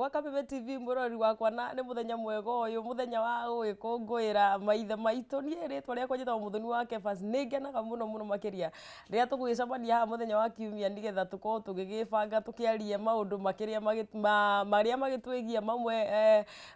Gwa Kameme TV mwĩroreri wakwa, na nĩ mũthenya mwega ũyũ, mũthenya wa gũgĩkũngũĩra maithe maitũ. Niĩ rĩtwa rĩakwa njĩtagwo Mũthoni wa Kefas. Nĩ ngenaga mũno mũno makĩria rĩrĩa tũgũgĩcemania haha mũthenya wa kiumia, nĩgetha tũkorwo tũgĩgĩbanga tũkĩarie maũndũ makĩria marĩa magĩtwĩgiĩ, mamwe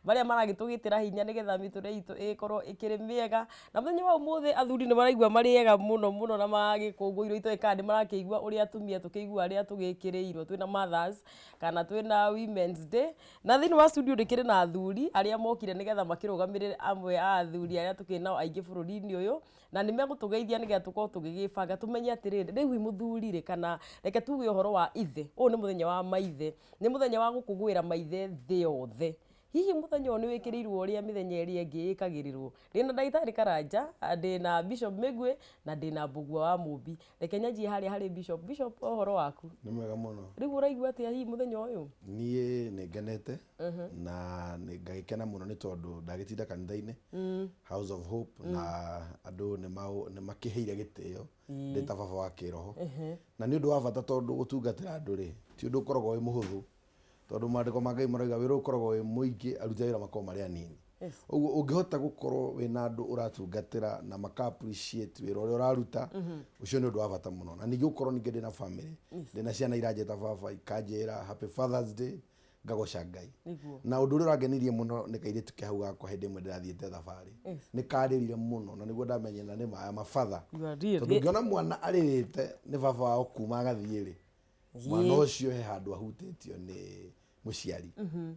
marĩa maragĩtũgitĩra hinya, nĩgetha mĩtũrĩre itũ ĩgĩkorwo ĩkĩrĩ mĩega. Na mũthenya wa ũmũthĩ athuri nĩ maraigua marĩ ega mũno mũno na magĩkũngũĩrwo, itoĩ kana nĩ marakĩigua ũrĩa atumia tũkĩiguaga rĩrĩa tũgĩkĩrĩirwo twĩna mothers kana twĩna Women's Day. Na thĩinĩ wa studio ndĩkĩrĩ na athuri arĩa mokire nĩgetha makĩrũgamĩrĩre amwe a athuri arĩa tũkĩrĩ nao aingĩ bũrũri-inĩ ũyũ, na nĩ megũtũgeithia nĩgetha tũkorwo tũgĩgĩbanga tũmenye atĩrĩrĩ, rĩu mũthuri rĩ, kana reke tuge ũhoro wa ithe, ũyũ nĩ mũthenya wa maithe, nĩ mũthenya wa gũkũngũĩra maithe thĩ yothe. Hihi mũthenya ũyũ nĩ wĩkĩrĩirwo ũrĩa mĩthenya ĩrĩa ĩngĩ ĩkagĩrĩrwo? Ndĩna ndagĩtarĩ Karanja, ndĩna Bishop Mĩgwi na ndĩna Mbũgua wa Mũmbi. Reke nyanjie harĩa harĩ Bishop. Bishop, ũhoro waku? Nĩ mwega mũno. Rĩu ũraigua atĩa hihi mũthenya ũyũ? Niĩ nĩ ngenete na nĩ ngagĩkena mũno nĩ tondũ ndagĩtinda kanitha-inĩ House of Hope, na andũ nĩ makĩheire gĩtĩo ndĩ ta baba wa kĩroho, na nĩ ũndũ wa bata tondũ gũtungatĩra andũ rĩ ti ũndũ ũkoragwo wĩ mũhũthũ, tondũ maandĩko ma Ngai marauga wĩra ũkoragwo wĩ mũingĩ, aruti a wĩra makoragwo marĩ anini. Ũguo ũngĩhota gũkorwo wĩna andũ ũratungatĩra na maka appreciate wĩra ũrĩa ũraruta, ũcio nĩ ũndũ wa bata mũno. Na ningĩ gũkorwo ningĩ ndĩna family, ndĩna ciana iranjĩta baba, ikanjĩra "Happy Father's Day", ngagoca Ngai. Na ũndũ ũrĩa ũrangenirie mũno nĩ kairĩtu ke hau gakwa, hĩndĩ ĩmwe ndĩrathiĩte thabarĩ, nĩ karĩrire mũno, na nĩguo ndamenyire na nĩ maya mabatha. You are real. Tondũ ũngĩona mwana arĩrĩte nĩ baba wao kuma agathiĩ rĩ, mwana ũcio he handũ ahutĩtio nĩ mũciari,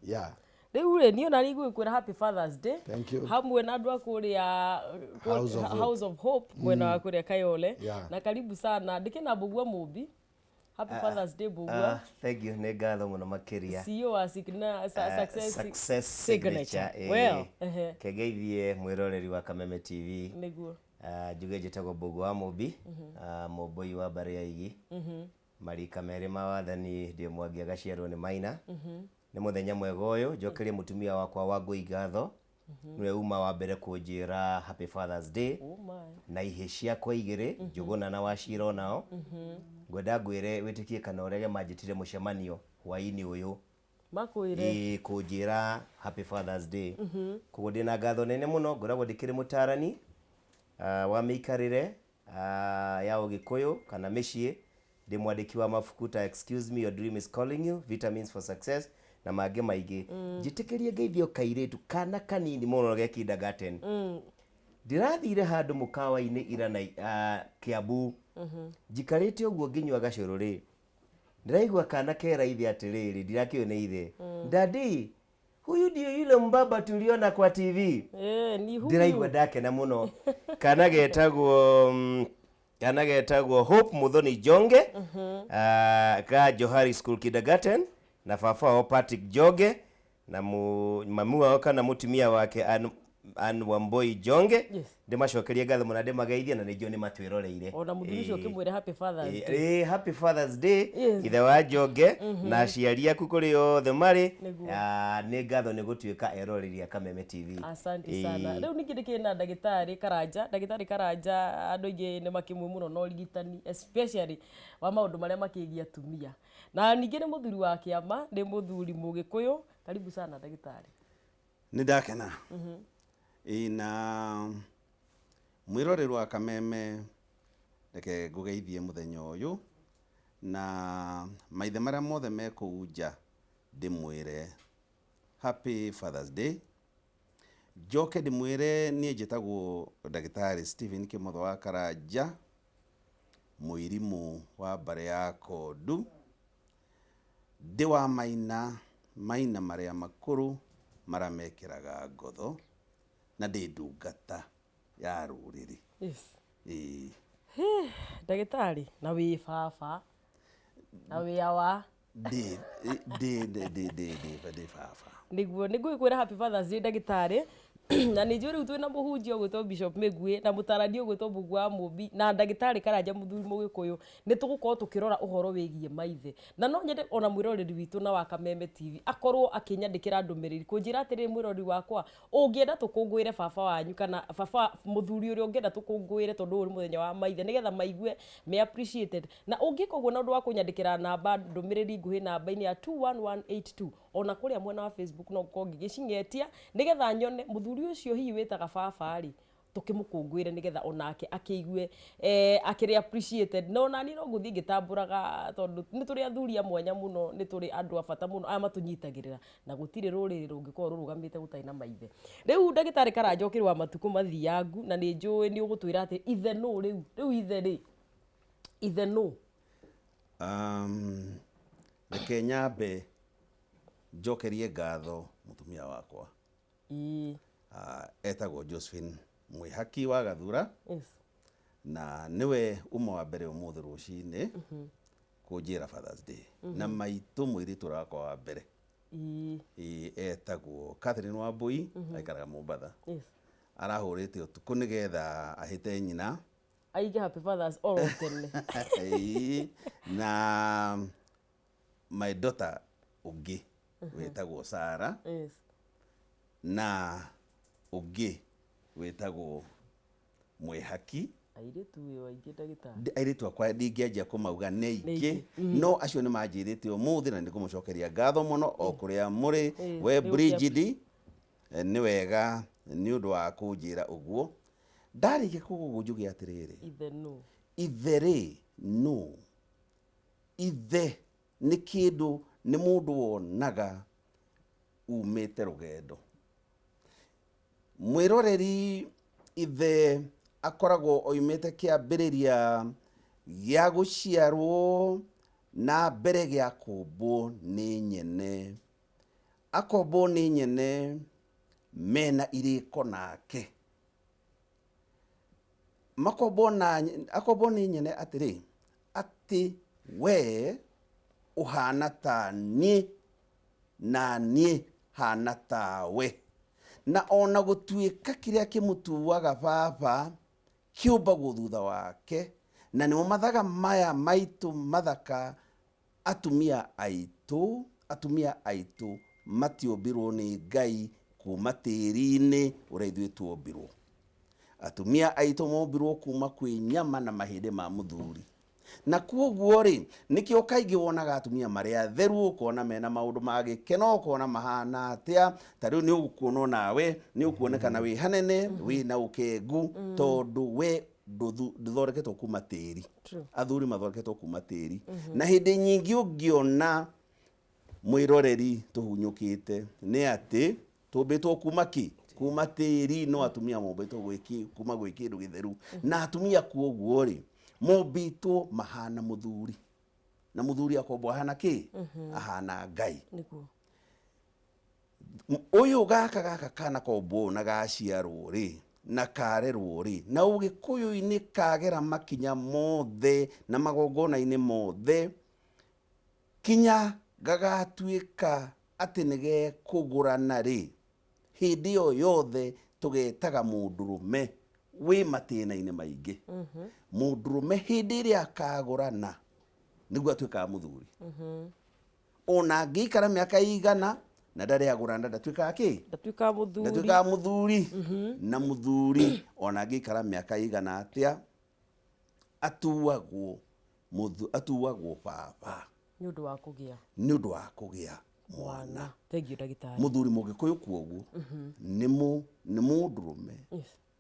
yeah. Rĩu rĩ, niĩ ona rĩ ngũgĩkwĩra happy Father's Day. Thank you. Hamwe na andũ a kũrĩa House of Hope. House of Hope mwena wa kũrĩa Kayole. Na karibu sana. Ndĩkĩna Mbũgua Mũmbi. Happy Father's Day, Mbũgua. Ah, thank you, nĩ ngatho mũno makĩria. CEO wa Success, Success Signature, ĩĩ. Well, ehe. Kengeithie mwĩroreri wa Kameme TV. Ah, njuge njĩtagwo Mbũgũ wa Mũmbi, ah, mũmbũi wa mbarĩ ya Igi, marika merĩ ma wathani, ndĩ Mwangi agaciarwo nĩ Maina. Nĩ mũthenya mwega ũyũ, njokerie mũtumia wakwa wa Ngũi ngatho, nĩwe uma wa mbere kũnjĩra "Happy Father's Day". Oh my. Na ihĩ ciakwa igĩrĩ, Njũgũna na Wacira, onao ngwenda ngwĩre, wĩtĩkie kana ũrege, manjĩtire mũcemanio hwaĩ-inĩ ũyũ. Makwĩre? Ĩĩ, kũnjĩra "Happy Father's Day". Koguo ndĩna ngatho nene mũno. Ngoragwo ndĩkĩrĩ mũtarani wa mĩikarĩre ya ũgĩkũyũ kana mĩciĩ, ndĩ mwandĩki wa mabuku ta Excuse Me, Your Dream Is Calling You, Vitamins for Success na mangĩ maingĩ. Njĩtĩkĩrie ngeithio kairĩtu kana kanini mũno ge kindergarten. Ndĩrathire handũ mũkawa-inĩ ira na Kiambu, njikarĩte ũguo ngĩnyua gacũrũ rĩ, ndĩraigua kana kera ithe atĩrĩrĩ, ndirakĩũĩ nĩ ithe, "Daddy, huyu ndio yule mbaba tuliona kwa TV?" Eh, ni huyu. Ndĩraigua ndakena mũno. Kana getagwo Hope Muthoni Jonge, ka Johari School Kindergarten, na baba wao Patrick Jonge na mami wao kana mũtumia wake Ann Wamboi Jonge. Ndĩmacokerie ngatho mũno na ndĩmageithie, na nĩnjũĩ nĩ matwĩroreire. Ona mũthuri ũcio ũkĩmwĩre happy Father's Day. Ĩĩ, happy Father's Day, ithe wa Njonge na aciari aku kũrĩ othe marĩ. Ah, nĩ ngatho nĩ gũtuĩka eroreri a Kameme TV. Asante sana. Rĩu ningĩ ndĩkĩrĩ na ndagĩtarĩ Karanja. Ndagĩtarĩ Karanja, andũ aingĩ nĩ makĩmũĩ mũno na ũrigitani, especially wa maũndũ marĩa makĩgiĩ atumia, na ningĩ nĩ mũthuri wa kĩama, nĩ mũthuri mũgĩkũyũ. Karibu sana, ndagĩtarĩ. Nĩ ndakena. Ĩ na mwĩroreri wa Kameme, reke ngũgeithie mũthenya ũyũ na maithe marĩa mothe me kũu nja, ndĩmwĩre "Happy Father's Day". Njoke ndĩmwĩre niĩ njĩtagwo ndagĩtarĩ Stephen Kĩmotho wa Karanja, mũirimũ wa mbarĩ ya Kondu, ndĩ wa Maina, Maina marĩa makũrũ marĩa mekĩraga ngotho, na ndĩ ndungata ya rũrĩrĩ. Ĩĩ. Ndagĩtarĩ, na wĩ baba na wĩ awa? Ndĩ ndĩ ndĩ ndĩ ndĩ ndĩ ndĩ baba. Nĩguo nĩ ngũgĩkwĩra happy Father's Day, ndagĩtarĩ, na nĩ njũĩ rĩu twĩna mũhunjia ũgwĩtwo Bishop Mĩgwi na mũtarani ũgwĩtwo Mbũgua wa Mũmbi na ndagĩtarĩ Karanja, mũthuri mũgĩkũyũ, nĩ tũgũkorwo tũkĩrora ũhoro wĩgiĩ maithe. Na no nyende ona mwĩroreri witũ na wa Kameme TV akorwo akĩnyandĩkĩra ndũmĩrĩri kũnjĩra atĩrĩrĩ, mwĩroreri wakwa, ũngĩenda tũkũngũĩre baba wanyu kana baba mũthuri ũrĩa ũngĩenda tũkũngũĩre, tondũ ũyũ nĩ mũthenya wa maithe, nĩgetha maigue me appreciated. Na ũngĩka ũguo na ũndũ wa kũnyandĩkĩra namba ndũmĩrĩri nguhĩ namba-inĩ ya 21182. Ona kũrĩa mwena wa Facebook no ngũkorwo ngĩgĩcing'etia nĩgetha nyone mũthuri ũcio hihi wĩtaga baba rĩ, tũkĩmũkũngũĩre nĩgetha onake akĩigue akĩrĩ appreciated. Na ona niĩ no ngũthiĩ ngĩtambũraga, tondũ nĩ tũrĩ athuri a mwanya mũno, nĩ tũrĩ andũ a bata mũno aya matũnyitagĩrĩra, na gũtirĩ rũrĩrĩ rũngĩkorwo rũrũgamĩte gũtarĩ na maithe. Rĩu ndagĩtarĩ Karanja ũkĩrĩ wa matukũ mathiangu, na nĩ njũĩ nĩ ũgũtwĩra atĩ ithe nũ rĩu, rĩu ithe rĩ, ithe nũ? Reke nyambe njokerie ngatho mũtumia wakwa. Etagwo Josephine Mwihaki wa Gathura. Na nĩwe uma wa mbere ũmũthĩ rũcinĩ kũnjĩra Father's Day. Na maitũ mũirĩtu ũrĩa wakwa wa mbere. Etagwo Catherine Wambui, aikaraga Mombatha. Arahũrĩte ũtukũ nĩgetha ahĩte nyina. Aige happy Fathers oro tene. Na my daughter ũngĩ wĩtagwo Sarah. Na ũngĩ wĩtagwo Mwihaki. Airĩtu wĩ aingĩ ndagĩtarĩ. Airĩtu akwa ndingĩanjia kũmauga nĩ aingĩ, no acio nĩ manjĩrĩte ũmũthĩ na nĩ ngũmũcokeria ngatho mũno o kũrĩa mũrĩ. We Brigid, nĩ wega nĩ ũndũ wa kũnjĩra ũguo. Ndarĩkia kuga ũguo njuge atĩrĩrĩ, Ithe nũ? Ithe rĩ nũ? Ithe nĩ kĩndũ, nĩ mũndũ wonaga umĩte rũgendo. Mwĩroreri, ithe akoragwo oimĩte kĩambĩrĩria gĩa gũciarwo na mbere gĩa kũmbwo nĩ nyene. Akombwo nĩ nyene mena irĩko nake. Makombwo na akombwo nĩ nyene atĩrĩ, atĩ we ũhana ta niĩ na niĩ hana tawe. Na ona gũtuĩka kĩrĩa kĩmũtuaga baba kĩũmbagwo thutha wake, na nĩmo mathaga maya maitũ mathaka. Atumia aitũ, atumia aitũ matiũmbirwo nĩ Ngai kuma tĩri-inĩ ũrĩa ithuĩ tuombirwo. Atumia aitũ mombirwo kuma kwĩ nyama na mahĩndĩ ma mũthuri. Na kuoguo rĩ, nĩkĩo kaingĩ wonaga atumia marĩ atheru, ũkona mena maũndũ ma gĩkeno, ũkona mahana atĩa. Ta rĩu nĩ ũkuona nawe, nĩ ũkuonekana wĩ hanene, wĩna ũkengu, tondũ we ndũthondeketwo kuma tĩri. Athuri mathondeketwo kuma tĩri. Na hĩndĩ nyingĩ ũngĩona mwĩroreri tũhunyũkĩte nĩ atĩ tũmbĩtwo kuma kĩ? Kuma tĩri, no atumia mombĩtwo kuma gwĩ kĩndũ gĩtheru. Na atumia kuoguo rĩ, mombĩtwo mahana mũthuri. Na mũthuri akombwo ahana kĩ? Ahana Ngai. Ũyũ gaka gaka kana kombwo na gaciarwo rĩ, na karerwo rĩ, na ũgĩkũyũ-inĩ kagera makinya mothe na magongona-inĩ mothe, kinya gagatuĩka atĩ nĩ gekũgũrana rĩ, hĩndĩ ĩyo yothe tũgetaga mũndũrũme wĩ matĩna-inĩ maingĩ. Mũndũrũme hĩndĩ ĩrĩa akagũrana nĩguo atuĩkaga mũthuri. Ona angĩikara mĩaka igana na ndarĩ agũrana, ndatuĩkaga kĩ? Ndatuĩkaga mũthuri. Ndatuĩkaga mũthuri. Na mũthuri ona angĩikara mĩaka igana atĩa, atuagwo atuagwo baba. Nĩ ũndũ wa kũgĩa. Nĩ ũndũ wa kũgĩa mwana. Thank you ndagĩtarĩ. Mũthuri mũgĩkũyũ kuoguo nĩ mũndũrũme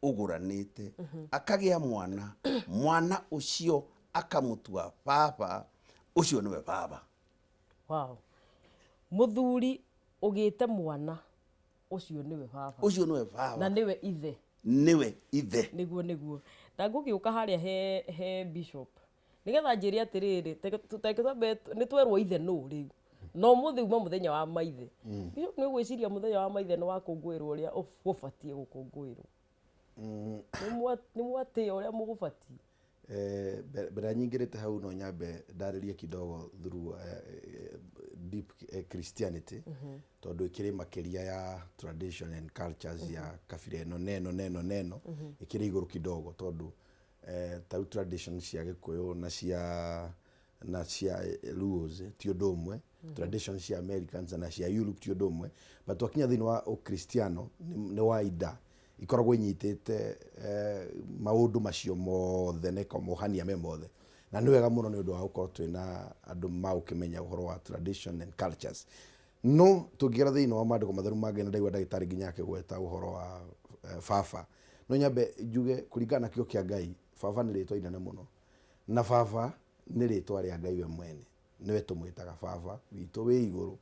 ũgũranĩte, akagĩa mwana, mwana ũcio akamũtua baba, ũcio nĩwe baba. Wow. Mũthuri ũgĩte mwana ũcio nĩwe baba. Ũcio nĩwe baba. Na nĩwe ithe. Nĩwe ithe. Nĩguo nĩguo. Na ngũgĩũka harĩa he bishop. Nĩgetha njĩre atĩrĩrĩ, reke twambe nĩ twerwo ithe nũ rĩu. No ũmũthĩ uma mũthenya wa maithe. Bishop, nĩ ũgwĩciria mũthenya wa maithe nĩ wakũngũĩrwo ũrĩa ũbatiĩ gũkũngũĩrwo? Nĩ mwatĩĩa ũrĩa mũgũbatiĩ? Mbere nyingĩrĩte hau no nyambe ndarĩrie kidogo through deep Christianity, tondũ ĩkĩrĩ makĩria ya tradition and cultures ya kabira ĩno neno neno neno, ĩkĩrĩ igũrũ kidogo, tondũ ta rĩu tradition cia Gĩkũyũ na cia Luos ti ũndũ ũmwe, tradition cia Americans na cia Europe ti ũndũ ũmwe, but twakinya thĩinĩ wa Ũkristiano nĩ waida ikoragwo inyitĩte maũndũ macio mothe na ikamohania me mothe, na nĩ wega mũno nĩ ũndũ wa gũkorwo twĩna andũ magũkĩmenya ũhoro wa tradition and cultures. No tũngĩgera thĩinĩ wa maandĩko matheru ma Ngai, na ndaigua ndagĩtarĩ nginya akĩgweta ũhoro wa baba, no nyambe njuge kũringana na kiugo kĩa Ngai, baba nĩ rĩtwa inene mũno, na baba nĩ rĩtwa rĩa Ngai we mwene, nĩwe tũmwĩtaga baba witũ wĩ igũrũ,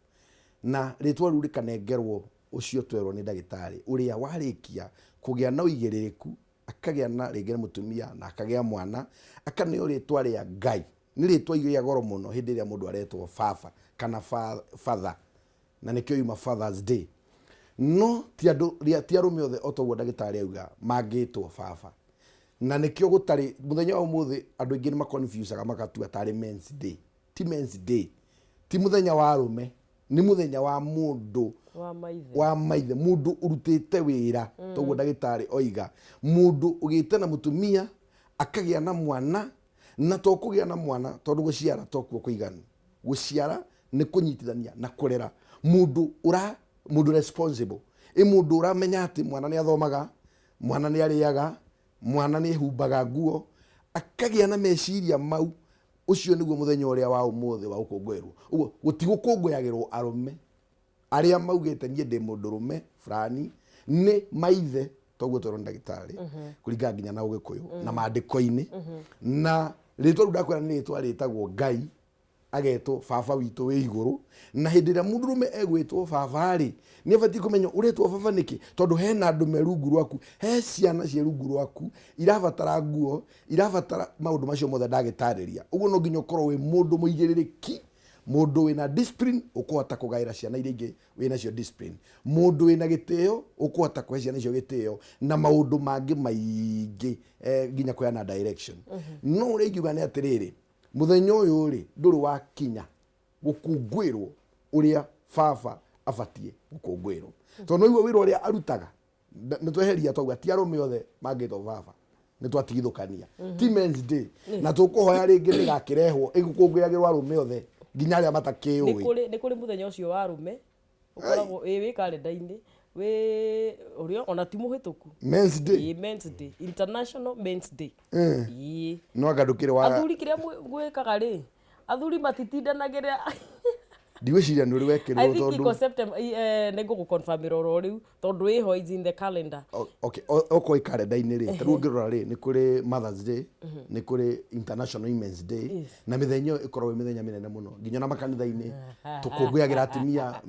na rĩtwa rĩu rĩkanengerwo ũcio twerwo nĩ ndagĩtarĩ ũrĩa warĩkia kũgĩa na ũigĩrĩrĩku, akagĩa na rĩngĩ mũtumia na akagĩa mwana, akaneo rĩtwa rĩa Ngai. Nĩ rĩtwa rĩa goro mũno hĩndĩ ĩrĩa mũndũ aretwo baba kana father, na nĩkĩo yuma Father's Day. No ti andũ, ti arũme othe o toguo ndagĩtarĩ auga mangĩtwo baba, na nĩkĩo gũtarĩ mũthenya wa ũmũthĩ. Andũ aingĩ nĩ maconfusaga magatua tarĩ Men's Day. Ti Men's Day, ti mũthenya wa arũme, nĩ mũthenya wa mũndũ wa maithe, wa maithe, mũndũ ũrutĩte wĩra, toguo ndagĩtarĩ oiga, mũndũ ũgĩte na mũtumia akagĩa na mwana, na to kũgĩa na mwana, tondũ gũciara to kuo kũiganu. Gũciara nĩ kũnyitithania na kũrera, mũndũ ũra mũndũ responsible, ĩ mũndũ ũramenya atĩ mwana nĩ athomaga, mwana nĩ arĩaga, mwana nĩ ehumbaga nguo, akagĩa na meciria mau. Ũcio nĩguo mũthenya ũrĩa wa ũmũthĩ wa gũkũngũĩrwo. Ũguo gũtigũkũngũyagĩrwo arũme arĩa maugĩte niĩ ndĩ mũndũrũme fulani, nĩ maithe, toguo twerwo nĩ ndagĩtarĩ, kũringana nginya na ũgĩkũyũ na maandĩko-inĩ. Na rĩtwa rĩu ndakwĩra nĩ rĩtwa rĩtagwo Ngai, agetwo baba witũ wĩ igũrũ. Na hĩndĩ ĩrĩa mũndũrũme egwĩtwo baba rĩ, nĩ abatiĩ kũmenya ũretwo baba nĩkĩ, tondũ hena andũ me rungu rwaku, he ciana ciĩ rungu rwaku irabatara nguo, irabatara maũndũ macio mothe ndagĩtarĩria. Ũguo no nginya ũkorwo wĩ mũndũ mũigĩrĩrĩki, mũndũ wĩna discipline, ũkũhota kũgaĩra ciana iria ingĩ wĩ nacio discipline, mũndũ wĩna gĩtĩo, ũkũhota kũhe ciana icio gĩtĩo, na maũndũ mangĩ maingĩ, nginya kũheana direction. No ũrĩa ingiuga nĩ atĩrĩrĩ, mũthenya ũyũ rĩ, ndũrĩ wakinya gũkũngũĩrwo ũrĩa baba abatiĩ gũkũngũĩrwo, tondũ no igua wĩra ũrĩa arutaga. Nĩ tweheria, twauga ti arũme othe mangĩtwo baba, nĩ twatigithũkania, ti Men's Day, na tũkũhoya rĩngĩ nĩ gakĩrehwo ĩgũkũngũyagĩrwo arũme othe, nginya arĩa nĩ matakĩũĩ. Kũrĩ mũthenya ũcio wa arũme ũkoragwo wĩ karenda-inĩ, wĩ ũrĩa ona ti mũhĩtũku. Men's Day. Ĩĩ, Men's Day, International Men's Day, ĩĩ. No anga ndũkĩrĩ wa Athuri, kĩrĩa gwĩkaga rĩ, athuri matitindanagĩra. Ndigwĩciria nĩ ũrĩ I wekĩrwo think iko tondũ September, nĩ ngũgũconfirmĩra oro rĩu, tondũ ĩho is in the calendar. Okay, okorwo ĩ karenda-inĩ rĩ, tarĩu ũngĩrora rĩ, nĩ kũrĩ Mother's Day, nĩ kũrĩ International Women's Day. Na mĩthenya ĩyo ĩkoragwo ĩ mĩthenya mĩnene mũno, nginya na makanitha-inĩ tũkũngũyagĩra atumia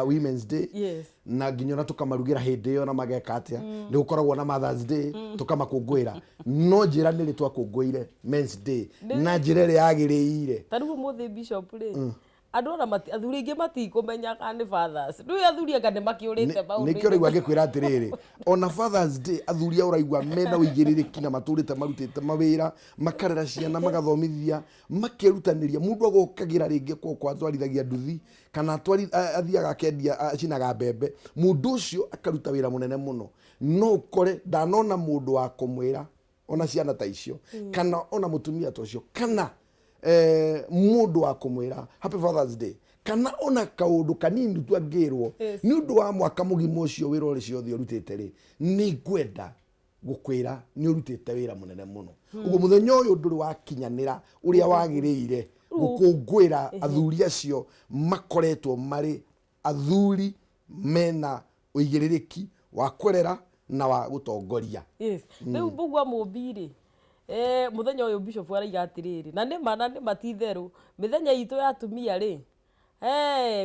Women's Day, na nginya ona tũkamarugĩra hĩndĩ ĩyo na mageka atĩa. Nĩ gũkoragwo na Mother's Day, tũkamakũngũĩra. No njĩra nĩ rĩ twakũngũĩire Men's Day na njĩra ĩrĩa yagĩrĩire? Ta rĩu ũmũthĩ, Bishop rĩ, andũ ona athuri aingĩ matikũmenya kana nĩ Fathers. Rĩu athuri anga nĩ makĩũrĩte maũndũ-inĩ. Nĩkĩo rĩu angĩkwĩra atĩrĩrĩ, ona Fathers Day, athuri a ũraigua mena ũigĩrĩrĩki na matũrĩte marutĩte mawĩra, makarera ciana, magathomithia, makerutanĩria, mũndũ agokagĩra rĩngĩ kwoko atwarithagia nduthi kana athiaga akendia, acinaga mbembe, mũndũ ũcio akaruta wĩra mũnene mũno, no ũkore ndanona mũndũ wa kũmwĩra ona ciana ta icio kana ona mũtumia ta ũcio kana mũndũ wa kũmwĩra "Happy Father's Day" kana ona kaũndũ kanini tu angĩrwo nĩ ũndũ wa mwaka mũgima ũcio, wĩra ũrĩa ciothe ũrutĩte rĩ, nĩ ngwenda gũkwĩra nĩ ũrutĩte wĩra mũnene mũno. Ũguo mũthenya ũyũ ndũrĩ wakinyanĩra ũrĩa wagĩrĩire gũkũngũĩra athuri acio makoretwo marĩ athuri mena ũigĩrĩrĩki wa kũrera na wa gũtongoria. Yes, rĩu mbũgua mũmbi rĩ, mũthenya ũyũ Bishop araiga atĩrĩrĩ, na nĩma na nĩma ti itherũ, mĩthenya itũ ya atumia rĩ,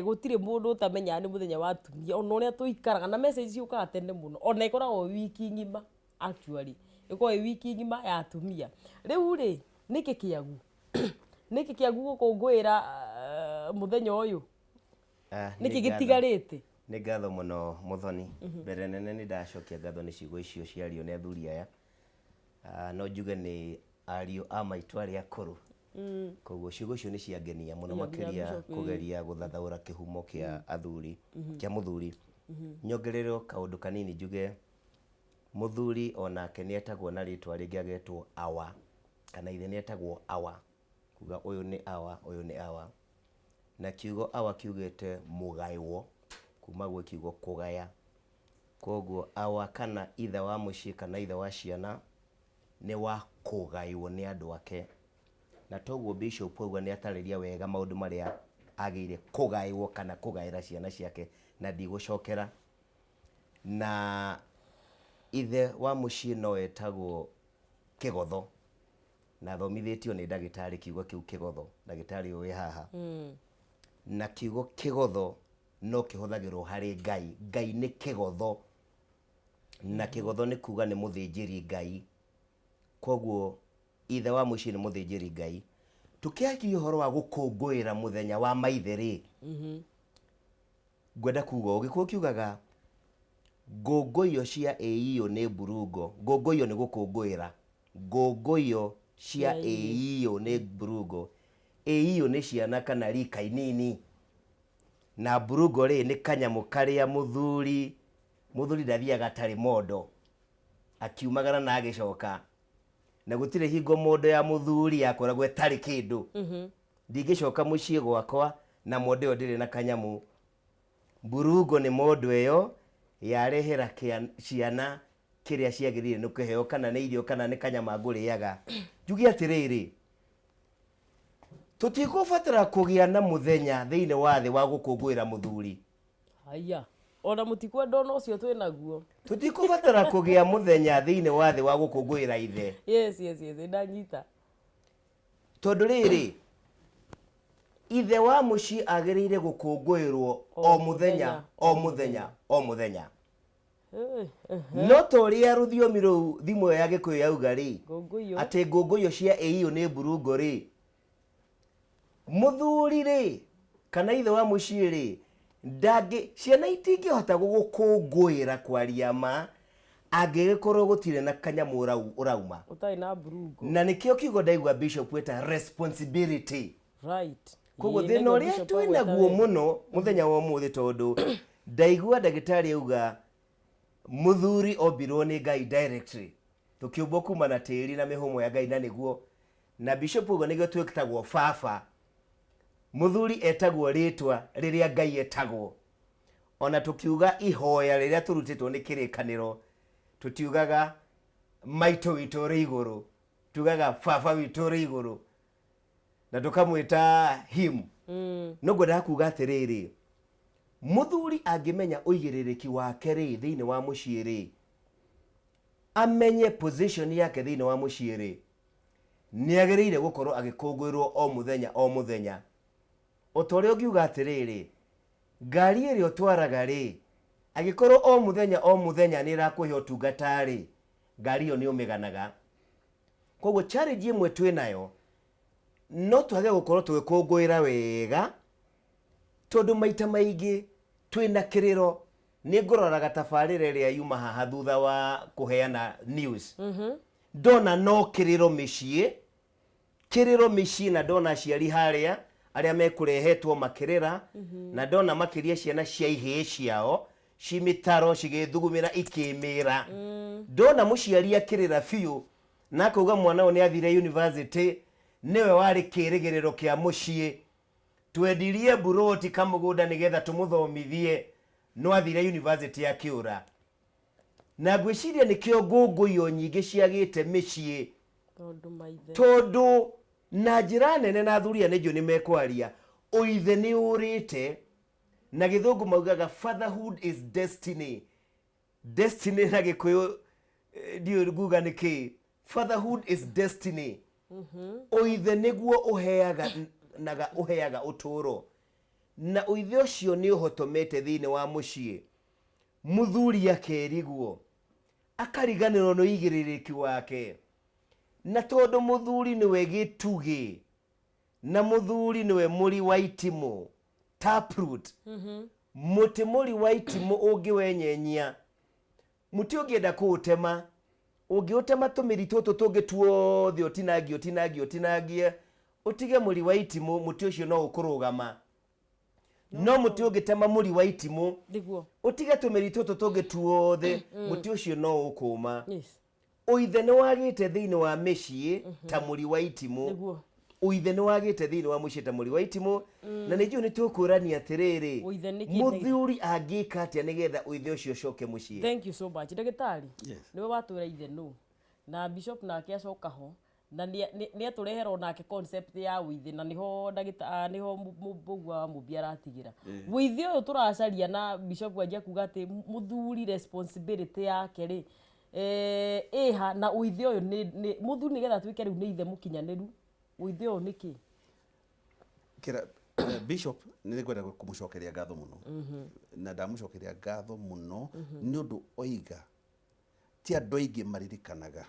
gũtirĩ mũndũ ũtamenyaga nĩ mũthenya wa atumia, ona ũrĩa tũikaraga na message ciũkaga tene mũno, ona ĩkoragwo wiki ng'ima, actually ĩkoragwo ĩ wiki ng'ima ya atumia. Rĩu rĩ, nĩkĩ kĩagu, nĩkĩ kĩagu gũkũngũĩra mũthenya ũyũ? Ah, nĩkĩ nĩ ngatho. gĩtigarĩte? Nĩ ngatho mũno, Mũthoni. Mbere nene nĩ ndacokia ngatho nĩ ciugo icio ciario nĩ athuri aya. Ah, no njuge nĩ ariũ a maitũ arĩa akũrũ, koguo ciugo icio nĩ ciangenia mũno. Nginya Makĩria Bishop, ĩĩ. kũgeria gũthathaũra kĩhumo kĩa athuri, kĩa mũthuri. Nyongererwo kaũndũ kanini, njuge mũthuri onake nĩ etagwo na rĩtwa rĩngĩ, agetwo awa, kana ithe nĩ etagwo awa, kuga ũyũ nĩ awa, ũyũ nĩ awa. Na kiugo awa kiugĩte mũgaĩwo, kuma gwĩ kiugo kũgaya. Koguo awa kana ithe wa mũciĩ kana ithe wa ciana nĩ wa kũgaywo nĩ andũ ake, na toguo Bishop auga nĩ atarĩria wega maũndũ marĩa agĩrĩire kũgaĩwo kana kũgaĩra ciana ciake, na ndigũcokera. Na ithe wa mũciĩ no etagwo kĩgotho, na thomithĩtio nĩ ndagĩtarĩ kiugo kĩu kĩgotho, ndagĩtarĩ ũyũ wĩ haha. Na kiugo kĩgotho no kĩhũthagĩrwo harĩ Ngai. Ngai nĩ kĩgotho, na kĩgotho nĩ kuga nĩ mũthĩnjĩri Ngai. Koguo ithe wa mũciĩ nĩ mũthĩnjĩri Ngai. Tũkĩaria ũhoro wa gũkũngũĩra mũthenya wa maithe rĩ, ngwenda kuga ũũ, Gĩkũyũ kiugaga ngũngũiyo cia ĩiyũ nĩ mburungo. Ngũngũiyo nĩ gũkũngũĩra. Ngũngũiyo cia ĩiyũ nĩ mburungo. Ĩiyũ nĩ ciana kana rika inini, na mburungo rĩ nĩ kanyamũ karĩa mũthuri ndathiaga atarĩ mondo, akiumagara na agĩcoka, na gũtirĩ hingo mondo ya mũthuri yakoragwo ĩtarĩ kĩndũ. Ndingĩcoka mũciĩ gwakwa na mondo ĩyo ndĩrĩ na kanyamũ. Mburungo nĩ mondo ĩyo yarehera ciana kĩrĩa ciagĩrĩire nĩ kũheo, kana nĩ irio kana nĩ kanyama ngũrĩaga. Njuge atĩrĩrĩ, tũtikũbatara kũgĩa na mũthenya thĩinĩ wa thĩ wa gũkũngũĩra mũthuri. Haya, ona mũtikwenda ona ũcio twĩnaguo. Tũtikũbatara kũgĩa mũthenya thĩinĩ wa thĩ wa gũkũngũĩra ithe. Yes, yes, yes, ndanyita. Tondũ rĩrĩ, ithe wa mũciĩ agĩrĩire gũkũngũĩrwo o mũthenya, o mũthenya, o mũthenya. No ta ũrĩa rũthiomi rũu thimũ ĩyo ya Gĩkũyũ yauga rĩ, atĩ ngũngũiyo cia ĩiyũ nĩ mburungo rĩ, mũthuri rĩ, kana ithe wa mũciĩ rĩ, ndangĩ, ciana itingĩhota gũgũkũngũĩra kwaria ma angĩgĩkorwo gũtirĩ na kanyamũ ũrauma. Ũtarĩ na mburungo. Na nĩkĩo kiugo ndaigua Bishop weta responsibility. Right. Koguo thĩna ũrĩa twĩnaguo mũno mũthenya wa ũmũthĩ, tondũ ndaigua ndagĩtarĩ auga mũthuri ombirwo nĩ Ngai directly, tũkĩũmbwo kuma na tĩri na mĩhũmũ ya Ngai, na nĩguo na Bishop uga nĩguo twĩtagwo baba. Mũthuri etagwo rĩtwa rĩrĩa Ngai etagwo. Ona tũkiuga ihoya rĩrĩa tũrutĩtwo nĩ kĩrĩkanĩro, tũtiugaga maitũ witũ ũrĩ igũrũ, tugaga baba witũ ũrĩ igũrũ, na tũkamwĩta him. No ngwendaga kuga atĩrĩrĩ, mũthuri angĩmenya ũigĩrĩrĩki wake rĩ thĩinĩ wa mũciĩ rĩ, amenye position yake thĩinĩ wa mũciĩ rĩ, nĩ agĩrĩire gũkorwo agĩkũngũĩrwo o mũthenya o mũthenya. O ta ũrĩa ũngiuga atĩrĩrĩ, ngari ĩrĩa ũtwaraga rĩ, angĩkorwo o mũthenya o mũthenya nĩ ĩrakũhe ũtungata rĩ, ngari ĩyo nĩ ũmĩganaga. Koguo challenge ĩmwe twĩnayo, no twage gũkorwo tũgĩkũngũĩra wega, tondũ maita maingĩ twĩna kĩrĩro. Nĩ ngũroraga tabarĩra ĩrĩa yuma haha thutha wa kũheana news. Ndona no kĩrĩro mĩciĩ, kĩrĩro mĩciĩ, na ndona aciari harĩa arĩa mekũrehetwo makĩrĩra, na ndona makĩria ciana cia ihĩĩ ciao ci mĩtaro cigĩthugumĩra ikĩmĩra. Ndona mũciari akĩrĩra biũ na akauga mwana ũyũ nĩ athire university, nĩwe warĩ kĩrĩgĩrĩro kĩa mũciĩ, twendirie mburoti kamũgũnda nĩgetha tũmũthomithie, no athire university akĩũra. Na ngwĩciria nĩkĩo ngũngũiyo nyingĩ ciagĩte mĩciĩ, tondũ na njĩra nene na athuri aya nĩ njũĩ nĩ mekwaria, ũithe nĩ ũrĩte. Na gĩthũngũ maugaga fatherhood is destiny. Destiny na Gĩkũyũ ndiũĩ nguga nĩ kĩĩ. Fatherhood is destiny. Ũithe nĩguo ũheaga naga ũheaga ũtũũro, na ũithe ũcio nĩ ũhotomete thĩinĩ wa mũciĩ. Mũthuri akerigwo akariganĩrwo nĩ ũigĩrĩrĩki wake, na tondũ mũthuri nĩwe gĩtugĩ na mũthuri nĩwe mũri wa itimũ, taproot. Mũtĩ mũri wa itimũ ũngĩwenyenyia, mũtĩ ũngĩenda kũũtema, ũngĩũtema tũmĩri tũtũ tũngĩ tuothe ũtinangie ũtinangie ũtinangie, ũtige mũri wa itimũ, mũtĩ ũcio no ũkũrũgama. No mũtĩ ũngĩtema mũri wa itimũ, ũtige tũmĩri tũtũ tũngĩ tuothe, mũtĩ ũcio no ũkũma. Ũithe nĩ wagĩte thĩinĩ wa mĩciĩ ta mũri wa itimũ. Ũithe nĩ wagĩte thĩinĩ wa mũciĩ ta mũri wa itimũ. Na nĩ njũĩ nĩ tũkũrania atĩrĩrĩ, mũthuri angĩka atĩa nĩgetha ũithe ũcio ũcoke mũciĩ. Thank you so much. Ndagĩtarĩ, nĩwe watwĩra ithe nũ, na Bishop nake acoka ho. Na nĩ atũrehera onake concept ya wĩithĩ, na nĩho ndagĩta nĩho mũmbũgua wa Mũmbi aratigĩra wĩithĩ ũyũ tũracaria. Na bishop anjia kuga atĩ mũthuri responsibility yake rĩ ĩha na ũithĩ ũyũ nĩ mũthuri nĩgetha atuĩke rĩu nĩ ithe mũkinyanĩru, ũithĩ ũyũ nĩ kĩ? Kĩra bishop, nĩ ngwenda kũmũcokeria ngatho mũno, na ndamũcokeria ngatho mũno nĩ ũndũ oiga ti andũ aingĩ maririkanaga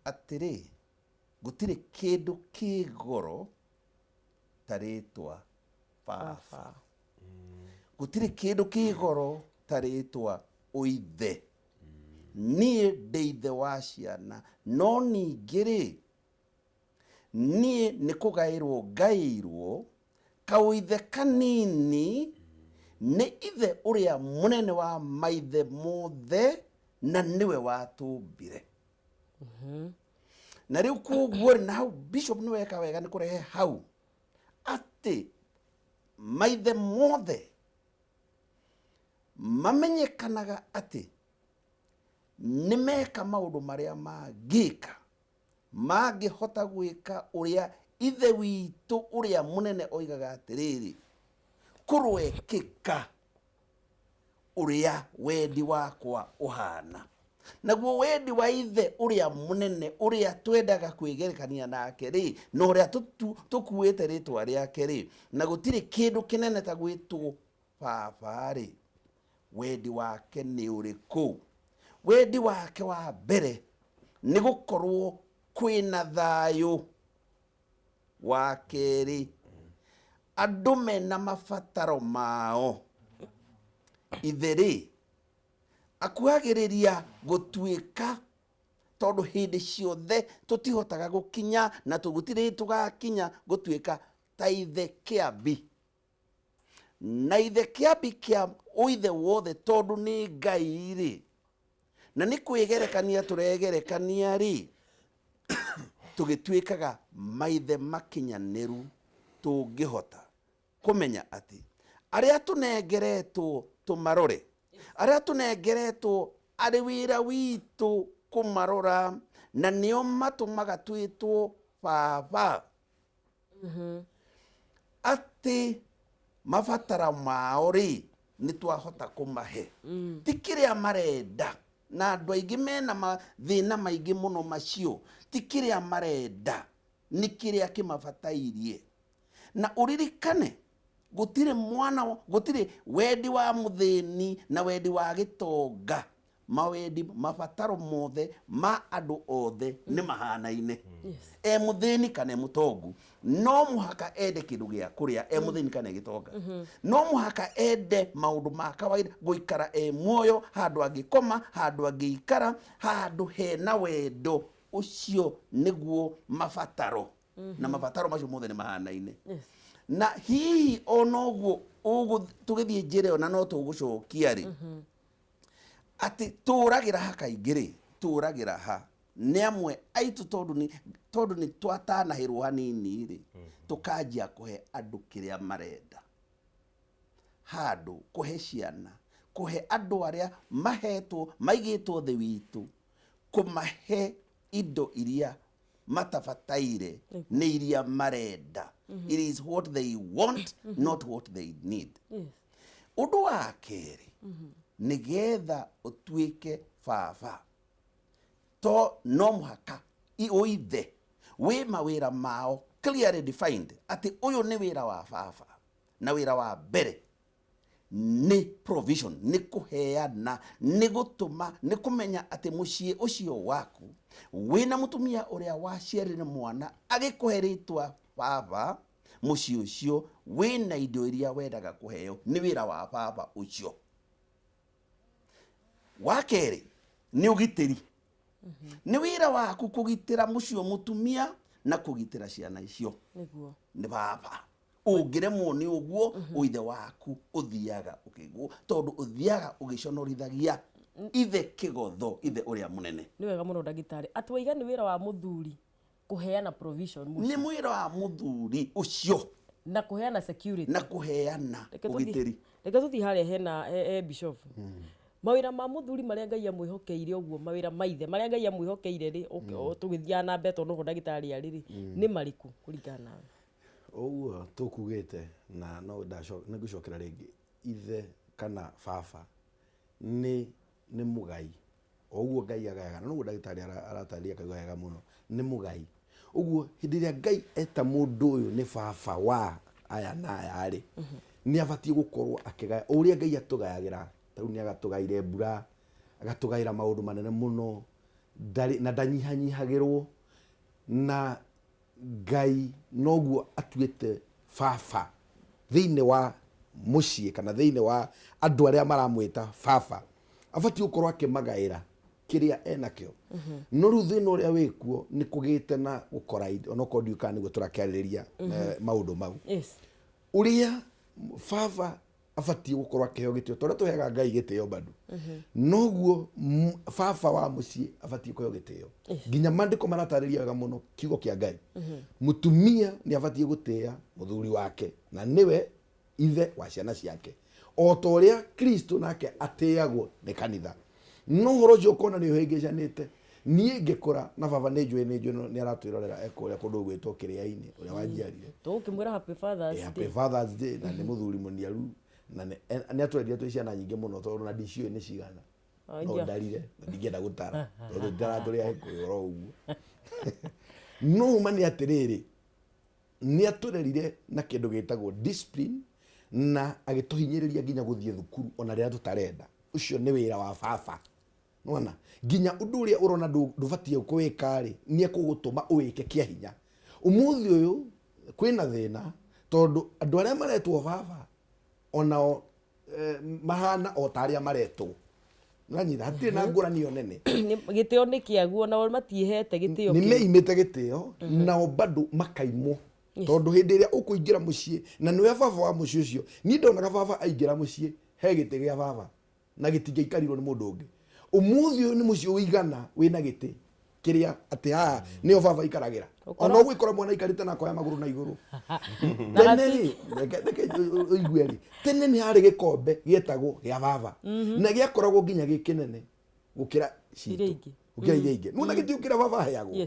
atĩrĩ, gũtirĩ kĩndũ kĩ goro ta rĩtwa baba, gũtirĩ kĩndũ kĩ goro ta rĩtwa ũithe. Niĩ ndĩ ithe wa ciana, no ningĩ rĩ, niĩ nĩ kũgaĩrwo ngaĩirwo kaũithe kanini nĩ ithe ũrĩa mũnene wa maithe mothe, na nĩwe watũmbire. Na rĩu koguo rĩ, na hau bishop nĩ weka wega nĩ kũrehe hau atĩ maithe mothe mamenyekanaga atĩ nĩ meka maũndũ marĩa mangĩka, mangĩhota gwĩka ũrĩa ithe witũ ũrĩa mũnene oigaga atĩrĩrĩ, kũrwekĩka ũrĩa wendi wakwa ũhana. Naguo wendi wa ithe ũrĩa mũnene ũrĩa twendaga kwĩgerekania nake rĩ, na ũrĩa tũkuĩte rĩtwa rĩake rĩ, na gũtirĩ kĩndũ kĩnene ta gwĩtwo baba rĩ, wendi wake nĩ ũrĩkũ? Wendi wake wa mbere nĩ gũkorwo kwĩna thayũ. Wa kerĩ, andũ mena mabataro mao. Ithe rĩ, akuhagĩrĩria gũtuĩka, tondũ hĩndĩ ciothe tũtihotaga gũkinya na tũgũtirĩ tũgakinya gũtuĩka ta ithe kĩambi, na ithe kĩambi kĩa ũithe wothe, tondũ nĩ Ngai rĩ, na nĩ kwĩgerekania tũregerekania rĩ, tũgĩtuĩkaga maithe makinyanĩru tũngĩhota kũmenya atĩ arĩa tũnengeretwo tũmarore, arĩa tũnengeretwo arĩ wĩra witũ kũmarora, na nĩo matũmaga twĩtwo baba, atĩ mabatara mao rĩ, nĩ twahota kũmahe, ti kĩrĩa marenda. Na andũ aingĩ mena mathĩna maingĩ mũno macio, ti kĩrĩa marenda, nĩ kĩrĩa kĩmabatairie. Na ũririkane gũtirĩ mwana, gũtirĩ wendi wa mũthĩni na wendi wa gĩtonga, mawendi mabataro mothe ma andũ othe nĩ mahanaine. E mũthĩni kana e mũtongu, no mũhaka ende kĩndũ gĩa kũrĩa. E mũthĩni kana e gĩtonga, no mũhaka ende maũndũ ma kawaida, gũikara e muoyo, handũ angĩkoma, handũ angĩikara, handũ hena wendo. Ũcio nĩguo mabataro, na mabataro macio mothe nĩ mahanaine. Na hihi ona ũguo tũgĩthiĩ njĩra ĩyo, na no tũgũcokia rĩ, atĩ tũragĩra ha kaingĩ rĩ, tũragĩra ha nĩ amwe aitũ, tondũ nĩ twatanahĩrwo hanini rĩ, tũkanjia kũhe andũ kĩrĩa marenda, handũ kũhe ciana, kũhe andũ arĩa mahetwo, maigĩtwo thĩ witũ, kũmahe indo iria matabataire, nĩ iria marenda. It is what they want, not what they need. Ũndũ wa kerĩ, nĩgetha ũtuĩke baba, to no mũhaka ũithe wĩ mawĩra mao clearly defined, atĩ ũyũ nĩ wĩra wa baba. Na wĩra wa mbere nĩ provision, nĩ kũheana, nĩ gũtũma, nĩ kũmenya atĩ mũciĩ ũcio waku wĩna mũtumia ũrĩa waciarire mwana agĩkũhe rĩtwa baba, mũciĩ ũcio wĩna indo iria wendaga kũheo. Nĩ wĩra wa baba ũcio. Wa kerĩ nĩ ũgitĩri. Nĩ wĩra waku kũgitĩra mũcio, mũtumia, na kũgitĩra ciana icio. Nĩ baba. Ũngĩremwo nĩ ũguo, ũithe waku ũthiaga ũkĩguo, tondũ ũthiaga ũgĩconorithagia ithe kĩgotho, ithe ũrĩa mũnene. Nĩ wega mũno, ndagĩtarĩ. Atĩ waiga nĩ wĩra wa mũthuri kũheana provision mũciĩ. Nĩ mwĩra wa mũthuri ũcio. Na kũheana security. Na kũheana Reke tũthiĩ- ũgitĩri. Reke tũthiĩ harĩa hena he bishop. Mawĩra ma mũthuri marĩa Ngai amwĩhokeire ũguo, mawĩra ma ithe marĩa Ngai amwĩhokeire rĩ, tũgĩthiaga na mbere tondũ noho ndagĩtarĩ arĩ rĩ, nĩ marĩkũ kũringana nawe? Ũguo tũkugĩte na no nĩngũcokera rĩngĩ, ithe kana baba nĩ mũgai. O ũguo Ngai agayaga, na noguo ndagĩtarĩ aratarĩria akauga wega mũno, nĩ mũgai. Ũguo hĩndĩ ĩrĩa Ngai eta mũndũ ũyũ nĩ baba wa aya na aya rĩ, nĩ abatiĩ gũkorwo akĩgaya o ũrĩa Ngai atũgayagĩra. Ta rĩu nĩ agatũgaĩre mbura, agatũgaĩra maũndũ manene mũno, ndarĩ na ndanyihanyihagĩrwo, na Ngai noguo atuĩte baba thĩinĩ wa mũciĩ kana thĩinĩ wa andũ arĩa maramwĩta baba, abatiĩ gũkorwo akĩmagaĩra kĩrĩa enakĩo. No rĩu thĩna ũrĩa wĩkuo nĩ kũgĩte na gũkora, onokorwo ndiũĩ kana nĩguo tũrakĩarĩrĩria maũndũ mau. Ũrĩa baba abatiĩ gũkorwo akĩheo gĩtĩo, ta ũrĩa tũheaga Ngai gĩtĩo bado, noguo baba wa mũciĩ abatiĩ kũheo gĩtĩo. Nginya maandĩko maratarĩria wega mũno kiugo kĩa Ngai, mũtumia nĩ abatiĩ gũtĩa mũthuri wake na nĩwe ithe wa ciana ciake, o ta ũrĩa Kristo nake atĩagwo nĩ kanitha. No ũhoro ũcio ũkona nĩ ũhĩngĩcanĩte. Niĩ ngĩkũra na baba nĩ njũĩ nĩ aratwĩrorera ekũrĩa kũndũ gwĩtwo Kĩrĩa-inĩ, ũrĩa wanjiarire. Tũgũkĩmwĩra Happy Father's Happy Day. Father's Day, na nĩ mũthuri mũniaru, na nĩ atwendia twĩ ciana nyingĩ mũno, tondũ na ndiciũĩ nĩ cigana. No ndarire na ndingĩenda gũtara tondũ ndĩratũrĩa gĩkũyũ oro ũguo. No ma nĩ atĩrĩrĩ, nĩ atũrerire na kĩndũ gĩtagwo discipline, na agĩtũhinyĩrĩria nginya gũthiĩ thukuru ona rĩrĩa tũtarenda. Ũcio nĩ wĩra wa baba. Nĩwona? Nginya ũndũ ũrĩa ũrona ndũbatiĩ kũwĩka rĩ, nĩ ekũgũtũma ũwĩke kĩa hinya. Ũmũthĩ ũyũ kwĩna thĩna tondũ andũ arĩa maretwo baba onao mahana o ta arĩa maretwo. Nĩwanyita? Hatirĩ na ngũrani ĩyo nene. Gĩtĩo nĩ kĩaguo, nao matiĩhete gĩtĩo Nĩ kĩu. meimĩte gĩtĩo, nao bado makaimwo. Tondũ hĩndĩ ĩrĩa ũkũingĩra mũciĩ na nĩwe baba wa mũciĩ ũcio, niĩ ndonaga baba aingĩra mũciĩ he gĩtĩ gĩa baba na gĩtingĩikarirwo nĩ mũndũ ũngĩ. Ũmũthĩ ũyũ nĩ mũciĩ ũigana wĩna gĩtĩ kĩrĩa atĩ haha nĩho baba aikaragĩra. Ona ũgwĩkora mwana aikarĩte na akoya magũrũ na igũrũ. Tene rĩ, reke ũigue rĩ, tene nĩ harĩ gĩkombe gĩetagwo gĩa baba na gĩakoragwo nginya gĩ kĩnene gũkĩra citũ, gũkĩra iria ingĩ. Nĩwona gĩtĩo kĩrĩa baba aheagwo.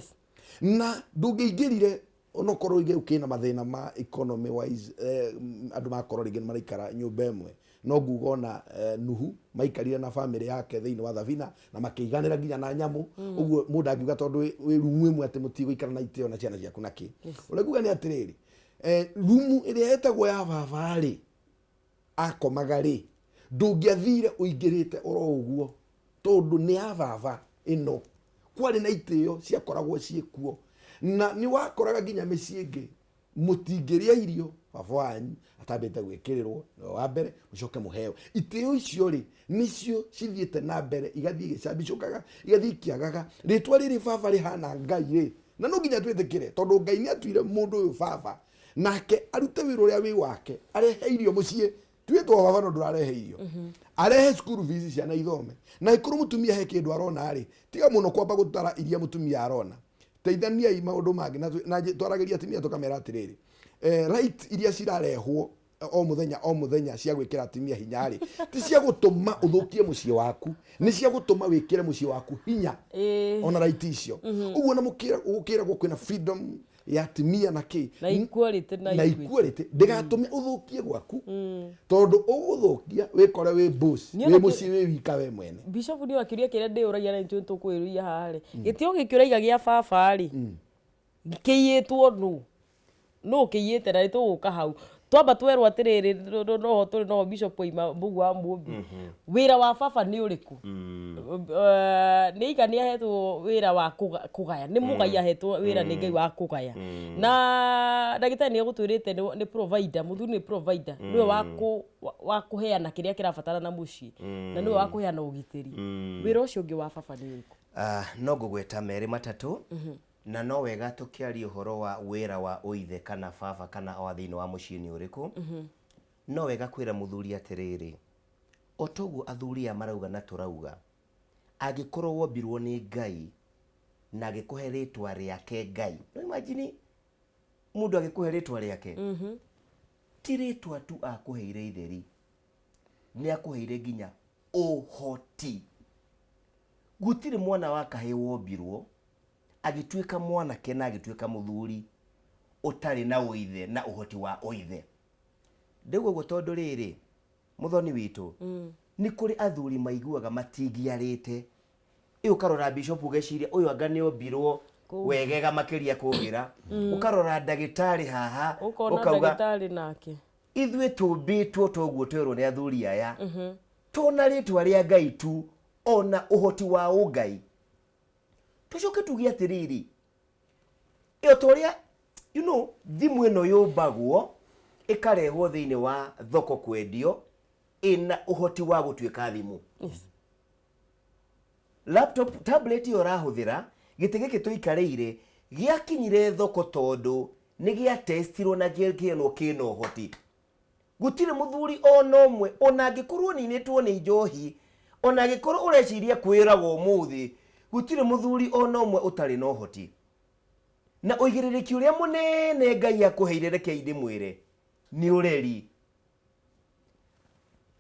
Na ndũngĩingĩrire onokorwo rĩngĩ kwĩna mathĩna ma economy wise, andũ makorwo rĩngĩ nĩmaraikara nyũmba ĩmwe, no nguga ona Nuhu maikarire na family yake thĩinĩ wa thabina na makĩiganĩra nginya na nyamũ. Ũguo mũndũ angiuga tondũ wĩ rumu ĩmwe atĩ mũtigũikara na itĩo na ciana ciaku na kĩ. Ũrĩa nguga nĩ atĩrĩrĩ, rumu ĩrĩa ĩtagwo ya baba rĩ, akomaga rĩ, ndũngĩathire ũingĩrĩte oro ũguo tondũ nĩ ya baba ĩno. Kwarĩ na itĩo ciakoragwo ciĩkuo, na nĩ wakoraga nginya mĩciĩ ĩngĩ mũtingĩrĩa irio baba wanyu atambĩte gwĩkĩrĩrwo nĩwe wa mbere, mũcoke mũheo. Itĩo icio rĩ nĩcio cithiĩte na mbere, igathiĩ igĩcambicũkaga, igathiĩ ikĩagaga. Rĩtwa rĩrĩ baba rĩhana Ngai rĩ, na no nginya twĩtĩkĩre tondũ Ngai nĩ atuire mũndũ ũyũ baba, nake arute wĩra ũrĩa wĩ wake, arehe irio mũciĩ. Tuĩtwo baba no ndũrarehe irio, arehe school fees ciana ithome. Na ĩkorwo mũtumia he kĩndũ arona rĩ, tiga mũno kwamba gũtara iria mũtumia arona, teithaniai maũndũ mangĩ. Na twaragĩria atumia tũkamera atĩrĩrĩ, right iria cirarehwo o mũthenya o mũthenya cia gwĩkĩra atumia hinya rĩ, ti cia gũtũma ũthũkie mũciĩ waku, nĩ cia gũtũma wĩkĩre mũciĩ waku hinya. Ona right icio ũguo, na gũkĩragwo kwĩna freedom ya atumia na kĩ, na equality, na na equality, ndĩgatũme ũthũkie gwaku, tondũ ũgũthũkia wĩkore wĩ boss wĩ mũciĩ wĩ wika we mwene. Bishop, nĩ akĩũria kĩrĩa ndĩũragia na nĩtũ tũkwĩrũria haha rĩ, gĩtĩo gĩkĩ ũraiga gĩa baba rĩ, kĩiyĩtwo nũ? Nũ kĩiyĩte? Na nĩtũgũka hau twamba twerwo atĩrĩrĩ, noho tũrĩ noho Bishop oima Mbũgua wa Mũmbi, wĩra wa baba nĩ ũrĩkũ? Nĩ iga nĩ ahetwo wĩra wa kũgaya, nĩ mũgai, ahetwo wĩra nĩ Ngai wa kũgaya, na ndagĩtarĩ nĩ egũtwĩrĩte nĩ provider, mũthuri nĩ provider, nĩwe wa kũheana kĩrĩa kĩrabatarana mũciĩ na nĩwe wa kũheana ũgitĩri. Wĩra ũcio ũngĩ wa baba nĩ ũrĩkũ? No ngũgweta merĩ matatũ, na no wega tũkĩaria ũhoro wa wĩra wa ũithe kana baba kana wa thĩinĩ wa mũciĩ nĩ ũrĩkũ, no wega kwĩra mũthuri atĩrĩrĩ, o toguo athuri aya marauga na tũrauga, angĩkorwo wombirwo nĩ Ngai na agĩkũhe rĩtwa rĩake Ngai, no imagine mũndũ agĩkũhe rĩtwa rĩake, ti rĩtwa tu akũheire itheri, nĩ akũheire nginya Ũhoti. Gũtirĩ mwana wa kahĩĩ wombirwo agĩtuĩka mwanake na agĩtuĩka mũthuri ũtarĩ na ũithe na ũhoti wa ũithe. Ndauga ũguo tondũ rĩrĩ, mũthoni witũ, nĩ kũrĩ athuri maiguaga matingiarĩte. Ĩ ũkarora bishop ũgeciria ũyũ anga nĩ ombirwo wegega makĩria kũngĩra. Ũkarora ndagĩtarĩ haha Ũkona ũkauga ndagĩtarĩ nake. Ithuĩ tũmbĩtwo toguo twerwo nĩ athuri aya. Tona rĩtwa rĩa Ngai tu ona ũhoti wa ũngai. Tũcoke tuge atĩrĩrĩ, ĩ o ta ũrĩa you know, thimũ ĩno yũmbagwo ĩkarehwo thĩinĩ wa thoko kwendio ĩna ũhoti wa gũtuĩka thimũ. Laptop, tablet ĩyo ũrahũthĩra, gĩtĩ gĩkĩ tũikarĩire gĩakinyire thoko tondũ nĩ gĩatestirwo na gĩkĩonwo kĩna ũhoti. Gũtirĩ mũthuri ona ũmwe, ona angĩkorwo ũninĩtwo nĩ njohi, ona angĩkorwo ũreciria kwĩraga ũmũthĩ, gũtirĩ mũthuri ona ũmwe ũtarĩ na ũhoti. Na ũigĩrĩrĩki ũrĩa mũnene Ngai akũheire, rekei ndĩmwĩre, nĩ ũreri.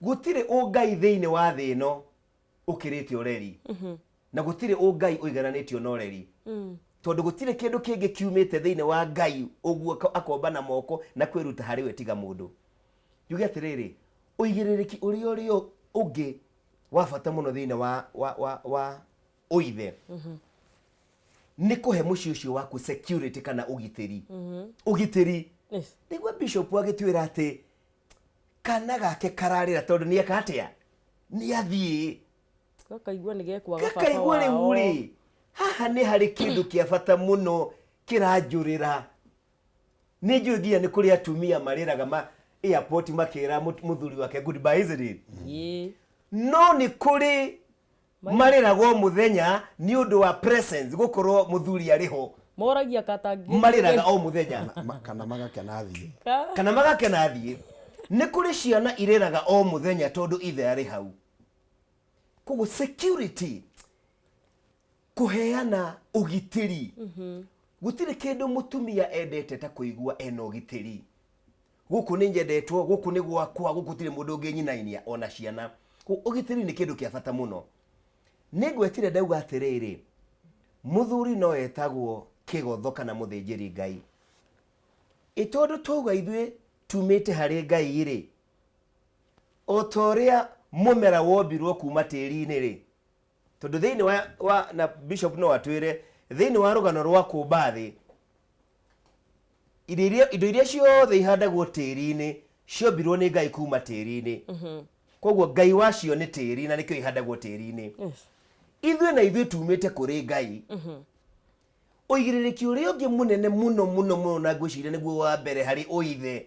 Gũtirĩ ũngai thĩinĩ wa thĩ ĩno ũkĩrĩte ũreri. Na gũtirĩ ũngai ũigananĩtio na ũreri. Tondũ gũtirĩ kĩndũ kĩngĩ kiumĩte thĩinĩ wa Ngai ũguo akomba na moko na kwĩruta harĩ we tiga mũndũ. Njuge atĩrĩrĩ, ũigĩrĩrĩki ũrĩa ũrĩa ũngĩ wa bata mũno thĩinĩ wa ũithe nĩ kũhe mũciĩ ũcio waku security kana ũgitĩri. Ũgitĩri. Nĩguo bishop agĩtwĩra atĩ kana gake kararĩra tondũ nĩ eka atĩa? Nĩ athiĩ. Gakaigua nĩ gekwaga baba Gakaigua rĩu wao. rĩ, haha nĩ harĩ kĩndũ kĩa bata mũno kĩranjũrĩra. Nĩ njũĩ nginya nĩ kũrĩ atumia marĩraga ma airport makĩra mũthuri wake goodbye, isn't it? No nĩ kũrĩ marĩraga o mũthenya nĩ ũndũ wa presence, gũkorwo mũthuri arĩ ho. Moragia katangĩ. Marĩraga o mũthenya. Kana magakena athiĩ. Kana magakena athiĩ. Nĩ kũrĩ ciana irĩraga o mũthenya tondũ ithe arĩ hau. Koguo security, kũheana ũgitĩri. Gũtirĩ kĩndũ mũtumia endete ta kũigua ena ũgitĩri. Gũkũ nĩ nyendetwo, gũkũ nĩ gwakwa, gũkũ gũtirĩ mũndũ ũngĩnyinainia ona ciana. Koguo ũgitĩri nĩ kĩndũ kĩa bata mũno. Nĩ ngwetire ndauga atĩrĩrĩ, mũthuri no etagwo kĩgotho kana mũthĩnjĩri Ngai. Ĩ tondũ twauga ithuĩ tumĩte harĩ Ngai rĩ, o ta ũrĩa mũmera wombirwo kuma tĩri-inĩ rĩ, tondũ thĩinĩ wa na bishop no atwĩre thĩinĩ wa rũgano rwa kũmba thĩ, indo iria ciothe ihandagwo tĩri-inĩ ciombirwo nĩ Ngai kuma tĩri-inĩ. Koguo Ngai wacio nĩ tĩri na nĩkĩo ihandagwo tĩri-inĩ. Ithuĩ na ithuĩ tumĩte kũrĩ Ngai. Ũigĩrĩrĩki ũrĩa ũngĩ mũnene mũno mũno mũno na ngwĩciria nĩguo wa mbere harĩ ũithe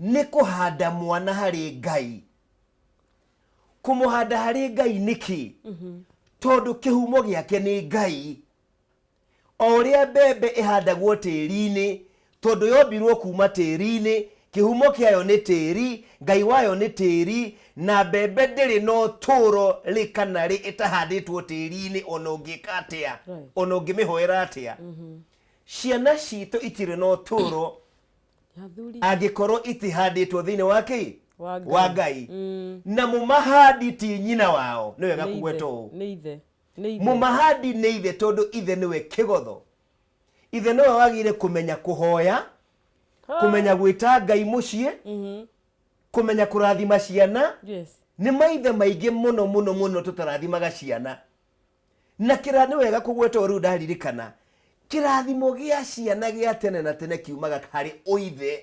nĩ kũhanda mwana harĩ Ngai. Kũmũhanda harĩ Ngai nĩkĩ? Tondũ kĩhumo gĩake nĩ Ngai. O ũrĩa mbembe ĩhandagwo tĩri-inĩ, tondũ yombirwo kuma tĩri-inĩ, kĩhumo kĩayo nĩ tĩri, Ngai wayo nĩ tĩri, na mbembe ndĩrĩ na ũtũũro rĩ kana rĩ ĩtahandĩtwo tĩri-inĩ ona ũngĩka atĩa, ona ũngĩmĩhoera atĩa. Ciana citũ itirĩ na ũtũũro angĩkorwo itihandĩtwo thĩinĩ wa kĩ? Wa Ngai. Wa Ngai. Na mũmahandi ti nyina wao, nĩ wega Nĩ kũgweta ithe. ũũ. Nĩ ithe. Nĩ ithe. Mũmahandi nĩ ithe tondũ ithe nĩwe kĩgotho. Ithe nĩwe wagĩrĩire kũmenya kũhoya, kũmenya gwĩta Ngai mũciĩ, kũmenya kũrathima ciana. Nĩ maithe maingĩ mũno mũno mũno tũtarathimaga ciana. Na kĩra nĩ wega kũgweta ũũ rĩu ndaririkana, kĩrathimo gĩa ciana gĩa tene na tene kiumaga harĩ ũithe,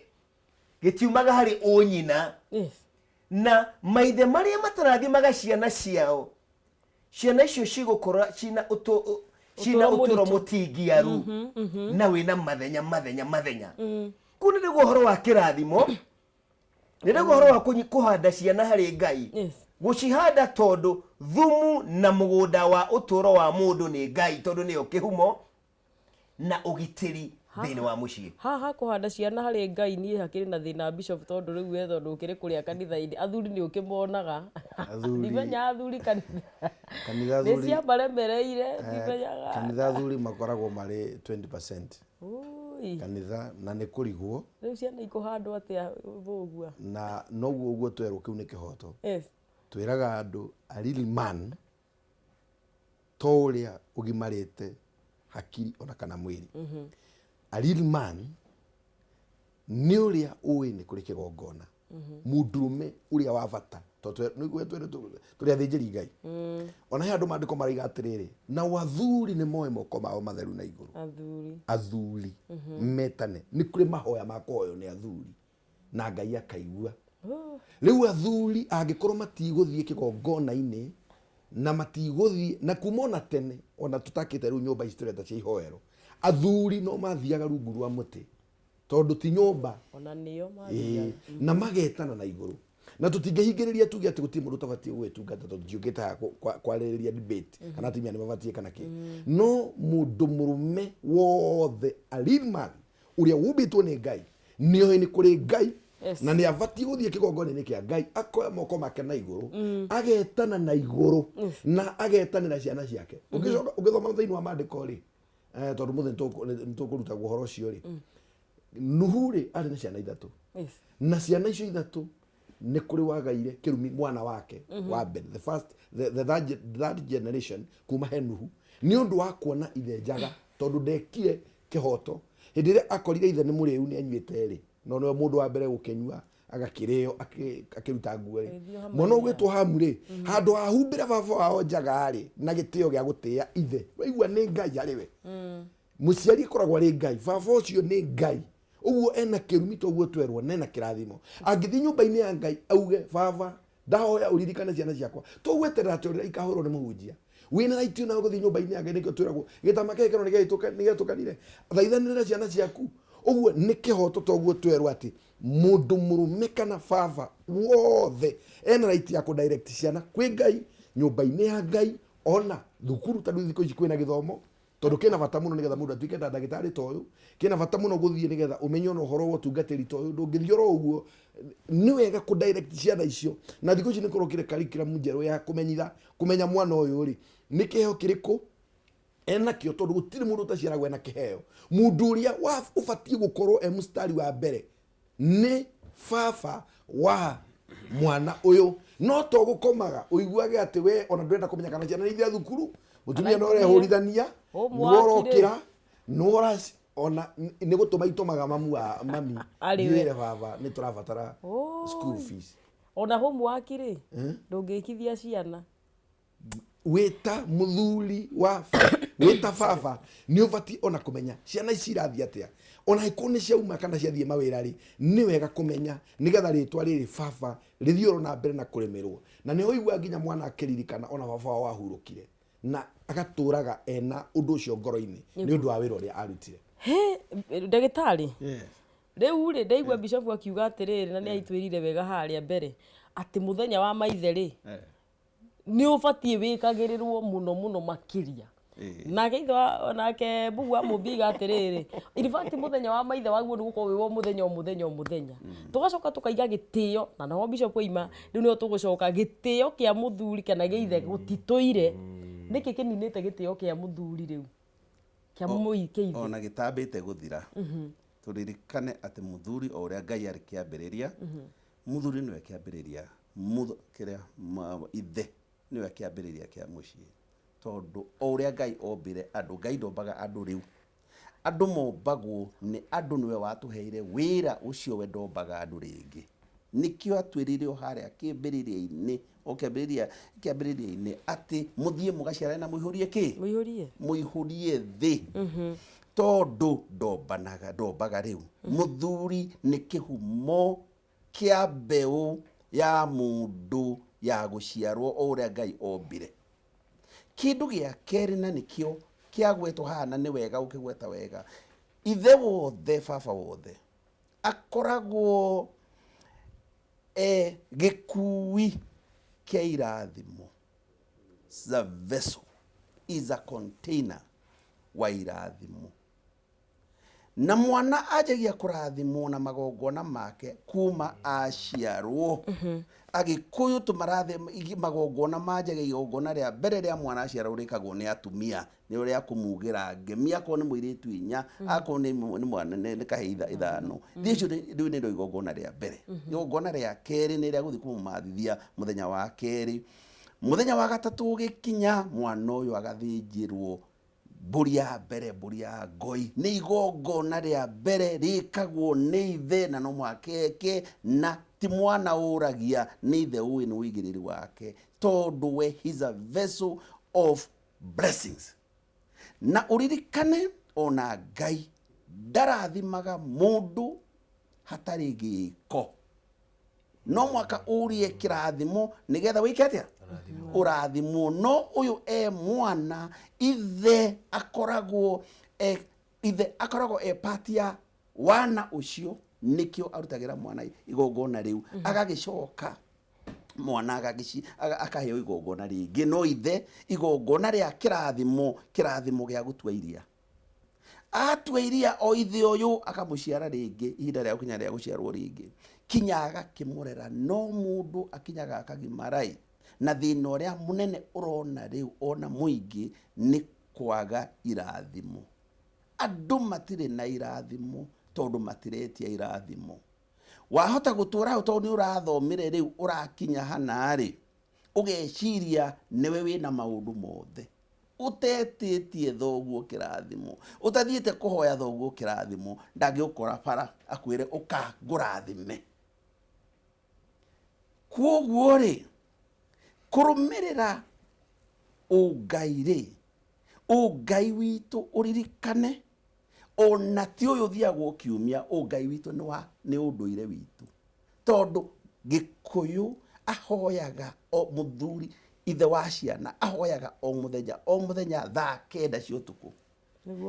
gĩtiumaga harĩ ũnyina. Na maithe marĩa matarathimaga ciana ciao, ciana icio cigũkora cina cina Ũtũũro ũtũũro mũritũ. mũtingiaru na wĩna mathenya mathenya mathenya. Kũu nĩ nĩguo ũhoro wa kĩrathimo, nĩ nĩguo ũhoro wa kũhanda ciana harĩ Ngai. Gũcihanda tondũ thumu na mũgũnda wa ũtũũro wa mũndũ nĩ Ngai, tondũ nĩyo kĩhumo na ũgitĩri thĩinĩ wa mũciĩ. Haha kũhanda ciana harĩ Ngai niĩ hakĩrĩ na thĩna Bishop, tondũ rĩu we tondũ ũkĩrĩ kũrĩa kanitha-inĩ, athuri nĩ ũkĩmonaga. Athuri. Ndimenya athuri kanitha. Kanitha Nĩ athuri. ciamaremereire, ndimenyaga. Kanitha athuri makoragwo marĩ 20%. Ui. Kanitha na nĩ kũrigwo. Rĩu ciana ikũhandwo atĩa thũgua? Na noguo ũguo twerwo kĩu nĩ kĩhoto. Twĩraga andũ a real man to ũrĩa ũgimarĩte hakiri ona kana mwĩrĩ. A real man nĩ ũrĩa ũĩ nĩ kũrĩ kĩgongona. Mũndũrũme ũrĩa wa bata tondũ nĩguo tũrĩ athĩnjĩri Ngai. Ona he andũ maandĩko maraiga atĩrĩrĩ, nao athuri nĩ moe moko mao matheru na igũrũ. Athuri. Athuri metane. Nĩ kũrĩ mahoya ma kũhoywo nĩ athuri na Ngai akaigua. Rĩu athuri angĩkorwo matigũthiĩ kĩgongona-inĩ na matigũthiĩ na kuma ona tene ona tũtakĩte rĩu nyũmba ici tũreta cia ihoero, athuri no mathiaga rungu rwa mũtĩ tondũ ti nyũmba. Ona nĩo mathiaga. Na magetana na igũrũ. Na tũtingĩhingĩrĩria tuge atĩ gũtirĩ mũndũ ũtabatiĩ gwĩtungata tondũ tũtiũkĩte haha kwarĩrĩria debate kana atumia nĩ mabatiĩ kana kĩ. No mũndũ mũrũme wothe a real man ũrĩa wumbĩtwo nĩ Ngai nĩ oĩ nĩ kũrĩ Ngai na nĩ abatiĩ gũthiĩ kĩgongona-inĩ kĩa Ngai akoya moko make na igũrũ agetana na igũrũ na agetanĩra ciana ciake. Ũngĩcoka ũngĩthoma thĩinĩ wa maandĩko rĩ, tondũ mũthĩ nĩ tũkũrutagwo ũhoro ũcio rĩ, Nuhu rĩ arĩ na ciana ithatũ. Na ciana icio ithatũ nĩ kũrĩ wagaire kĩrumi mwana wake wa mbere, the first, the third generation kuma he Nuhu nĩ ũndũ wa kuona ithe njaga tondũ ndekire kĩhoto. Hĩndĩ ĩrĩa akorire ithe nĩ mũrĩu nĩ anyuĩte rĩ, no nĩwe mũndũ wa mbere gũkĩnyua agakĩrĩo akĩruta nguo rĩ. Mwana ũgwĩtwo Hamu rĩ, handũ ha humbĩre baba wao njaga rĩ, na gĩtĩo gĩa gũtĩĩa ithe, waigua nĩ Ngai harĩ we. Mũciari akoragwo arĩ Ngai, baba ũcio nĩ Ngai. Ũguo ena kĩrumi toguo twerwo na ena kĩrathimo. Angĩthiĩ nyũmba-inĩ ya Ngai auge baba ndahoya ũririkane ciana ciakwa, tũgweterera atĩ ũrĩa ikahũrwo nĩ mũhunjia. Wĩna right ona gũthiĩ nyũmba-inĩ ya Ngai, nĩkĩo twĩragwo gĩtama kĩa gĩkeno nĩgĩatũkanire, thaithanĩrĩra ciana ciaku. Ũguo nĩ kĩhoto toguo twerwo atĩ mũndũ mũrũme kana baba wothe ena right ya kũ direct ciana kwĩ Ngai, nyũmba-inĩ ya Ngai, ona thukuru, tondũ thikũ ici kwĩna gĩthomo, tondũ kĩna bata mũno nĩgetha mũndũ atuĩke ta ndagĩtarĩ ta ũyũ, kĩna bata mũno gũthiĩ nĩgetha ũmenye ona ũhoro wa ũtungatĩri ta ũyũ, ndũngĩthiĩ oro ũguo. Nĩ wega kũ direct ciana icio. Na thikũ ici nĩ kũrokire curriculum njerũ ya kũmenyitha, kũmenya mwana ũyũ rĩ nĩ kĩheo kĩrĩkũ enakĩo, tondũ gũtirĩ mũndũ ũtaciaragwo ena kĩheo. Mũndũ ũrĩa ũbatiĩ gũkorwo e mũstari wa mbere nĩ baba wa mwana ũyũ. No to gũkomaga ũiguage atĩ we ona ndũrenda kũmenya kana ciana nĩ ithiaga thukuru, mũtumia no ũrehũrithania, nĩwe ũrokĩra, nĩwe ũraci, ona nĩ gũtũma itũmaga mamu wa mami wĩre baba nĩ tũrabatara school fees. Ona homework rĩ, ndũngĩkithia ciana. Wĩta mũthuri wa wĩta baba nĩ ũbatiĩ ona kũmenya ciana ici irathiĩ atĩa, ona angĩkorwo nĩ ciauma kana ciathiĩ mawĩra rĩ, nĩ wega kũmenya nĩgetha rĩtwa rĩrĩ baba rĩthiĩ oro na mbere na kũrĩmĩrwo. Na nĩho ũiguaga nginya mwana akĩririkana ona baba wao ahurũkire, na agatũraga ena ũndũ ũcio ngoro-inĩ nĩ ũndũ wa wĩra ũrĩa arutire. Ndagĩtarĩ, rĩu rĩ ndaigua Bishop akiuga atĩrĩrĩ, na nĩ aitwĩrire wega harĩa mbere atĩ mũthenya wa maithe rĩ nĩ ũbatiĩ wĩkagĩrĩrwo mũno mũno makĩria. Nake ithe nake Mbugu wa Mũmbi aiga atĩrĩrĩ, in fact mũthenya wa maithe waguo nĩ gũkorwo wĩ wa mũthenya o mũthenya o mũthenya. Tũgacoka tũkaiga gĩtĩo, na noho Bishop oima, rĩu nĩho tũgũcoka gĩtĩo kĩa mũthuri kana gĩa ithe gũtitũire. Nĩkĩ kĩninĩte gĩtĩo kĩa mũthuri rĩu? Kĩa kĩa ithe. Ona gĩtambĩte gũthira. Tũririkane atĩ mũthuri o ũrĩa Ngai arĩ kĩambĩrĩria, mũthuri nĩwe kĩambĩrĩria, kĩrĩa ithe nĩwe kĩambĩrĩria kĩa mũciĩ. Tondũ o ũrĩa Ngai ombire andũ, Ngai ndombaga andũ rĩu. Andũ mombagwo nĩ andũ, nĩwe watũheire wĩra ũcio, we ndombaga andũ rĩngĩ. Nĩkĩo atwĩrire o harĩa kĩambĩrĩria-inĩ, o kĩambĩrĩria-inĩ atĩ mũthiĩ mũgaciarane na mũihũrie kĩ? Mũihũrie. Mũihũrie thĩ. Tondũ ndombanaga, ndombaga rĩu. Mũthuri nĩ kĩhumo kĩa mbeũ ya mũndũ ya gũciarwo o ũrĩa Ngai ombire. Kĩndũ gĩa kerĩ na nĩkĩo kĩagwetwo haha na nĩ wega ũkĩgweta wega, ithe wothe, baba wothe akoragwo e gĩkui kĩa irathimo. The vessel is a container wa irathimo. Na mwana anjagia kũrathimwo na magongona make kuma aciarwo. Agĩkũyũ tũmarathi magongona manjagia igongona rĩa mbere rĩa mwana aciarwo rĩkagwo nĩ atumia, nĩ ũrĩa kũmugĩra ngemi, akorwo nĩ mũirĩtu inya, akorwo nĩ mwana nĩ kahĩĩ ithano. Rĩu rĩu nĩrĩo igongona rĩa mbere. Igongona rĩa kerĩ nĩ rĩa gũthiĩ kũmũmathithia mũthenya wa kerĩ. Mũthenya wa gatatũ ũgĩkinya, mwana ũyũ agathĩnjĩrwo mbũri ya mbere, mbũri ya ngoi. Nĩ igongona rĩa mbere rĩkagwo nĩ ithe, na no mũhaka eke, na ti mwana ũragia, nĩ ithe ũĩ nĩ ũigĩrĩri wake, tondũ we he's a vessel of blessings. Na ũririkane ona Ngai ndarathimaga mũndũ hatarĩ gĩko. No mwaka ũrie kĩrathimo nĩgetha wĩke atĩa? Ũrathimwo. No ũyũ e mwana, ithe akoragwo e, ithe akoragwo e part ya wana ũcio, nĩkĩo arutagĩra mwana igongona rĩu. Agagĩcoka mwana akaheo igongona rĩngĩ, no ithe igongona rĩa kĩrathimo, kĩrathimo gĩa gũtua iria. Atua iria o ithe ũyũ akamũciara rĩngĩ, ihinda rĩa gũkinya rĩa gũciarwo rĩngĩ kinya agakĩmũrera. No mũndũ akinyaga akagimara-ĩ, na thĩna ũrĩa mũnene ũrona rĩu ona mũingĩ nĩ kwaga irathimo. Andũ matirĩ na irathimo tondũ matiretia irathimo. Wahota gũtũra hau tondũ nĩ ũrathomire rĩu ũrakinya hana-rĩ, ũgeciria nĩwe wĩna maũndũ mothe, ũtetĩtie thoguo kĩrathimo, ũtathiĩte kũhoya thoguo kĩrathimo, ndangĩgũkora bara akwĩre ũka ngũrathime. Kwoguo rĩ, kũrũmĩrĩra ũngai rĩ, ũngai witũ ũririkane ona ti ũyũ ũthiagwo kiumia, ũngai witũ nĩ wa nĩ ũndũire witũ, tondũ Gĩkũyũ ahoyaga o mũthuri ithe wa ciana ahoyaga o mũthenya o mũthenya thaa 9 cia ũtukũ.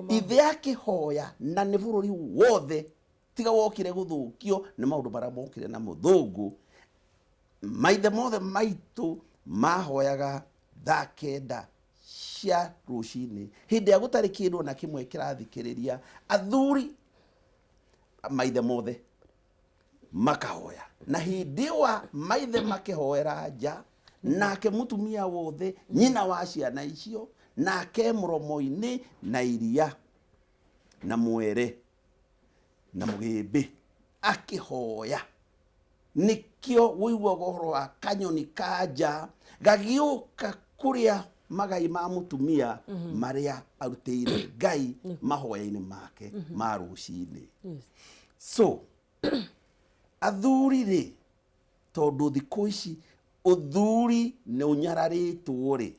Ithe akĩhoya, na nĩ bũrũri wothe tiga wokire gũthũkio nĩ maũndũ marĩa mokire na mũthũngũ. Maithe mothe maitũ mahoyaga thaa 9 cia rũcinĩ, hĩndĩ ĩrĩa gũtarĩ kĩndũ ona kĩmwe kĩrathikĩrĩria. Athuri maithe mothe makahoya, na hĩndĩ ĩyo maithe makĩhoera nja, nake mũtumia wothe nyina wa ciana icio nake mũromo-inĩ na iria na mwere na mũgĩmbĩ akĩhoya. Nĩkĩo wũiguaga ũhoro wa kanyoni ka nja gagĩũka kũrĩa magai ma mũtumia marĩa arutĩire Ngai mahoya-inĩ make ma rũcinĩ. So athuri rĩ, tondũ thikũ ici ũthuri nĩ ũnyararĩtwo rĩ,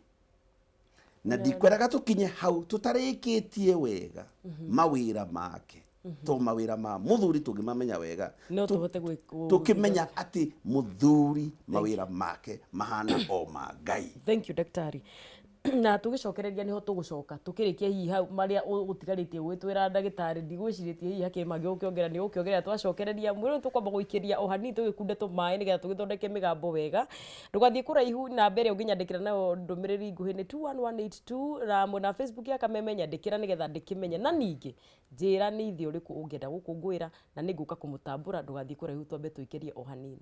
na ndikwendaga tũkinye hau tũtarĩkĩtie wega mawĩra make, to mawĩra ma mũthuri tũngĩmamenya wega, no tũhote tũkĩmenya atĩ mũthuri mawĩra make mahana o ma Ngai. Thank you, daktari. Na tũgĩcokereria nĩho tũgũcoka tũkĩrĩkia hihi hau marĩa ũtigarĩtie gwĩtwĩra ndagĩtarĩ, ndigwĩcirĩtie hihi hakĩrĩ mangĩ ũkĩongerera, nĩ ũkĩongerera. Twacokereria mwĩrĩ tũkwamba gũikĩria o hanini tũgĩkunde tũmaĩ nĩgetha tũgĩthondeke mĩgambo wega. Ndũgathiĩ kũraihu na mbere, ũngĩnyandĩkĩra nayo ndũmĩrĩri nguhĩ nĩ 21182 na mwena wa Facebook ya Kameme, nyandĩkĩra nĩgetha ndĩkĩmenye, na ningĩ njĩra nĩ ithe ũrĩkũ ũngĩenda gũkũngũĩra na nĩ ngũka kũmũtambũra. Ndũgathiĩ kũraihu, twambe tũikĩrie o hanini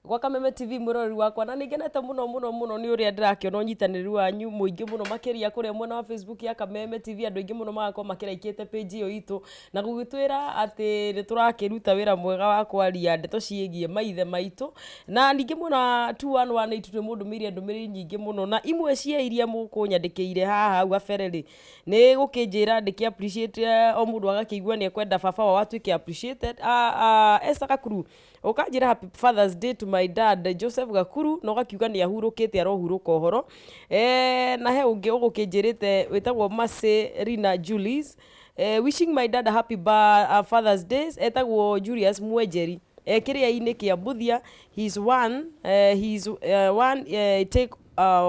gwa Kameme TV. Mwĩroreri wakwa, na nĩngenete mũno mũno mũno nĩ ũrĩa ndĩrakĩona ũnyitanĩri wanyu mũingĩ mũno makĩria kũrĩa mwena wa Facebook ya Kameme TV. Andũ aingĩ mũno magakorwo makĩraikĩte page ĩyo itũ na gũgĩtwĩra atĩ nĩ tũrakĩruta wĩra mwega wa kwaria ndeto ciĩgiĩ maithe maitũ. Na ningĩ mwena wa 2118 nĩ mũndũmĩire ndũmĩrĩri nyingĩ mũno, na imwe cia iria mũkũnyandĩkĩire haha hau gabere rĩ, nĩ gũkĩnjĩra ndĩkĩ appreciate o mũndũ agakĩigua nĩ ekwenda baba wao atuĩke appreciated. Esther Gakuru ũkanjĩra, "Happy Father's Day to my dad Joseph Gakuru," na ũgakiuga nĩ ahurũkĩte, arohurũka ũhoro. Na he ũngĩ ũgũkĩnjĩrĩte wĩtagwo Mercy Rina Julies, "Wishing my dad a happy Father's Day," etagwo Julius Mwenjeri, kĩrĩa-inĩ kĩa Mbuthia. He's one take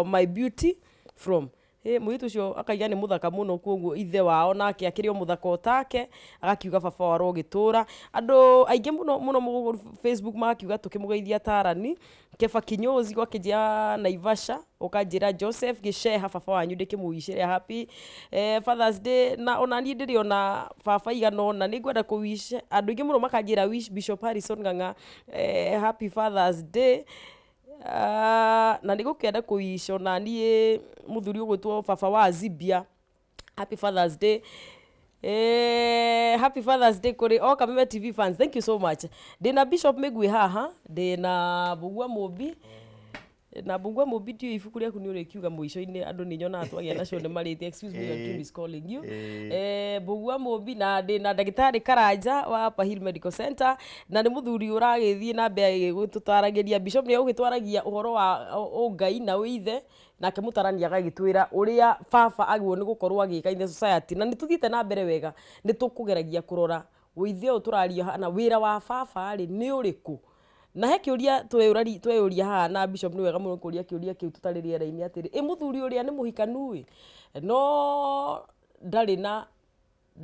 my beauty from. Ĩ, mũirĩtu ũcio akaiga nĩ mũthaka mũno koguo ithe wao nake akĩrĩ o mũthaka o take agakiuga baba wao arogĩtũra. Andũ aingĩ mũno mũno Facebook magakiuga tũkĩmũgeithia atarani. Kefa Kinyozi gwakĩnjia Naivasha ũkanjĩra Joseph Gĩceha baba wanyu ndĩkĩmũwicĩre happy Father's Day, na ona niĩ ndĩrĩ ona baba igana ũna nĩ ngwenda kũ wish andũ aingĩ mũno makanjĩra wish Bishop Harrison Ng'ang'a happy Father's Day. Na nĩ ngũkĩenda kũ wish ona niĩ mũthuri ũgwĩtwo baba wa Zibia happy Father's Day. Happy Father's Day kũrĩ o Kameme TV fans, thank you so much. Ndĩna Bishop Mĩgui haha, ndĩna Mbũgua Mũmbi, na Mbũgua Mũmbi ndiũĩ ibuku rĩaku nĩ ũrĩkiuga mũico-inĩ, andũ nĩ nyonaga twagĩa nacio nĩ marĩtie, excuse me, your dream is calling you. Mbũgua Mũmbi na ndĩna ndagĩtarĩ Karanja wa Upper Hill Medical Center, na nĩ mũthuri ũragĩthiĩ na mbere agĩtũtaragĩria. Bishop nĩ egũgĩtwaragia ũhoro wa ũngai na ũithe, nake mũtarani agagĩtwĩra ũrĩa baba agĩrĩirwo nĩ gũkorwo agĩka in the society, na nĩ tũthiĩte na mbere wega, nĩ tũkũgeragia kũrora ũithe ũyũ tũraria haha na wĩra wa baba rĩ nĩ ũrĩkũ. Na he kĩũria tweyũria haha na Bishop nĩ wega mũno kũria kĩũria kĩu tũtarĩ rĩera-inĩ atĩrĩ, ĩ mũthuri ũrĩa nĩ mũhikanu ĩ, no ndarĩ na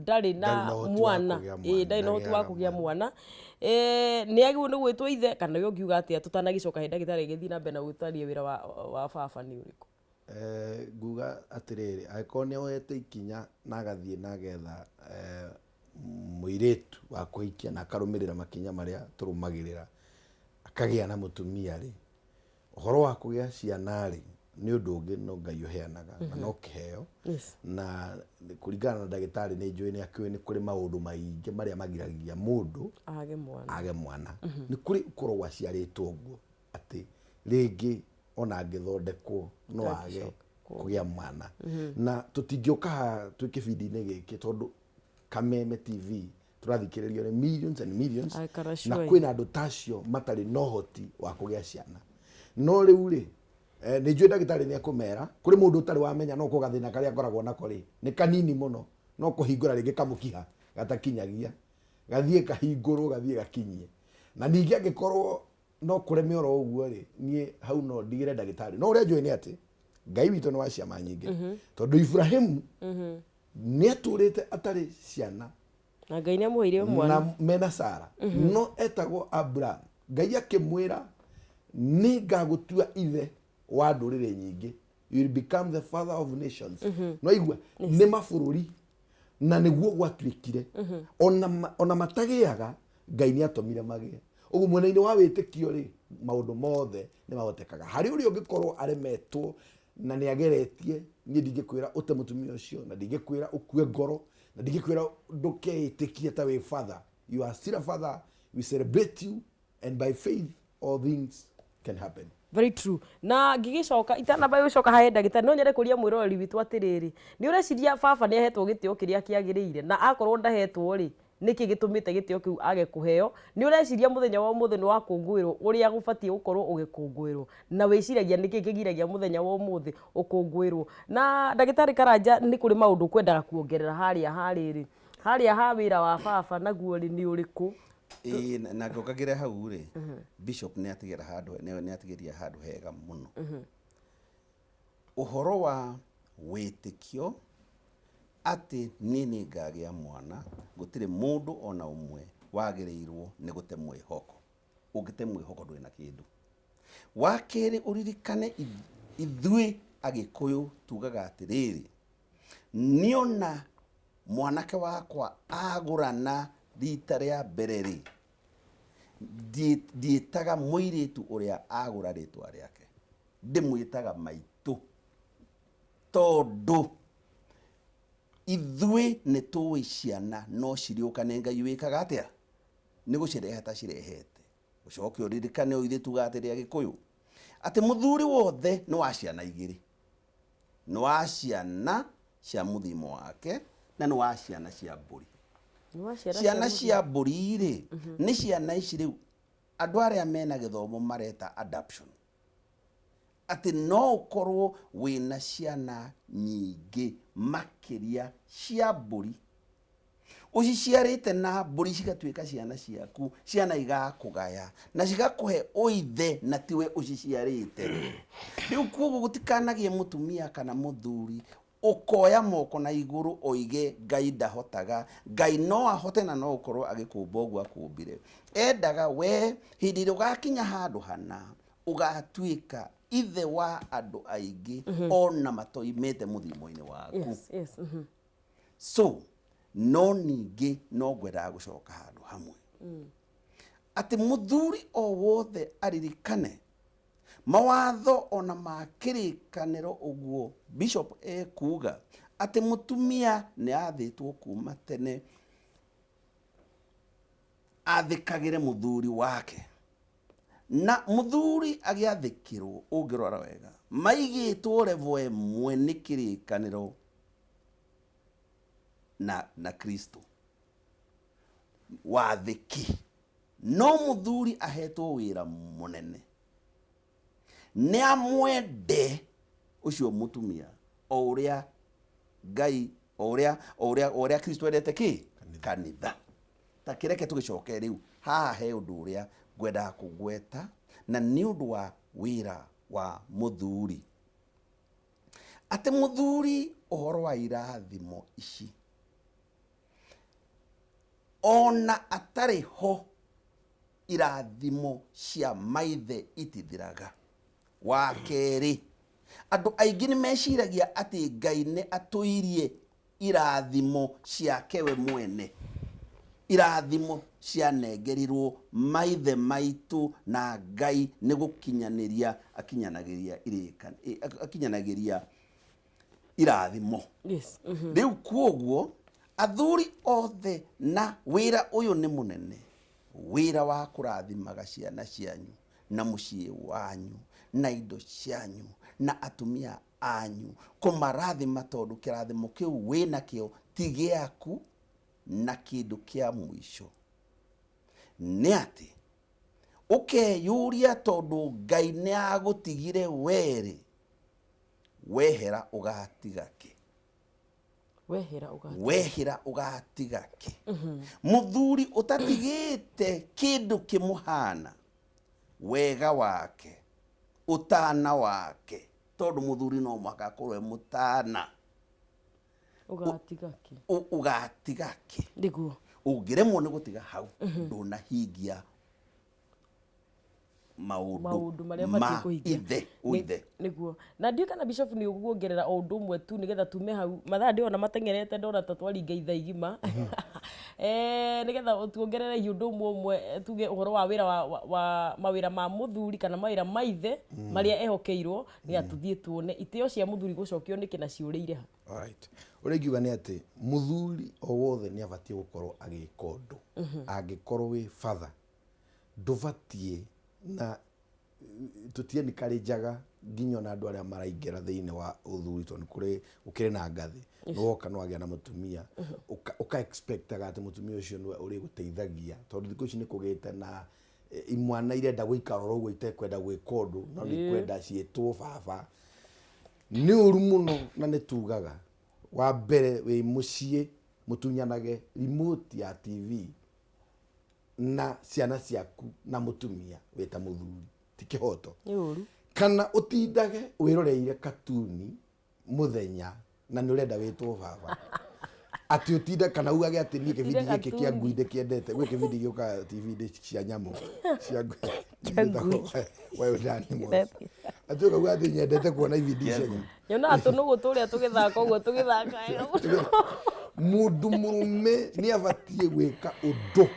ndarĩ na mwana, ĩ ndarĩ na ũhoti wa kũgĩa mwana, nĩ agĩrĩirwo nĩ gwĩtwo ithe kana we ũngiuga atĩa tũtanagĩcoka he ndagĩtarĩ agĩthiĩ na mbere na gũtaria wĩra wa baba nĩ ũrĩkũ? Nguga atĩrĩrĩ, angĩkorwo nĩ oyete ikinya na agathiĩ na agetha mũirĩtu wa kũhikia na akarũmĩrĩra makinya marĩa tũrũmagĩrĩra akagĩa na mũtumia rĩ, ũhoro wa kũgĩa ciana rĩ nĩ ũndũ ũngĩ no Ngai ũheanaga na no kĩheo. Na kũringana na ndagĩtarĩ nĩ njũĩ nĩ akĩũĩ nĩ kũrĩ maũndũ maingĩ marĩa magiragia mũndũ age mwana. Nĩ kũrĩ ũkoragwo aciarĩtwo ũguo atĩ rĩngĩ ona angĩthondekwo no age kũgĩa mwana. Na tũtingĩũka haha twĩ kĩbindi-inĩ gĩkĩ tondũ Kameme TV tũrathikĩrĩrio nĩ millions and millions, na kwĩna andũ ta acio matarĩ na ũhoti wa kũgĩa ciana. No rĩu rĩ, nĩ njũĩ ndagĩtarĩ nĩ ekũmera kũrĩ mũndũ ũtarĩ wamenya no ko gathĩna karĩa akoragwo nako rĩ nĩ kanini mũno, no kũhingũra rĩngĩ kamũkiha gatakinyagia, gathiĩ kahingũrwo gathiĩ gakinyie. Na ningĩ angĩkorwo no kũreme oro ũguo rĩ, niĩ hau no ndigĩre ndagĩtarĩ. No ũrĩa njũĩ nĩ atĩ Ngai witũ nĩ wa ciama nyingĩ, tondũ Ibrahimu nĩ atũrĩte atarĩ ciana na Ngai nĩ amũheire mwana na mena Sara, no etagwo Abraham. Ngai akĩmwĩra nĩ ngagũtua ithe wa ndũrĩrĩ nyingĩ, you will become the father of nations. No igua nĩ mabũrũri, na nĩguo gwatuĩkire. Ona matagĩaga, Ngai nĩ atũmire magĩe. Ũguo mwena-inĩ wa wĩtĩkio rĩ, maũndũ mothe nĩ mahotekaga. Harĩ ũrĩa ũngĩkorwo aremetwo na nĩ ageretie, niĩ ndingĩkwĩra ũte mũtumia ũcio, na ndingĩkwĩra ũkue ngoro, na ndingĩkwĩra ndũkeĩtĩkie ta wĩ father. You are still a father, we celebrate you, and by faith all things can happen. Very true. Na ngĩgĩcoka itanamba gũcoka hahe ndagĩtarĩ, no nyende kũria mwĩroreri witũ atĩrĩrĩ, nĩ ũreciria baba nĩ ahetwo gĩtĩo kĩrĩa kĩagĩrĩire? Na akorwo ndahetwo rĩ, nĩkĩ gĩtũmĩte gĩtĩo kĩu age kũheo? Nĩ ũreciria mũthenya wa ũmũthĩ nĩ wakũngũĩrwo ũrĩa gũbatiĩ gũkorwo ũgĩkũngũĩrwo? Na wĩciragia nĩkĩ kĩgiragia mũthenya wa ũmũthĩ ũkũngũĩrwo? Na ndagĩtarĩ Karanja, nĩ kũrĩ maũndũ ũkwendaga kuongerera harĩa harĩrĩ, harĩa ha wĩra wa baba naguo rĩ nĩ ũrĩkũ? Ĩĩ, na ngũkagĩra hau rĩ, Bishop nĩ atigĩra handũ, nĩ atigĩria handũ hega mũno. Ũhoro wa wĩtĩkio atĩ niĩ nĩ ngagĩa mwana, gũtirĩ mũndũ ona ũmwe wagĩrĩirwo nĩ gũte mwĩhoko. Ũngĩte mwĩhoko ndũrĩ na kĩndũ. Wa kerĩ, ũririkane ithuĩ Agĩkũyũ tugaga atĩrĩrĩ, niona mwanake wakwa agũrana rita rĩa mbere rĩ, ndiĩtaga mũirĩtu ũrĩa agũra rĩtwa rĩake, ndĩmwĩtaga maitũ, tondũ ithuĩ nĩ tũĩ ciana no cirĩũka nĩ Ngai wĩkaga atĩa, nĩ gũcirehe atacirehete. Ũcoke ũririkane o ithuĩ tugaga atĩrĩ Agĩkũyũ, atĩ mũthuri wothe nĩ wa ciana igĩrĩ, nĩ wa ciana cia mũthimo wake na nĩ wa ciana cia mbũri. Ciana cia mbũri rĩ, nĩ ciana ici rĩu andũ arĩa mena gĩthomo mareta adoption, atĩ no ũkorwo wĩna ciana nyingĩ makĩria cia mbũri. Ũciciarĩte na mbũri cigatuĩka ciana ciaku, ciana igakũgaya na cigakũhe ũithe na tiwe ũciciarĩte. Rĩu kuoguo gũtikanagie mũtumia kana mũthuri ũkoya moko na igũrũ oige Ngai ndahotaga. Ngai no ahote na no ũkorwo agĩkũmba ũguo akũmbire. Endaga we hĩndĩ ĩrĩa ũgakinya handũ hana ũgatuĩka ithe wa andũ aingĩ ona matoimĩte mũthimo-inĩ waku. Yes, yes. So no ningĩ no ngwendaga gũcoka handũ hamwe atĩ mũthuri o wothe aririkane mawatho ona ma kĩrĩkanĩro ũguo bishop ekuga atĩ mũtumia nĩ athĩtwo kuma tene athĩkagĩre mũthuri wake na mũthuri agĩathĩkĩrwo ũngĩrora wega maigĩtwo level ĩmwe nĩ kĩrĩkanĩro na Kristo wathĩki. No mũthuri ahetwo wĩra mũnene nĩ amwende ũcio mũtumia o ũrĩa Ngai o ũrĩa o ũrĩa o ũrĩa Kristo endete kĩ kanitha. Ta kĩreke tũgĩcoke rĩu haha he ũndũ ũrĩa ngwendaga kũgweta na nĩ ũndũ wa wĩra wa mũthuri atĩ mũthuri ũhoro wa irathimo ici ona atarĩ ho irathimo cia maithe itithiraga. Wa kerĩ, andũ aingĩ nĩ meciragia atĩ Ngai nĩ atũirie irathimo ciake we mwene. Irathimo cianengerirwo maithe maitũ na Ngai nĩ gũkinyanĩria akinyanagĩria akinyanagĩria irathimo. Yes. Rĩu kuoguo athuri othe na wĩra ũyũ nĩ mũnene, wĩra wa kũrathimaga ciana cianyu na mũciĩ wanyu na indo cianyu na atumia anyu, kũmarathima tondũ kĩrathimo kĩu wĩnakĩo ti gĩaku. Na kĩndũ kĩa mũico nĩ atĩ ũkeyũria tondũ Ngai nĩ agũtigire werĩ, wehera ũgatiga kĩ? Wehera ũgatiga. Wehera ũgatiga kĩ? Mũthuri ũtatigĩte kĩndũ kĩmũhana wega wake, ũtana wake, tondũ mũthuri no mũhaka akorwo e mũtana. Ũgatiga kĩ? Ũgatiga kĩ? Nĩguo. Ũngĩremwo nĩ gũtiga hau ndũnahingia maũndũ marĩa ũbatiĩ kũhingia. Ithe ũithe. Nĩguo. Na ndiũĩ kana bishop nĩ ũguongerera o ũndũ ũmwe tu nĩgetha tume hau mathaa ndĩrona mateng'erete ndona ta twaringa ithaa igima. Nĩgetha tuongerere hihi ũndũ ũmwe ũmwe tuge ũhoro wa wĩra wa mawĩra ma mũthuri kana mawĩra ma ithe marĩa ehokeirwo nĩgetha tũthiĩ tuone itĩo cia mũthuri gũcokio nĩkĩ na ciũrĩire ha. Alright. Ũrĩa ingiuga nĩ atĩ mũthuri o wothe nĩ abatiĩ gũkorwo agĩka ũndũ. Angĩkorwo wĩ father ndũbatiĩ na tũtiencourageaga nginya ona andũ arĩa maraingĩra thĩinĩ wa ũthuri tondũ nĩ kũrĩ gũkĩrĩ na ngathĩ. Nĩwoka nĩwagĩa na mũtumia ũka expectaga atĩ mũtumia ũcio nĩwe ũrĩgũteithagia tondũ thikũ ici nĩ kũgĩte na imwana irenda gũikara oro ũguo itekwenda gwĩka ũndũ no nĩ ikwenda ciĩtwo baba. Nĩ ũru mũno na nĩ tugaga wa mbere wĩ mũciĩ mũtunyanage remote ya TV na ciana ciaku na mũtumia wĩ ta mũthuri ti kĩhoto. Nĩ ũru. Kana ũtindage wĩroreire katuni mũthenya na nĩ ũrenda wĩtwo baba. Atĩ ũtinde kana ugage atĩ niĩ kĩbindi gĩkĩ kĩa ngui ndĩkĩendete, gwĩ kĩbindi gĩũkaga TV-inĩ cia nyamũ cia ngui. Cia ngui. Wild animals. Atĩ ũkauga atĩ nyendete kuona ibindi cia nyamũ. Nyonaga tũnũgũ tũrĩa tũgĩthaka ũguo tũgĩthaka wega mũno. Mũndũ mũrũme nĩ abatiĩ gwĩka ũndũ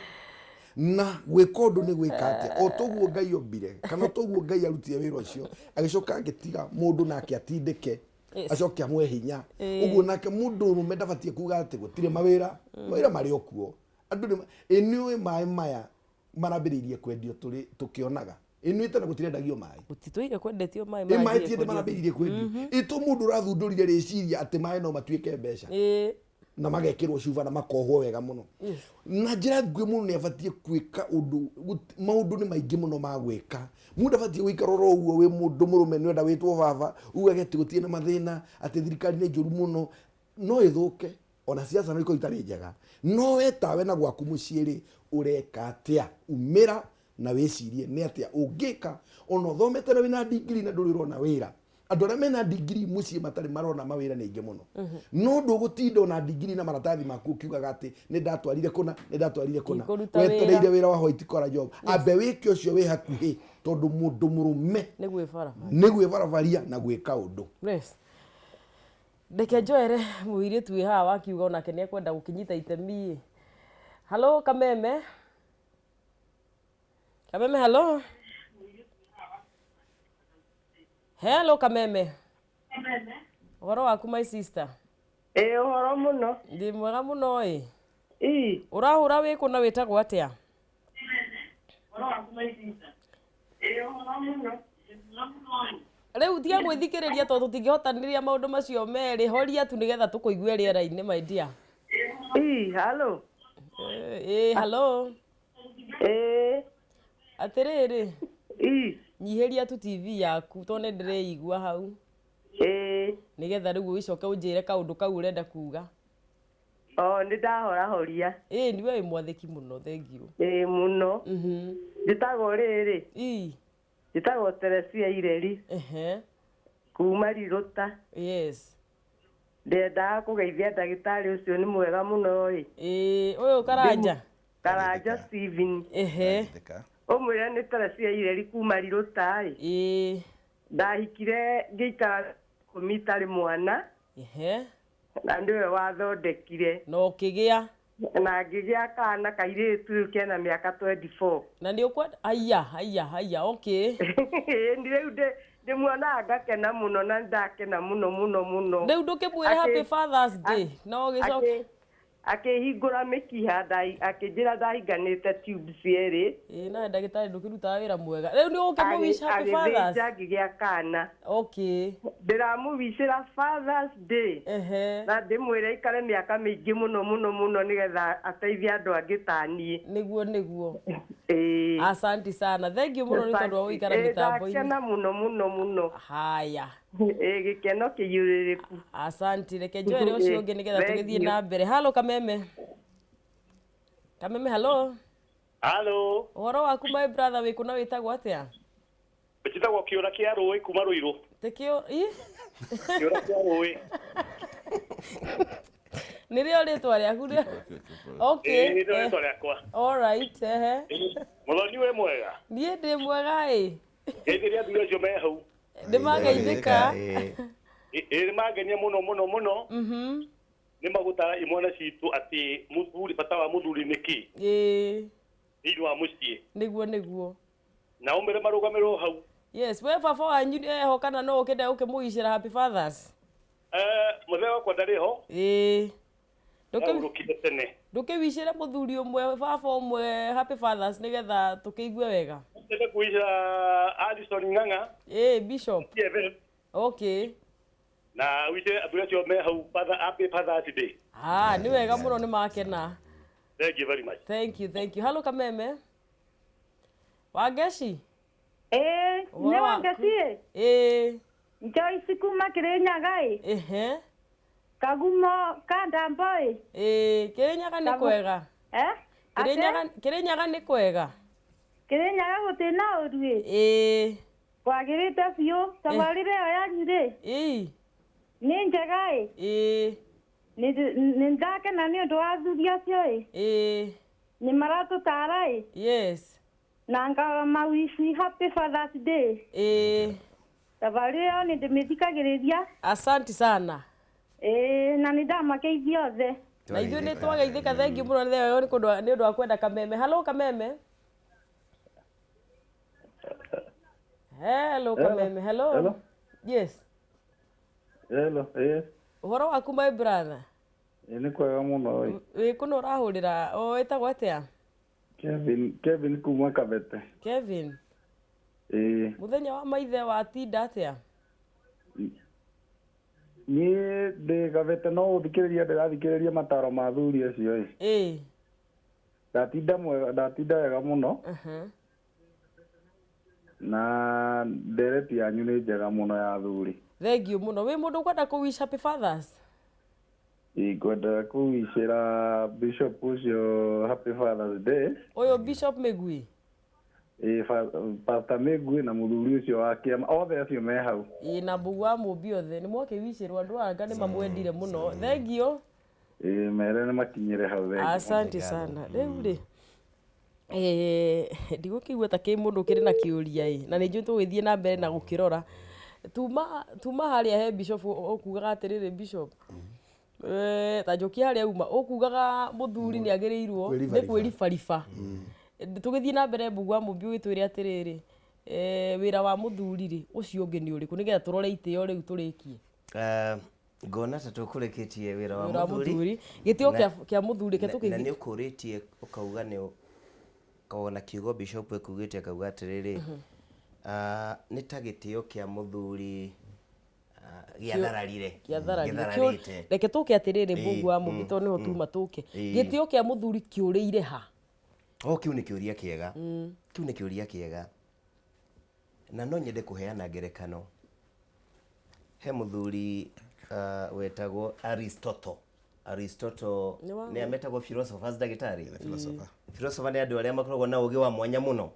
na gwĩka ũndũ nĩ gwĩka atĩa o toguo Ngai ombire kana toguo Ngai arutire wĩra ũcio agĩcoka agĩtiga mũndũ nake atindĩke acoke amwe hinya ũguo nake mũndũ ũrũme ndabatiĩ kuga atĩ gũtirĩ mawĩra mawĩra marĩ o kuo andũ nĩ ĩ nĩ ũĩ maĩ maya marambĩrĩirie kwendio tũrĩ tũkĩonaga ĩ nĩ tene gũtirendagio maĩ Gũtitũire kwendetio maĩ ĩ maĩ maranjĩrĩria tiende kwendio. marambĩrĩirie kwendio ĩ to mũndũ ũrathundũrire rĩciria atĩ maĩ no matuĩke mbeca na magekĩrwo cuba na makohwo wega mũno. Na njĩra nguhĩ mũno nĩ abatiĩ gwĩka ũndũ maũndũ nĩ maingĩ mũno ma gwĩka. Mũndũ abatiĩ gũikara oro ũguo wĩ mũndũ mũrũme nĩ ũrenda wĩtwo baba ugage atĩ gũtirĩ na mathĩna atĩ thirikari nĩ njũru mũno no ĩthũke Ona ciaca no ikorwo itarĩ njega, no we tawe na gwaku mũciĩ rĩ, ũreka atĩa? Umĩra na wĩcirie nĩ atĩa ũngĩka. Ona ũthomete na wĩna ndigiri na ndũrĩ ũrona wĩra, andũ arĩa mena ndigiri mũciĩ matarĩ marona mawĩra nĩ aingĩ mũno. No ndũgũtinda ona ndigiri na maratathi maku ũkiugaga atĩ nĩ ndatwarire kũna, nĩ ndatwarire kũna, Ndikũruta wetereire wĩra wa white collar job. Ambe wĩke ũcio wĩ hakuhĩ, tondũ mũndũ mũrũme nĩ gwĩbara nĩ gwĩbarabaria na gwĩka ũndũ. Yes. Reke njoere mũirĩtu wĩ haha wakiuga onake nĩ ekwenda gũkĩnyita itemi. Halo Kameme. Kameme, halo. Hello Kameme. Ũhoro waku, my sister? Ĩ, ũhoro mũno. Ndĩ mwega mũno ĩ. Ĩ. Ũrahũra wĩ kũ na wĩtagwo atĩa? Rĩu tiga gwĩthikĩrĩria tondũ tũtingĩhotanĩria maũndũ macio merĩ. Horia tu nĩgetha tũkũigue rĩera-inĩ, my dear. Ĩ, halo. Ĩ, halo. Ĩ. Atĩrĩrĩ, Ĩ. nyihĩria tu TV yaku tondũ nĩ ndĩreigua hau. Ĩ. Nĩgetha rĩu ũgĩcoke ũnjĩre kaũndũ kau ũrenda kuga. O, nĩ ndahorahoria. Ĩ, niwe wĩ mwathĩki mũno, thank you. Ĩ, mũno. Njĩtagwo rĩrĩ. Ĩ. Njĩtagwo Teresia Ireri. Ehe. Kuma Rirũta. Yes. Ndendaga kũgeithia ndagĩtarĩ ũcio, nĩ mwega mũno ĩ. Ĩ, ũyũ Karanja. Karanja Steven. Ehe. Ũmwĩre nĩ Teresia Ireri kuma Rirũta ĩ. Ĩ. Ndahikire ngĩikara 10 itarĩ mwana. Ehe. Na nĩwe wathondekire. Na ũkĩgĩa. Na ngĩgĩa kana kairĩtu rĩu kena mĩaka 24. Na nĩ ũkwenda, aya aya aya, okay. Ĩĩ, rĩu ndĩmuonaga ngakena mũno, na ndakena mũno mũno mũno. Rĩu ndũkĩmwĩre happy Father's Day no ũgĩcoke. Akĩhingũra mĩkiha, akĩnjĩra ndahinganĩte tubes cierĩ. Ĩ, nawe ndagĩtarĩ ndũkĩrutaga wĩra mwega. Rĩu nĩ ũkĩmũwish happy Fathers. Agĩthĩnja ngĩgĩa kana. Okay. Ndĩramũwicĩra Fathers Day. Ehe. Na ndĩmwĩre aikare mĩaka mĩingĩ mũno mũno mũno nĩgetha ateithie andũ angĩ ta niĩ. Nĩguo nĩguo. Ĩĩ. Asanti sana. Thank you mũno nĩ tondũ wa gũikara mĩtambo-inĩ. Ndakena mũno mũno mũno. Haya. Ĩ, gĩkeno kĩiyũrĩrĩku. Asanti, reke njoere ũcio ũngĩ nĩgetha tũgĩthiĩ na mbere. Halo Kameme. Kameme, halo. Halo. Ũhoro waku, my brother, wĩ kũ na wĩtagwo atĩa? Njĩtagwo Kĩũra kĩa Rũĩ kuma Rũirũ. Tĩ kĩũ i? Kĩũra kĩa Rũĩ. Nĩrĩo rĩtwa rĩaku rĩa? Okay. Ĩĩ, nĩrĩo rĩtwa rĩakwa. All right, ehe. Mũthoni, wĩ mwega? Niĩ ndĩ mwega ĩ. Ngeithĩria athuri acio me hau. Nĩ mageithĩka. Ĩ, nĩ mangenia mũno mũno mũno. Nĩ magũtara imwana citũ atĩ mũthuri, bata wa mũthuri nĩ kĩ Ĩĩ. thĩinĩ wa mũciĩ. Nĩguo nĩguo. Na ũmĩre marũgamĩrwo hau. Yes, we baba wanyu eho kana no ũkĩenda ũkĩmũicĩra happy Fathers? Mũthee wakwa ndarĩ ho. Ĩĩ. Ahurũkire tene. Ndũkĩwicĩre mũthuri ũmwe, baba ũmwe, happy Fathers nĩgetha tũkĩigue wega. Ndĩrenda kũwicĩra Alison Ng'ang'a. Ĩĩ, Bishop. TFF. Okay. Na wicĩre athuri acio me hau Father, happy Father's Day. Ah, nĩ wega mũno, nĩ makena. Thank you very much. Thank you, thank you. Halo Kameme. Wangeci? Ĩĩ, Ũhoro nĩ waku? Wangeci. Ĩĩ. Joyce kuma Kĩrĩnyaga ĩ. Ehe. Kagumo ka Ndambo ĩ. Ĩĩ, Kĩrĩnyaga nĩ kwega. Eh? Kĩrĩnyaga, Kĩrĩnyaga nĩ kwega. Kĩrĩnyaga gũtirĩ na ũru ĩ. Ĩĩ. Kwagĩrĩte biũ, tabarĩra ĩyo yanyu rĩ. Ĩĩ. Nĩ njega ĩ. Ĩĩ. Nĩ ndakena nĩ ũndũ wa athuri acio ĩ. Ĩĩ. Nĩ maratũtara ĩ. Yes. Na ngamawici happy Father's Day. Ĩĩ. Tabarĩra ĩyo nĩ ndĩmĩthikagĩrĩria. Asanti sana. Ĩĩ, na nĩ ndamageithia othe. Na ithuĩ nĩ twageithĩka, thank you mũno nĩ ũndũ wa kwenda Kameme. Halo Kameme. Hello Kameme, hello. Hello. Yes. Hello, ĩĩ. Ũhoro waku, my brother? Ĩ, nĩ kwega mũno ĩ. Wĩ kũ na ũrahũrĩra? O wĩtagwo atĩa? Kevin, Kevin kuma Kabete. Kevin. Ĩĩ. Mũthenya wa maithe watinda atĩa? Niĩ ndĩ Kabete no gũthikĩrĩria ndĩrathikĩrĩria mataro ma athuri acio ĩ. Ĩĩ. Ndatinda mwega, ndatinda wega mũno. Na ndereti yanyu nĩ njega mũno ya athuri. Thank you mũno. Wĩ mũndũ ũkwenda kũ wish happy Fathers? Ngwendaga kũwicĩra bishop ũcio happy Father's Day. Ũyũ Bishop Mĩgui. Ĩ, Pastor Mĩgui na mũthuri ũcio wa kĩama othe acio me hau. Ĩ, na Mbũgũ wa Mũmbi othe nĩ mwakĩwicĩrwo andũ anga nĩ mamwendire mũno. Thengio. Ĩ, mere nĩ makinyĩre hau, thengio. Asante sana. Rĩu rĩ, ndigũkĩigua ta kĩ mũndũ kĩrĩ na kĩũria ĩ, na nĩ njũĩ tũgũgĩthiĩ na mbere na gũkĩrora. Tuma harĩa he bishop ũkugaga atĩrĩrĩ, bishop, ta njũkia harĩa uma ũkugaga mũthuri nĩ agĩrĩirwo nĩ Kwĩribariba. Kwĩribariba. Tũgĩthiĩ na mbere, Mbũgũ wa Mũmbi, ũgĩtwĩre atĩrĩrĩ, wĩra wa mũthuri rĩ, ũcio ũngĩ nĩ ũrĩkũ, nĩgetha tũrore itĩo rĩu tũrĩkie. Ngona ta tũkũrĩkĩtie wĩra wa Wĩra wa mũthuri. Mũthuri, gĩtĩo kĩa mũthuri ke Na tũkĩthiĩ. Nĩ ũkũrĩtie ũkauga nĩ ũkona kiugo bishop ekugĩte akauga atĩrĩrĩ, nĩ ta gĩtĩo kĩa mũthuri gĩathararire. Gĩathararire. Gĩthararĩte. Reke tũke atĩrĩrĩ, Mbũgũ wa Mũmbi, tondũ nĩho tuma tũke. Gĩtĩo kĩa mũthuri kĩũrĩire ha? O kĩu nĩ kĩũria kĩega, kĩu nĩ kĩũria kĩega, na no nyende kũheana ngerekano. He mũthuri wetagwo Aristotle. Aristotle Nĩ wa- nĩ ametagwo philosophers, ndagĩtarĩ. Philosopher. Philosopher nĩ andũ arĩa makoragwo na ũgĩ wa mwanya mũno,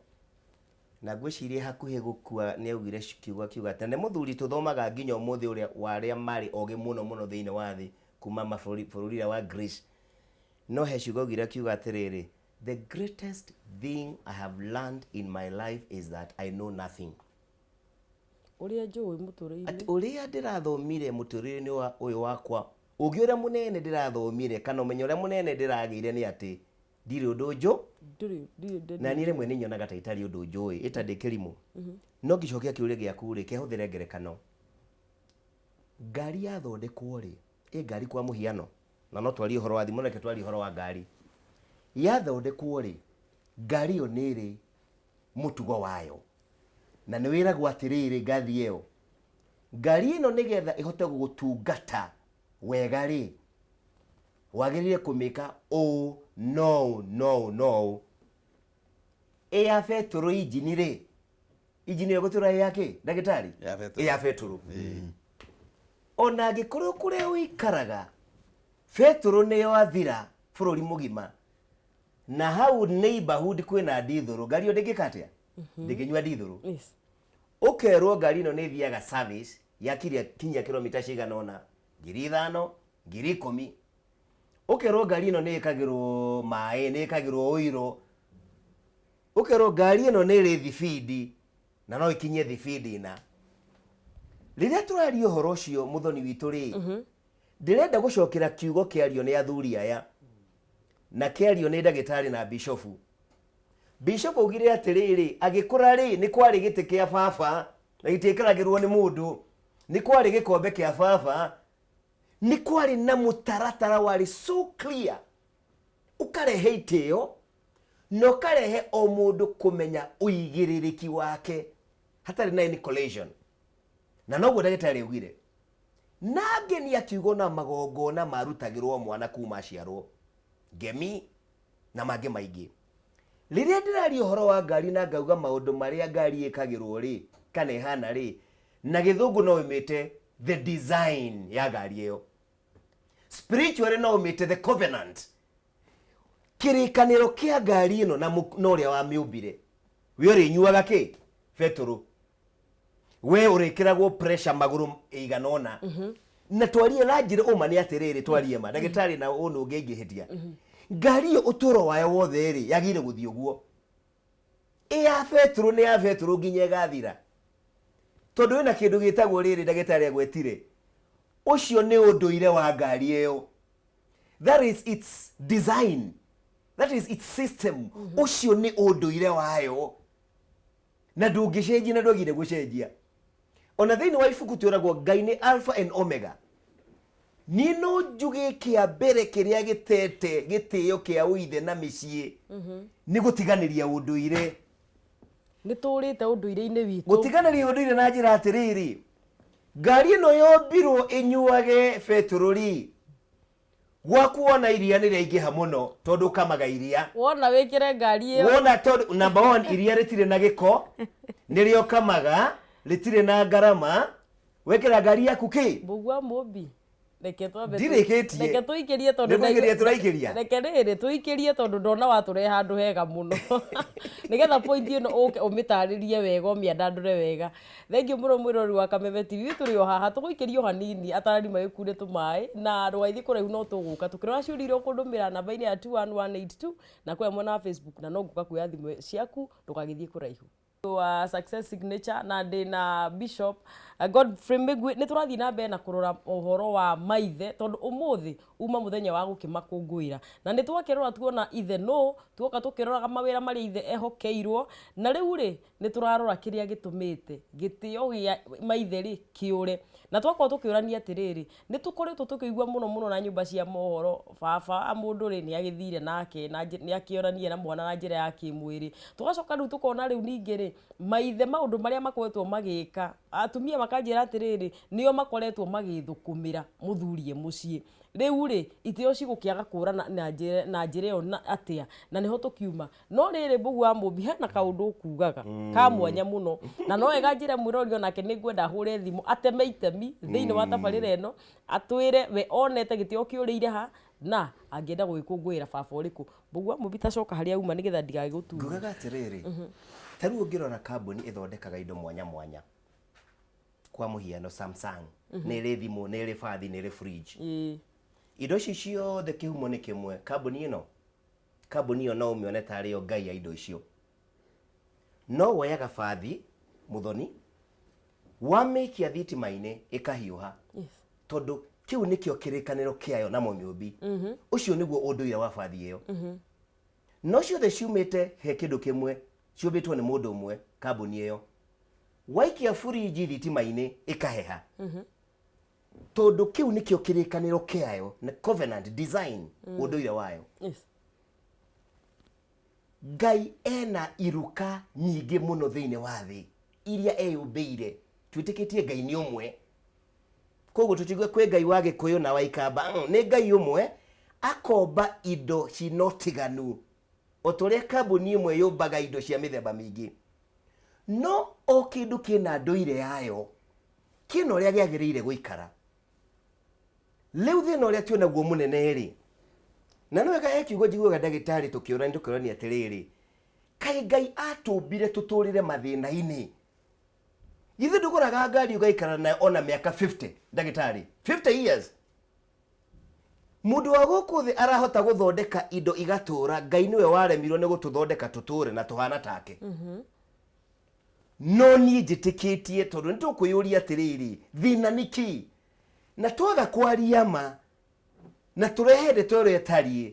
na ngwĩciria hakuhĩ gũkua nĩ augire kiugo akiuga atĩ na nĩ mũthuri tũthomaga nginya ũmũthĩ ũrĩa wa arĩa marĩ ogĩ mũno mũno thĩinĩ wa thĩ kuma mabũrũri bũrũri ũrĩa wa Greece. No he ciugo augire akiuga atĩrĩrĩ, "The greatest thing I have learned in my life is that I know nothing." Ũrĩa njũĩ mũtũrĩre-inĩ. Atĩ ũrĩa ndĩrathomire mũtũrĩre-inĩ wa ũyũ wakwa, ũgĩ ũrĩa mũnene ndĩrathomire kana ũmenyo ũrĩa mũnene ndĩragĩire nĩ atĩ ndirĩ ũndũ njũ. Ndirĩ Na niĩ rĩmwe nĩ nyonaga ta itarĩ ũndũ njũĩ, ĩta ndĩ kĩrimũ. No ngĩcokia kĩũria gĩaku rĩ, kehũthĩre ngerekano. Ngari yathondekwo rĩ, ĩ ngari kwa mũhiano, na no twarie ũhoro wa thimũ, reke twarie ũhoro wa ngari. Yathondekwo rĩ, ngari ĩyo nĩ ĩrĩ mũtugo wayo, na nĩ wĩragwo atĩrĩrĩ, ngathi ĩyo, ngari ĩno nĩgetha ĩhote gũgũtungata wega rĩ, wagĩrĩire kũmĩka ũũ no no no ĩ ya betũrũ. Injini rĩ, injini ĩyo gũtũra ĩ ya kĩ, ndagĩtarĩ? Ya betũrũ. Ĩ ya betũrũ. Ona angĩkorwo kũrĩa ũikaraga betũrũ nĩyo athira bũrũri mũgima, na hau neighborhood kwĩna ndithũrũ, ngari ĩyo ndĩngĩka atĩa? Ndĩngĩnyua ndithũrũ. Ũkerwo ngari ĩno nĩ ĩthiaga service yakiria kinyia kilomita cigana ũna, 5,000, 10,000. Ũkerwo ngari ĩno nĩ ĩkagĩrwo maĩ, nĩ ĩkagĩrwo ũiro. Ũkerwo ngari ĩno nĩ ĩrĩ thibindi na no ĩkinye thibindi. Na rĩrĩa tũraria ũhoro ũcio, mũthoni witũ rĩ, ndĩrenda gũcokera kiugo kĩario nĩ athuri aya na kĩario nĩ ndagĩtarĩ na bishofu. Bishop augire atĩrĩrĩ, agĩkũra rĩ, nĩ kwarĩ gĩtĩ kĩa baba na gĩtiĩkaragĩrwo nĩ mũndũ, nĩ kwarĩ gĩkombe kĩa baba, nĩ kwarĩ na mũtaratara warĩ so clear, ũkarehe itĩo na ũkarehe o mũndũ kũmenya ũigĩrĩrĩki wake hatarĩ na any collision. Na noguo ndagĩtarĩ augire, na ngeni akiuga na magongona marutagĩrwo mwana kuma aciarwo, ngemi na mangĩ maingĩ. Rĩrĩa ndĩraria ũhoro wa ngari na ngauga maũndũ marĩa ngari ĩkagĩrwo rĩ, kana ĩhana rĩ, na gĩthũngũ no ĩmĩte the design ya ngari ĩyo, spiritually no ũmĩte the covenant, kĩrĩkanĩro kĩa ngari ĩno na na ũrĩa wamĩũmbire. We ũrĩnyuaga kĩ betũrũ, we ũrĩkĩragwo pressure magũrũ ĩigana ũna. Na twarie na njĩra ũma nĩ atĩrĩrĩ, twarie ma, ndagĩtarĩ, na ũnũ ũngĩ ingĩhĩtia, ngari ĩyo ũtũro wayo wothe rĩ, yagĩrĩire gũthiĩ ũguo. Ĩ ya betũrũ nĩ ya betũrũ nginya ĩgathira, tondũ ĩna kĩndũ gĩtagwo rĩrĩ ndagĩtarĩ agwetire, ũcio nĩ ũndũire wa ngari ĩyo. That is its design, that is its system. Ũcio nĩ ũndũire wayo na ndũngĩcenjia na ndwagire gũcenjia. Ona thĩinĩ wa ibuku twĩragwo Ngai nĩ Alpha and Omega. Niĩ no njuge kĩa mbere kĩrĩa gĩtete gĩtĩo kĩa ũithe na mĩciĩ nĩ gũtiganĩria ũndũire. Nĩ tũrĩte ũndũire-inĩ witũ. Gũtiganĩria ũndũire na njĩra atĩrĩrĩ, ngari ĩno yombirwo ĩnyuage betũrũ rĩ, gwaku wona iria nĩ rĩaingĩha mũno tondũ ũkamaga iria, Wona wĩkĩre ngari ĩyo. Wona tondũ number one, iria rĩtirĩ na gĩko, nĩrĩo kamaga, rĩtirĩ na ngarama, wekĩra ngari yaku kĩ? Mbũgua Mũmbi, Reke twambe Ndirĩkĩtie. Reke tũikĩrie tondũ Nĩ kũikĩria tũraikĩria? Reke rĩrĩ tũikĩrie tondũ ndona watũrehe handũ hega mũno. Nĩgetha point ĩno ũke ũmĩtarĩrie wega ũmĩandandũre wega. Thengiũ mũno mwĩroreri wa Kameme TV, tũrĩ o haha tũgũikĩrio hanini atarani magĩkunde tũmaĩ na ndũgaithiĩ kũraihu no tũgũka tũkĩrora ciũria iria ũkũndũmĩra namba-inĩ ya 21182 na kũrĩa mwena wa Facebook, na no ngũka kuoya thimũ ciaku, ndũgagĩthiĩ kũraihu. Wa Success Signature na ndĩ na Bishop Godfrey Mĩgwi, nĩ tũrathiĩ na mbere na kũrora ũhoro wa maithe tondũ ũmũthĩ uma mũthenya wa gũkĩmakũngũĩra, na nĩ twakĩrora tuona ithe nũ, tuoka tũkĩroraga mawĩra marĩa ithe ehokeirwo, na rĩu rĩ nĩ tũrarora kĩrĩa gĩtũmĩte gĩtĩo gĩa maithe rĩ kĩũre, na twakorwo tũkĩũrania atĩrĩrĩ, nĩ tũkoretwo tũkĩigua mũno mũno na nyũmba cia mohoro baba wa mũndũ rĩ nĩ agĩthire nake na nĩ akĩonania na mwana na njĩra ya kĩmwĩrĩ, tũgacoka rĩu tũkona rĩu ningĩ rĩ maithe maũndũ marĩa makoretwo magĩka, atumia makanjĩra atĩrĩrĩ nĩo makoretwo magĩthũkũmĩra mũthuri e mũciĩ, rĩu rĩ itĩo cigũkĩaga kũra na njĩra ĩyo na atĩa, na nĩho tũkiuma. No rĩrĩ Mbũgu wa Mũmbi hena kaũndũ ũkugaga ka mwanya mũno, na no wega njĩre mwĩrori onake nĩ ngwenda ahũre thimũ ateme itemi thĩinĩ wa tabarĩra ĩno, atwĩre we onete gĩtĩo kĩũrĩire ha na angĩenda gũgĩkũngũĩra baba ũrĩkũ. Mbũgu wa Mũmbi tacoka harĩa uma nĩgetha ndigagĩgũtunye. Ngugaga atĩrĩrĩ, ta rĩu ũngĩrora kambuni ĩthondekaga indo mwanya mwanya, kwa mũhiano Samsung nĩ ĩrĩ thimũ, nĩ ĩrĩ bathi, nĩ ĩrĩ fridge. Indo ici ciothe kĩhumo nĩ kĩmwe, kambuni ĩno, kambuni ĩyo no ũmĩone tarĩ yo ngai ya indo icio. No woyaga bathi mũthoni, wamĩikia thitima-inĩ ĩkahiũha. Tondũ kĩu nĩkĩo kĩrĩkanĩro kĩayo na mũmĩũmbi. Ũcio nĩguo ũndũire wa bathi ĩyo. No ciothe ciumĩte he kĩndũ kĩmwe, ciũmbĩtwo nĩ mũndũ ũmwe, kambuni ĩyo. Waikia burinji thitima-inĩ ĩkaheha. Tondũ kĩu nĩkĩo kĩrĩkanĩro kĩayo na covenant design, ũndũire wayo. Ngai ena iruka nyingĩ mũno thĩinĩ wa thĩ iria eyũmbĩire. Twĩtĩkĩtie Ngai nĩ ũmwe, koguo tũtigue kwĩ Ngai wa Gĩkũyũ na wa Ikamba, nĩ Ngai ũmwe akomba indo cina ũtiganu o ta ũrĩa kambuni ĩmwe yũmbaga indo cia mĩthemba mĩingĩ. No o kĩndũ kĩna ndũire yayo, kĩna ũrĩa gĩagĩrĩire gũikara. Rĩu thĩna ũrĩa twĩnaguo mũnene rĩ, na nĩ wega he kiugo njiguaga ndagĩtarĩ tũkĩũrania tũkĩũrania atĩrĩrĩ, kaĩ Ngai atũmbire tũtũrĩre mathĩna-inĩ? Githĩ ndũgũraga ngari ũgaikara nayo ona mĩaka 50, ndagĩtarĩ, 50 years. Mũndũ wa gũkũ thĩ arahota gũthondeka indo igatũra, Ngai nĩwe waremirwo nĩ gũtũthondeka tũtũre na tũhana take. No niĩ njĩtĩkĩtie tondũ nĩ tũkwĩyũria atĩrĩrĩ, thĩna nĩ kĩ? Na twaga kwaria ma na tũrehe ndeto ĩrĩa ĩtariĩ,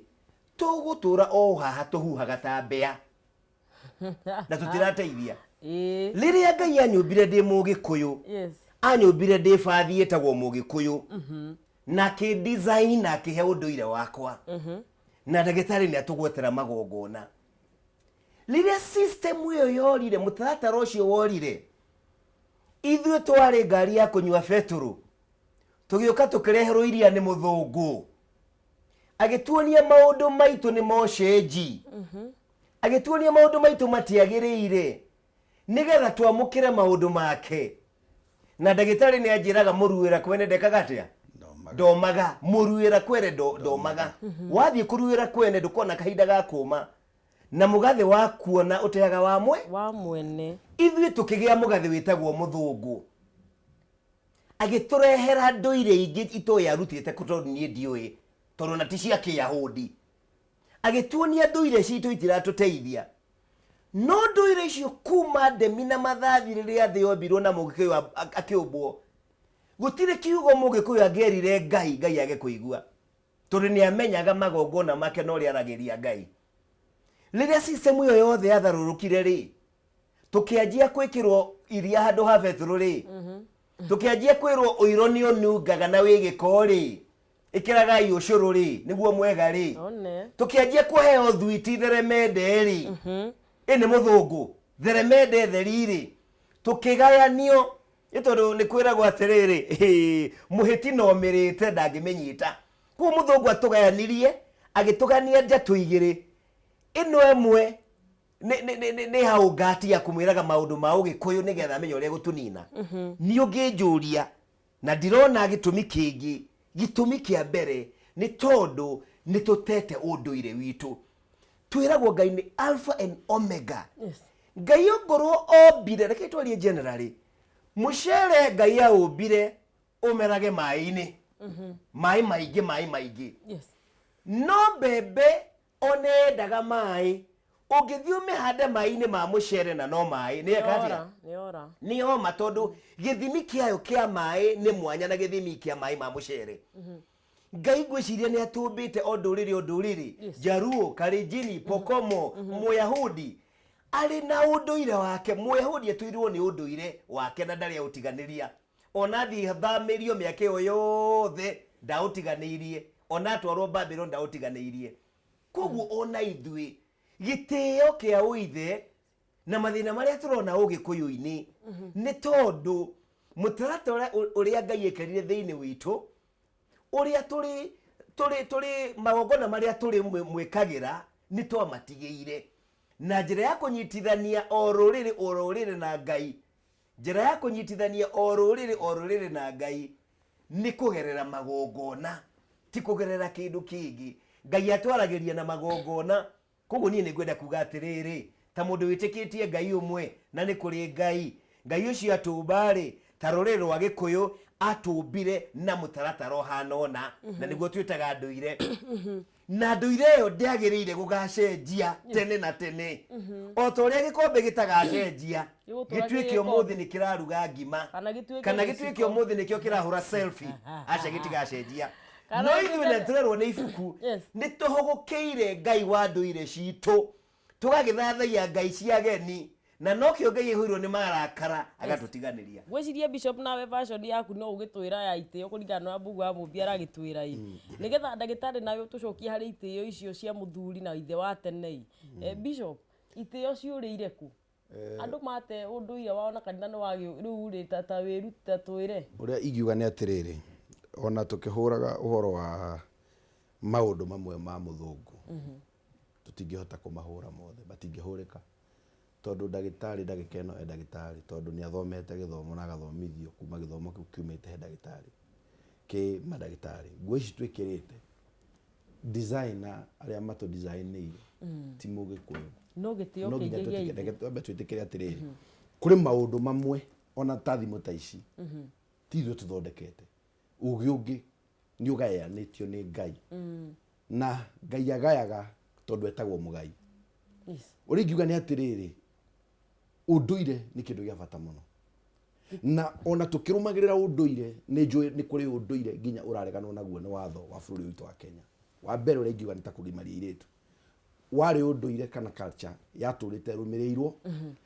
tũgũtũra o haha tũhuhaga ta mbĩa na tũtirateithia. Rĩrĩa Ngai anyũmbire ndĩ Mũgĩkũyũ, anyũmbire ndĩ bathi ĩtagwo Mũgĩkũyũ, na akĩ design na akĩhe ũndũire wakwa, na ndagĩtarĩ nĩ atũgwetera magongona. Rĩrĩa system ĩyo yorire, mũtaratara ũcio worire, ithuĩ twarĩ ngari ya kũnyua betũrũ, tũgĩũka tũkĩreherwo iria nĩ mũthũngũ, agĩtuonia maũndũ maitũ nĩ mocenji, agĩtuonia maũndũ maitũ matiagĩrĩire, nĩgetha twamũkĩre maũndũ make. Na ndagĩtarĩ nĩ anjĩraga mũruĩra kwene ndekaga atĩa? Ndomaga. Mũruĩra kwene ndomaga. Wathiĩ kũruĩra kwene ndũkona kahinda ga kũma, na mũgathĩ wa kuona ũteaga wa mwe? Wa mwene. Ithuĩ tũkĩgĩa mũgathĩ wĩtagwo mũthũngũ, agĩtũrehera ndũire ingĩ itoĩ arutĩte kũ, tondũ niĩ ndiũĩ, tondũ na ti cia Kĩyahudi. Agĩtuonia ndũire citũ itiratũteithia. No ndũire icio kuma ndemi na mathathi rĩrĩa thĩ yombirwo na Mũgĩkũyũ akĩũmbwo, gũtirĩ kiugo Mũgĩkũyũ angĩerire Ngai, Ngai age kũigua, tondũ nĩ amenyaga magongona make na ũrĩa aragĩria Ngai. Rĩrĩa system ĩyo yothe yatharũrũkire rĩ, tũkĩanjia kwĩkĩrwo iria handũ ha betũrũ rĩ, tũkĩanjia kwĩrwo ũiro nĩ ũnungaga na wĩ gĩko rĩ, ĩkĩragai ũcũrũ rĩ, nĩguo mwega rĩ. Tũkĩanjia kũheo thwiti theremende rĩ, ĩ nĩ mũthũngũ, theremende theri rĩ, tũkĩgayanio, nĩ tondũ nĩ kwĩragwo atĩrĩrĩ, mũhĩti no mĩrĩte ndangĩmĩnyita. Koguo mũthũngũ atũgayanirie, agĩtũgania njatũ igĩrĩ, ĩno ĩmwe nĩ hau ngati ya kũmwĩraga maũndũ ma ũgĩkũyũ nĩgetha amenye ũrĩa gũtũnina. Niĩ ũngĩnjũria na ndirona gĩtũmi kĩngĩ Gĩtũmi kĩa mbere nĩ tondũ nĩ tũtete ũndũire witũ. Twĩragwo Ngai nĩ Alpha and Omega. Ngai ongorwo ombire, reke twarie generally, mũcere Ngai aũmbire ũmerage maĩ-inĩ, maĩ maingĩ, maĩ maingĩ. No mbembe ona yendaga maĩ, ũngĩthiĩ ũmĩhande maĩ-inĩ ma mũcere na no maĩ, nĩ eka atĩa? Nĩ ora. Nĩ yoma, tondũ gĩthimi kĩayo kĩa maĩ nĩ mwanya na gĩthimi kĩa maĩ ma mũcere. Ngai ngwĩciria nĩ atũmbĩte o ndũrĩrĩ o ndũrĩrĩ, Jaruo, Kalenjini, Pokomo, Mũyahudi arĩ na ũndũire wake. Mũyahudi atũirwo nĩ ũndũire wake na ndarĩ aũtiganĩria, ona athiĩ thamĩrio mĩaka ĩyo yothe ndaũtiganĩirie, ona atwarwo Babylon ndaũtiganĩirie. Koguo ona ithuĩ gĩtĩo kĩa ũithe na mathĩna marĩa tũrona ũgĩkũyũ-inĩ nĩ tondũ mũtaratara ũrĩa Ngai ekĩrire thĩinĩ witũ, ũrĩa tũrĩ tũrĩ tũrĩ magongona marĩa tũrĩ mwĩkagĩra nĩ twamatigĩire na njĩra ya kũnyitithania o rũrĩrĩ o rũrĩrĩ na Ngai. Njĩra ya kũnyitithania o rũrĩrĩ o rũrĩrĩ na Ngai nĩ kũgerera magongona, ti kũgerera kĩndũ kĩngĩ. Ngai atwaragĩria na magongona. Koguo niĩ nĩ ngwenda kuga atĩrĩrĩ, ta mũndũ wĩtĩkĩtie Ngai ũmwe na nĩ kũrĩ Ngai, Ngai ũcio atũmba-rĩ, ta rũrĩrĩ rwa Gĩkũyũ atũmbire na mũtaratara ũhana ũna, na nĩguo twĩtaga ndũire. Na ndũire ĩyo ndĩagĩrĩire gũgacenjia tene na tene, o ta ũrĩa gĩkombe gĩtagacenjia Gĩgũtũra gĩtuĩke gĩ ũmũthĩ nĩ kĩraruga ngima, Kana gĩtuĩke kana gĩtuĩke gĩciko. ũmũthĩ nĩkĩo kĩrahũra selfie, aca gĩtigacenjia. Kana No ithuĩ na gĩtuĩke- tũrerwo nĩ ibuku nĩ tũhũgũkĩire Ngai wa ndũire citũ, tũgagĩthathaiya ngai cia ageni, na nokĩo Ngai aihũirwo nĩ marakara agatũtiganĩria. Ngwĩciria Bishop, nawe version yaku no ũgĩtwĩra ya itĩo kũringana na Mbugu wa Mũmbi aragĩtwĩra ĩ, nĩgetha ndagĩtarĩ nawe ũtũcokie harĩ itĩo icio cia mũthuri na ithe wa tene ĩ. Bishop, itĩo ciũrĩire kũ? Andũ mate ũndũire wao na kanitha nĩ wagĩ rĩu rĩ ta wĩruta twĩre. Ũrĩa ingiuga nĩ atĩrĩrĩ, ona tũkĩhũraga ũhoro wa maũndũ mamwe ma mũthũngũ, tũtingĩhota kũmahũra mothe, matingĩhũrĩka, tondũ ndagĩtarĩ ndagĩka ĩno e ndagĩtarĩ tondũ nĩ athomete gĩthomo na agathomithio kuma gĩthomo kĩu kiumĩte he ndagĩtarĩ kĩ mandagĩtarĩ. Nguo ici twĩkĩrĩte, designer arĩa matũ designĩire ti mũgĩkũyũ. No gĩtĩo No nginya kĩingĩ gĩa twĩtĩkĩre, ithe. reke twambe twĩtĩkĩre atĩrĩrĩ, kũrĩ maũndũ mamwe ona ta thimũ ta ici ti ithuĩ tũthondekete, ũgĩ ũngĩ nĩ ũgayanĩtio nĩ Ngai, na Ngai agayaga tondũ etagwo mũgai. Ũrĩa ingiuga nĩ atĩrĩrĩ, ũndũire nĩ kĩndũ gĩa bata mũno, na ona tũkĩrũmagĩrĩra ũndũire nĩ njũĩ nĩ kũrĩ ũndũire nginya ũrareganwo naguo nĩ watho wa bũrũri witũ wa Kenya. Wa mbere ũrĩa ingiuga nĩ ta kũgimaria airĩtu, warĩ ũndũire kana culture yatũrĩte ĩrũmĩrĩirwo,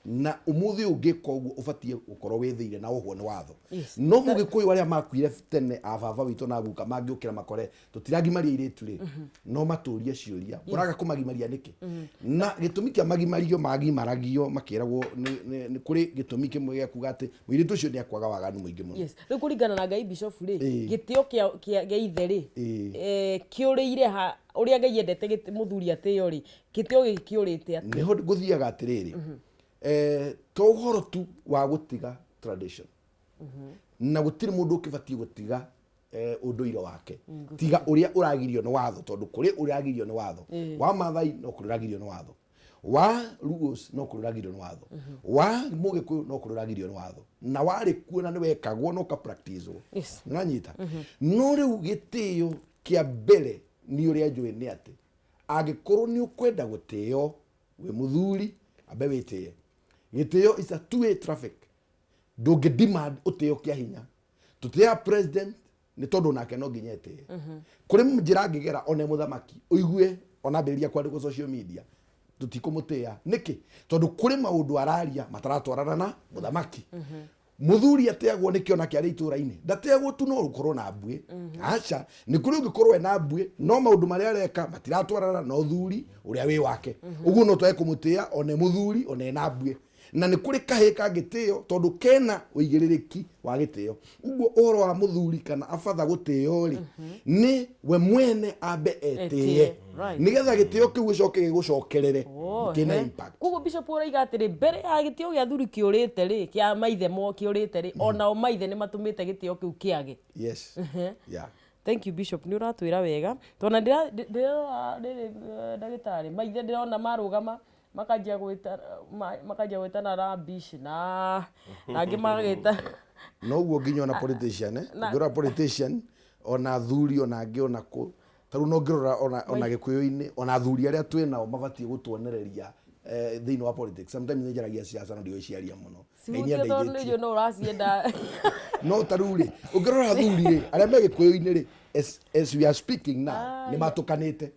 na ũmũthĩ ũngĩka ũguo ũbatiĩ gũkorwo wĩthĩire na ũhwo nĩ watho. No mũgĩkũyũ arĩa makuire tene, a baba witũ na guka, mangĩũkĩra makore tũtiragimaria airĩtu rĩ, no matũrie ciũria, ũraga kũmagimaria nĩkĩ? Na gĩtũmi kĩa magimario, magimaragio makĩragwo nĩ kũrĩ gĩtũmi kĩmwe gĩa kuga atĩ mũirĩtu ũcio nĩ akwaga waganu mũingĩ mũno. Yes. Rĩu kũringana na Ngai, Bishop rĩ, gĩtĩo kĩa ithe rĩ, kĩũrĩire ha ũrĩa Ngai endete mũthuri atĩo rĩ, gĩtĩo gĩkĩ kĩũrĩte atĩa? Nĩho ngũthiaga atĩrĩrĩ, to ũhoro tu wa gũtiga tradition, na gũtirĩ mũndũ ũkĩbatiĩ gũtiga ũndũire wake tiga ũrĩa ũragirio nĩ watho, tondũ kũrĩ ũragirio nĩ watho wa Mathai, no kũrĩ ũragirio nĩ watho wa Luos, no kũrĩ ũragirio nĩ watho wa Mũgĩkũyũ, no kũrĩ ũragirio nĩ watho na warĩ kuo na nĩ wekagwo na ũka practice. Nĩwanyita? No rĩu gĩtĩo kĩa mbere nĩ ũrĩa njũĩ nĩ atĩ angĩkorwo nĩ ũkwenda gũtĩo wĩ mũthuri, ambe wĩtĩe. Gĩtĩo is a two way traffic. Ndũngĩ demand ũtĩo kĩa hinya. Tũtĩaga president nĩ tondũ nake no nginya etĩe. Kũrĩ njĩra angĩgera one mũthamaki ũigue ona ambĩrĩria kwandĩkwo social media tũtikũmũtĩa. Nĩkĩ? Tondũ kũrĩ maũndũ araria mataratwarana na mũthamaki. Mũthuri ateagwo nĩ kĩona kĩarĩ itũra-inĩ, ndateagwo tu no ũkorwo na mbuĩ. Aca, nĩ kũrĩ ũngĩkorwo ena mbuĩ no maũndũ marĩa areka matiratwarana na ũthuri ũrĩa wĩ wake. Ũguo no twage kũmũtĩa one mũthuri one ena mbuĩ. Na nĩ kũrĩ kahĩĩ kangĩtĩo tondũ kena ũigĩrĩrĩki wa gĩtĩo. Ũguo ũhoro wa mũthuri kana abatha gũtĩo rĩ, nĩ we mwene ambe etĩe, Etĩe, right. nĩgetha gĩtĩo kĩu gĩcoke gĩgũcokerere kĩna impact. Koguo Bishop ũraiga atĩrĩ, mbere ya gĩtĩo gĩa thuri kĩũrĩte rĩ, kĩa maithe mo kĩũrĩte rĩ, onao maithe nĩ matũmĩte gĩtĩo kĩu kĩage. Yes, yeah. Thank you, Bishop, nĩ ũratwĩra wega tondũ ndĩrona rĩrĩ, ndagĩtarĩ, maithe ndĩrona marũgama makanjia gwĩta makanjia gwĩtana rubbish na angĩ magagĩta. Noguo nginya ona politician, ũngĩrora politician, ona athuri, ona angĩ, ona kũ ta rĩu no ngĩrora ona Gĩkũyũ-inĩ, ona athuri arĩa twĩ nao mabatiĩ gũtuonereria thĩinĩ wa politics. Sometimes nĩ njaragia siasa no ndigũciaria mũno. Ngai cihutie tondũ nĩ nĩandeithĩtie. Njũĩ no ũracienda. No ta rĩu rĩ, ũngĩrora athuri rĩ arĩa me Gĩkũyũ-inĩ rĩ, as we are speaking now, nĩ matũkanĩte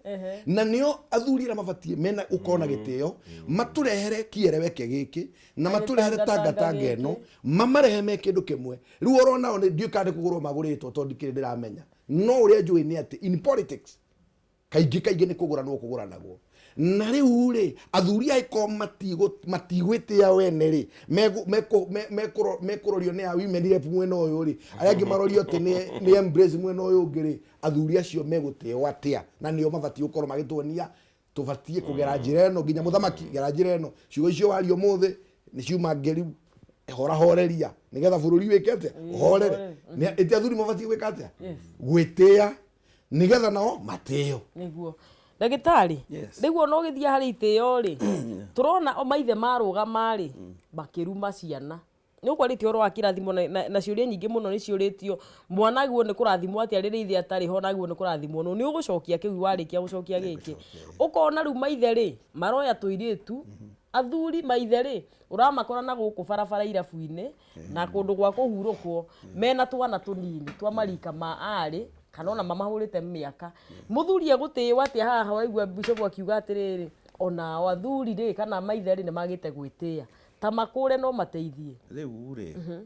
na nĩo athuri arĩa mabatiĩ mena gũkorwo na gĩtĩo matũrehere kĩereweke gĩkĩ na matũrehere tangatanga tangatanga ĩno, gĩkĩ. Mamarehe me kĩndũ kĩmwe. Rĩu oronao nĩ ndiũĩ kana nĩ kũgũrwo magũrĩtwo tondũ ndikĩrĩ ndĩramenya, no ũrĩa njũĩ nĩ atĩ in politics kaingĩ kaingĩ nĩ kũgũranwo kũgũranagwo. Na rĩu rĩ, athuri angĩkorwo matigwĩtĩa wene rĩ, mekũrorio nĩ a women rep mwena ũyũ rĩ, arĩa angĩ marorio atĩ nĩ embrace mwena ũyũ ũngĩ rĩ, athuri acio megũtĩo atĩa? Na nĩo mabatiĩ gũkorwo magĩtuonia tũbatiĩ kũgera njĩra ĩno, nginya mũthamaki gera njĩra ĩno. Ciugo icio waria ũmũthĩ nĩ ciuma ngeri horahoreria nĩgetha bũrũri wĩke atĩa? Ũhorere. Ĩti athuri mabatiĩ gwĩka atĩa? Gwĩtĩa nĩgetha nao matĩo. Nĩguo, ndagĩtarĩ. Yes. Rĩu ona ũgĩthiĩ harĩ itĩo rĩ, tũrona o maithe marũgama rĩ makĩruma ciana. Nĩ ũkwarĩtie ũhoro wa kĩrathimo na ciũria nyingĩ mũno nĩ ciũrĩtio: mwana agĩrĩirwo nĩ kũrathimwo atĩa rĩrĩa ithe atarĩ ho, na agĩrĩirwo nĩ kũrathimwo nũ? Nĩ ũgũcokia kĩu warĩkia gũcokia gĩkĩ. Ũkona rĩu maithe rĩ maroya tũirĩtu, athuri maithe rĩ ũramakora na gũkũ barabara, irabu-inĩ na kũndũ gwa kũhurũkwo, mena twana tũnini twa marika ma arĩ kana ona mamahũrĩte mĩaka. Mũthuri egũtĩĩo atĩa haha? Waigua bishop akiuga atĩrĩrĩ, onao athuri rĩ kana maithe rĩ nĩ magĩte gwĩtĩĩa ta makũre no mateithie. Rĩu rĩ,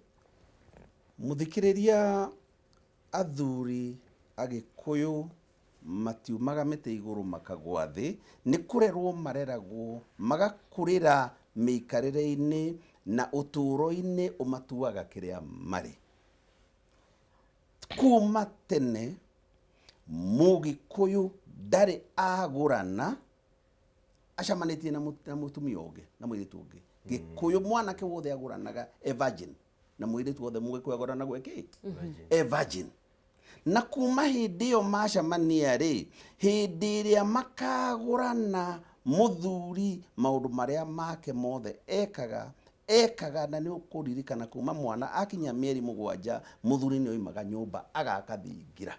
mũthikĩrĩria, athuri Agĩkũyũ matiumaga mĩtĩ igũrũ makagwa thĩ. Nĩ kũrerwo mareragwo, magakũrĩra mĩikarĩre-inĩ na ũtũũro-inĩ ũmatuaga kĩrĩa marĩ. Kuma tene Mũgĩkũyũ ndarĩ agũrana acemanĩtie na mũtumia ũngĩ, na mũirĩtu ũngĩ. Gĩkũyũ mwanake wothe agũranaga e virgin, na mũirĩtu wothe Mũgĩkũyũ agũranagwo ĩ kĩ? E virgin. Na kuma hĩndĩ ĩyo macemania rĩ, hĩndĩ ĩrĩa makagũrana, mũthuri maũndũ marĩa make mothe ekaga ekaga. Na nĩ ũkũririkana kuma mwana akinya mĩeri 7, mũthuri nĩ oimaga nyũmba agaka thingira.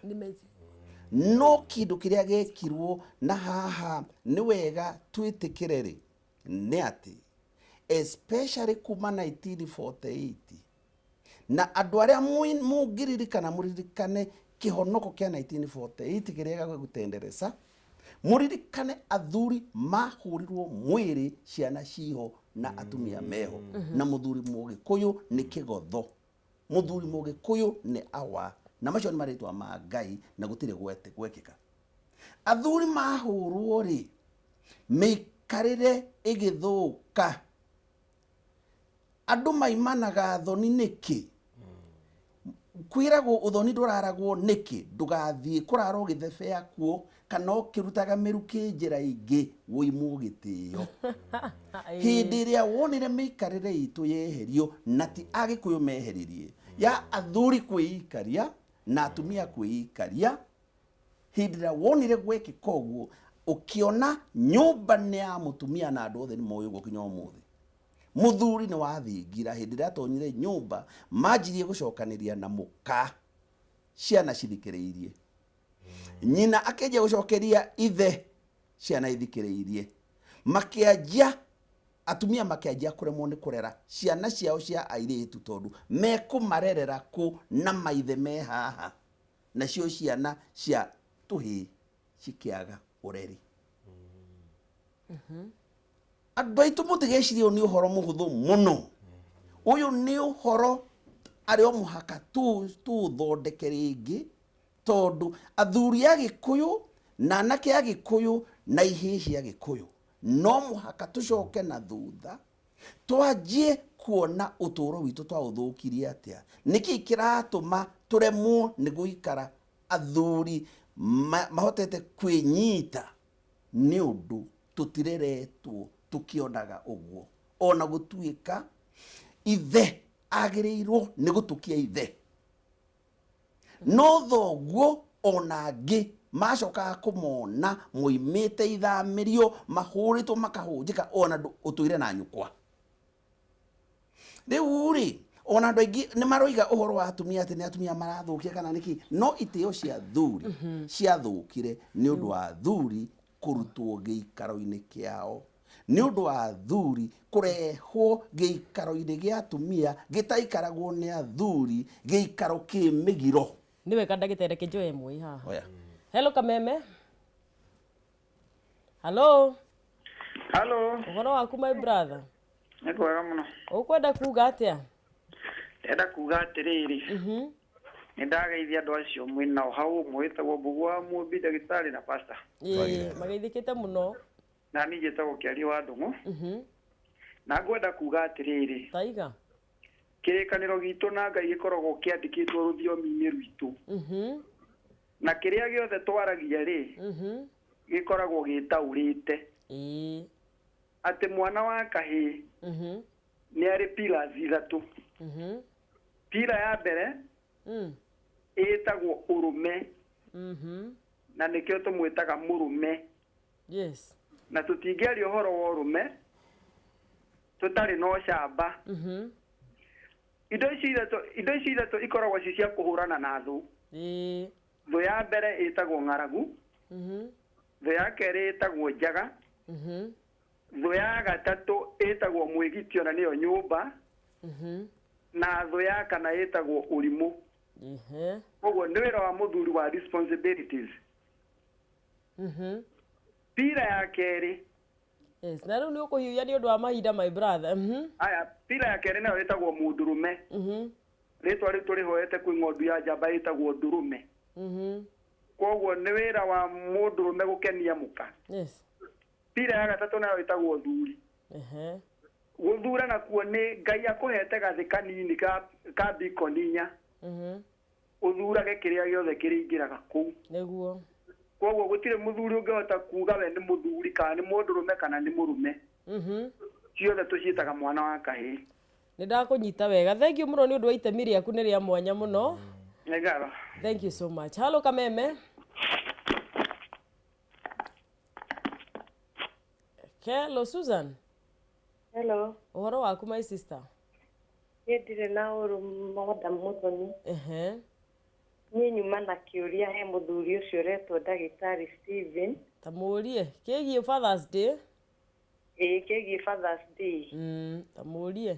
No kĩndũ kĩrĩa gĩekirwo na haha nĩ wega twĩtĩkĩre rĩ, nĩ atĩ especially kuma 1948 na andũ arĩa mũngĩririkana, mũririkane kĩhonoko kĩa 1948 kĩrĩa gĩgũtendereza, mũririkane athuri mahũrirwo mwĩrĩ ciana ciho na atumia meho. Na mũthuri Mũgĩkũyũ nĩ kĩgotho, mũthuri Mũgĩkũyũ nĩ awa, na macio nĩ marĩtwa ma Ngai, na gũtirĩ gwekĩka. Athuri mahũrwo rĩ, mĩikarĩre ĩgĩthũka, andũ maimanaga thoni. Nĩkĩ kwĩragwo ũthoni ndũraragwo? Nĩkĩ ndũgathiĩ kũrara ũgĩthebea kuo kana ũkĩrutaga mĩrukĩ njĩra ingĩ wũimwo gĩtĩo? Hĩndĩ ĩrĩa wonire mĩikarĩre itũ yeherio, na ti Agĩkũyũ meheririe, ya athuri kwĩikaria na atumia kwĩikaria, hĩndĩ ĩrĩa wonire gwekĩka ũguo, ũkĩona nyũmba nĩ ya mũtumia, na andũ othe nĩ moĩ ũguo kinya ũmũthĩ. Mũthuri nĩ wathingira. Hĩndĩ ĩrĩa atonyire nyũmba, manjirie gũcokanĩria na mũka ciana cithikĩrĩirie, nyina akĩanjia gũcokeria ithe ciana ithikĩrĩirie, makĩanjia atumia makĩanjia kũremwo nĩ kũrera ciana ciao cia airĩtu, tondũ mekũmarerera kũ na maithe me haha? Nacio ciana cia tũhĩĩ cikĩaga ũreri. Andũ aitũ, mũtigecirie ũyũ nĩ ũhoro mũhũthũ mũno. Ũyũ nĩ ũhoro arĩ o mũhaka tũũthondeke rĩngĩ, tondũ athuri a Gĩkũyũ na anake a Gĩkũyũ na ihĩĩ cia Gĩkũyũ, no mũhaka tũcoke na thutha twanjie kuona ũtũũro witũ twaũthũkirie atĩa, nĩkĩ kĩratũma tũremwo nĩ gũikara athuri mahotete kwĩnyita, nĩ ũndũ tũtireretwo tũkĩonaga ũguo. Ona gũtuĩka ithe agĩrĩirwo nĩ gũtũkia ithe, no thoguo Ona angĩ macokaga kũmona moimĩte ithamĩrio, mahũrĩtwo makahũnjĩka, ona ũtũire na nyũkwa. Rĩu rĩ, ona andũ aingĩ nĩ maroiga ũhoro wa atumia atĩ nĩ atumia marathũkia kana nĩkĩ, no itĩo cia thuri ciathũkire nĩ ũndũ wa thuri kũrutwo gĩikaro-inĩ kĩao, nĩ ũndũ wa thuri kũrehwo gĩikaro-inĩ gĩa atumia gĩtaikaragwo nĩ athuri, gĩikaro kĩ mĩgiro. Nĩ wega ndagĩtarĩ, reke njoe ĩmwe haha. Oya. Hello Kameme. Hello. Halo. Ũhoro waku, my brother? Nĩ kwega mũno. Ũkwenda kuga atĩa? Ndĩrenda kuga atĩrĩrĩ, nĩ ndageithia andũ acio mwĩnao hau, ũmwe wĩtagwo Mbũgũ wa Mũmbi, ndagĩtarĩ na pastor. Ĩĩ, mageithĩkĩte mũno. Na niĩ njĩtagwo Kĩario wa Ndũng'ũ. Na ngwenda kuga atĩrĩrĩ, Taiga. Kĩrĩkanĩro gitũ na Ngai gĩkoragwo kĩandĩkĩtwo rũthiomi-inĩ rwitũ, na kĩrĩa gĩothe twaragia rĩ, gĩkoragwo gĩtaũrĩte atĩ mwana wa kahĩĩ nĩ arĩ pillars ithatũ. Pillar ya mbere ĩtagwo ũrũme, na nĩkĩo tũmwĩtaga mũrũme. Na tũtingĩaria ũhoro wa ũrũme tũtarĩ na ũcamba. Indo ici ithatũ ikoragwo ci cia kũhũrana na thũ. Thũ ya mbere ĩtagwo ng'aragu, thũ ya kerĩ ĩtagwo njaga, thũ ya gatatũ ĩtagwo mwĩgitio, na nĩyo nyũmba, na thũ ya kana ĩtagwo ũrimũ. Koguo nĩ wĩra wa mũthuri wa responsibilities. Pillar ya kerĩ. Yes, na rĩu nĩ ũkũhiũhia nĩ ũndũ wa mahinda, my brother. Aya, pillar ya kerĩ nayo ĩtagwo mũndũrũme. Rĩtwa rĩu tũrĩhoete kwĩ ng'ondu ya njamba ĩtagwo ndũrũme. Koguo nĩ wĩra wa mũndũrũme gũkenia mũka. Pillar ya gatatũ nayo ĩtagwo thuri. Gũthura nakuo nĩ Ngai akũhete gathĩ kanini ka bikoni inya, ũthurage kĩrĩa gĩothe kĩrĩingĩraga kũu. Koguo gũtirĩ mũthuri ũngĩhota kuga we nĩ mũthuri kana nĩ mũndũrũme kana nĩ mũrũme. Ciothe tũciĩtaga mwana wa kahĩĩ. Nĩ ndakũnyita wega, thank you mũno nĩ ũndũ wa itemi rĩaku, nĩ rĩa mwanya mũno. Nĩ ngatho. Thank you so much. Hello Kameme. Hello Susan. Hello. Ũhoro waku, my sister? Niĩ ndirĩ na ũru, madam Mũthoni. Niĩ nyuma na kĩũria he mũthuri ũcio ũretwo ndagĩtarĩ Steven. Ta mũrie kĩgiĩ Fathers Day. Ĩĩ, kĩgiĩ Fathers Day. Ta mũrie.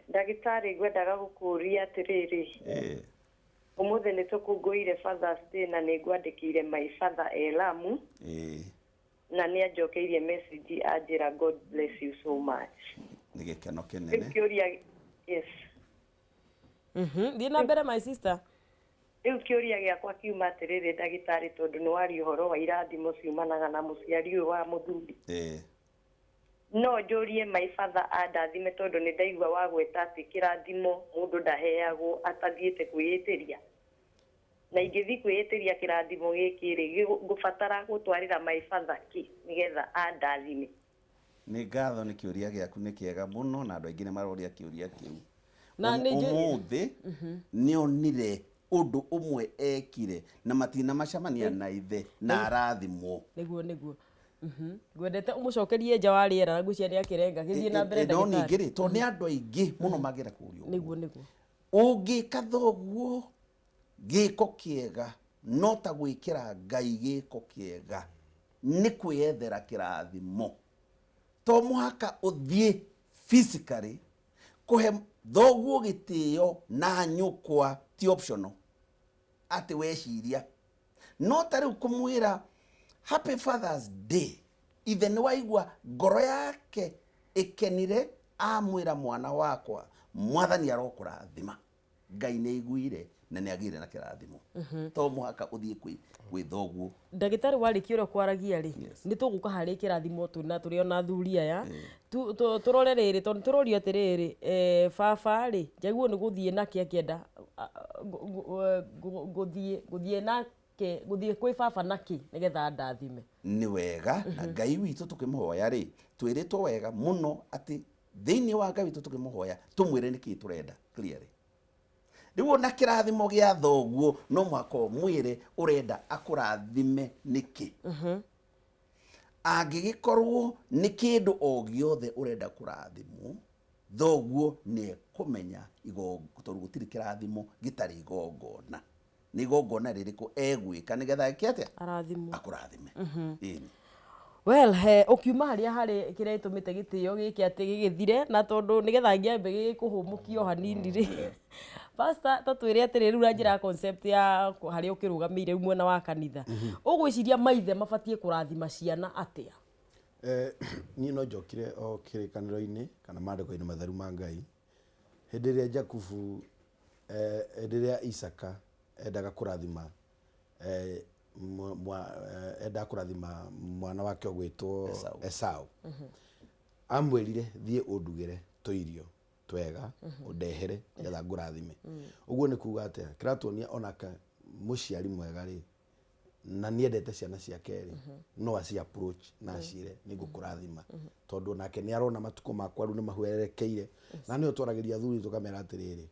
Ndagĩtarĩ, ngwendaga gũkũria atĩrĩrĩ, ũmũthĩ nĩ tũkũngũĩire Fathers Day na nĩ ngwandĩkĩire my father e Lamu, na nĩ anjokeirie message anjĩra, "God bless you so much." Nĩ gĩkeno Rĩu kĩnene. kĩũria, yes. Thiĩ na mbere, my sister. Rĩu kĩũria gĩakwa kiuma atĩrĩrĩ, ndagĩtarĩ, tondũ nĩ waria ũhoro wa irathimo ciumanaga na mũciari ũyũ wa mũthuri, no njũrie my father andathime, tondũ nĩ ndaigua wagweta atĩ kĩrathimo mũndũ ndaheagwo atathiĩte kwĩĩtĩria, na ingĩthiĩ kwĩĩtĩria kĩrathimo gĩkĩ rĩ, ngũbatara gũtwarĩra my father kĩ nĩgetha andathime? Nĩ ngatho nĩ kĩũria gĩaku, nĩ kĩega mũno, na andũ aingĩ nĩ maroria kĩũria kĩu. Na Ũmũthĩ nĩ onire ũndũ ũmwe ekire na matina macemania na ithe na arathimwo. Nĩguo. Ngwendete ũmũcokerie nja wa rĩera, na ngwĩciria nĩ akĩrenga. Gĩthiĩ na mbere, No ndagĩtarĩ. ningĩ rĩ, tondũ nĩ andũ aingĩ mũno mangĩenda kũũria ũguo. Nĩguo. Ũngĩka thoguo gĩko kĩega, no ta gwĩkĩra Ngai gĩko kĩega, nĩ kwĩyethera kĩrathimo. To mũhaka ũthiĩ physically kũhe thoguo gĩtĩo na nyũkwa, ti optional atĩ weciria no ta rĩu kũmwĩra "Happy Fathers Day", ithe nĩ waigua ngoro yake ĩkenire amwĩra, "Mwana wakwa, Mwathani arokũrathima." Ngai nĩ aiguire na nĩ agĩire na kĩrathimo. To mũhaka ũthiĩ kwĩ thoguo. Ndagĩtarĩ, warĩkia ũrĩa kwaragia rĩ, nĩ tũgũka harĩ kĩrathimo twĩna tũrĩ ona athuri aya. Tũrore rĩrĩ, tondũ tũrorio atĩrĩrĩ, baba rĩ, njagĩrĩirwo nĩ gũthiĩ nake akĩenda gũthiĩ nake, gũthiĩ kwĩ baba nakĩ nĩgetha andathime? Nĩ wega, na Ngai witũ tũkĩmũhoya rĩ, twĩrĩtwo wega mũno atĩ thĩinĩ wa Ngai witũ tũkĩmũhoya tũmwĩre nĩkĩ tũrenda clearly. Rĩu ona kĩrathimo gĩa thoguo no mũhaka ũmwĩre ũrenda akũrathime nĩkĩ. Angĩgĩkorwo nĩ kĩndũ o gĩothe ũrenda kũrathimwo, thoguo nĩ ekũmenya tondũ gũtirĩ kĩrathimo gĩtarĩ igongona. Nĩ igongona rĩrĩkũ egwĩka nĩgetha eke atĩa? Arathimwo. Akũrathime. Ĩni. Well, ũkiuma harĩa harĩ kĩrĩa gĩtũmĩte gĩtĩo gĩkĩ atĩ gĩgĩthire, na tondũ nĩgetha ngĩambe gĩgĩkũhũmũkio hanini rĩ, Pastor, ta twĩre atĩrĩ, rĩu na njĩra ya concept ya harĩa ũkĩrũgamĩire rĩu mwena wa kanitha, ũgwĩciria maithe mabatiĩ kũrathima ciana atĩa? Niĩ no njokire o kĩrĩkanĩro-inĩ kana maandĩko-inĩ matheru ma Ngai, hĩndĩ ĩrĩa Jakubu, hĩndĩ ĩrĩa Isaka endaga kũrathima, endaga kũrathima mwana wake ũgwĩtwo Esau. Amwĩrire thiĩ ũndugĩre tũirio twega, ũndehere nĩgetha ngũrathime. Ũguo nĩ kuga atĩa? Kĩratuonia onake mũciari mwega rĩ, na nĩendete ciana ciake rĩ, no aci approach na acire nĩ ngũkũrathima, tondũ nake nĩ arona matukũ makwa rĩu nĩ mahwererekeire. Na nĩyo twaragĩria athuri tũkamera atĩrĩrĩ,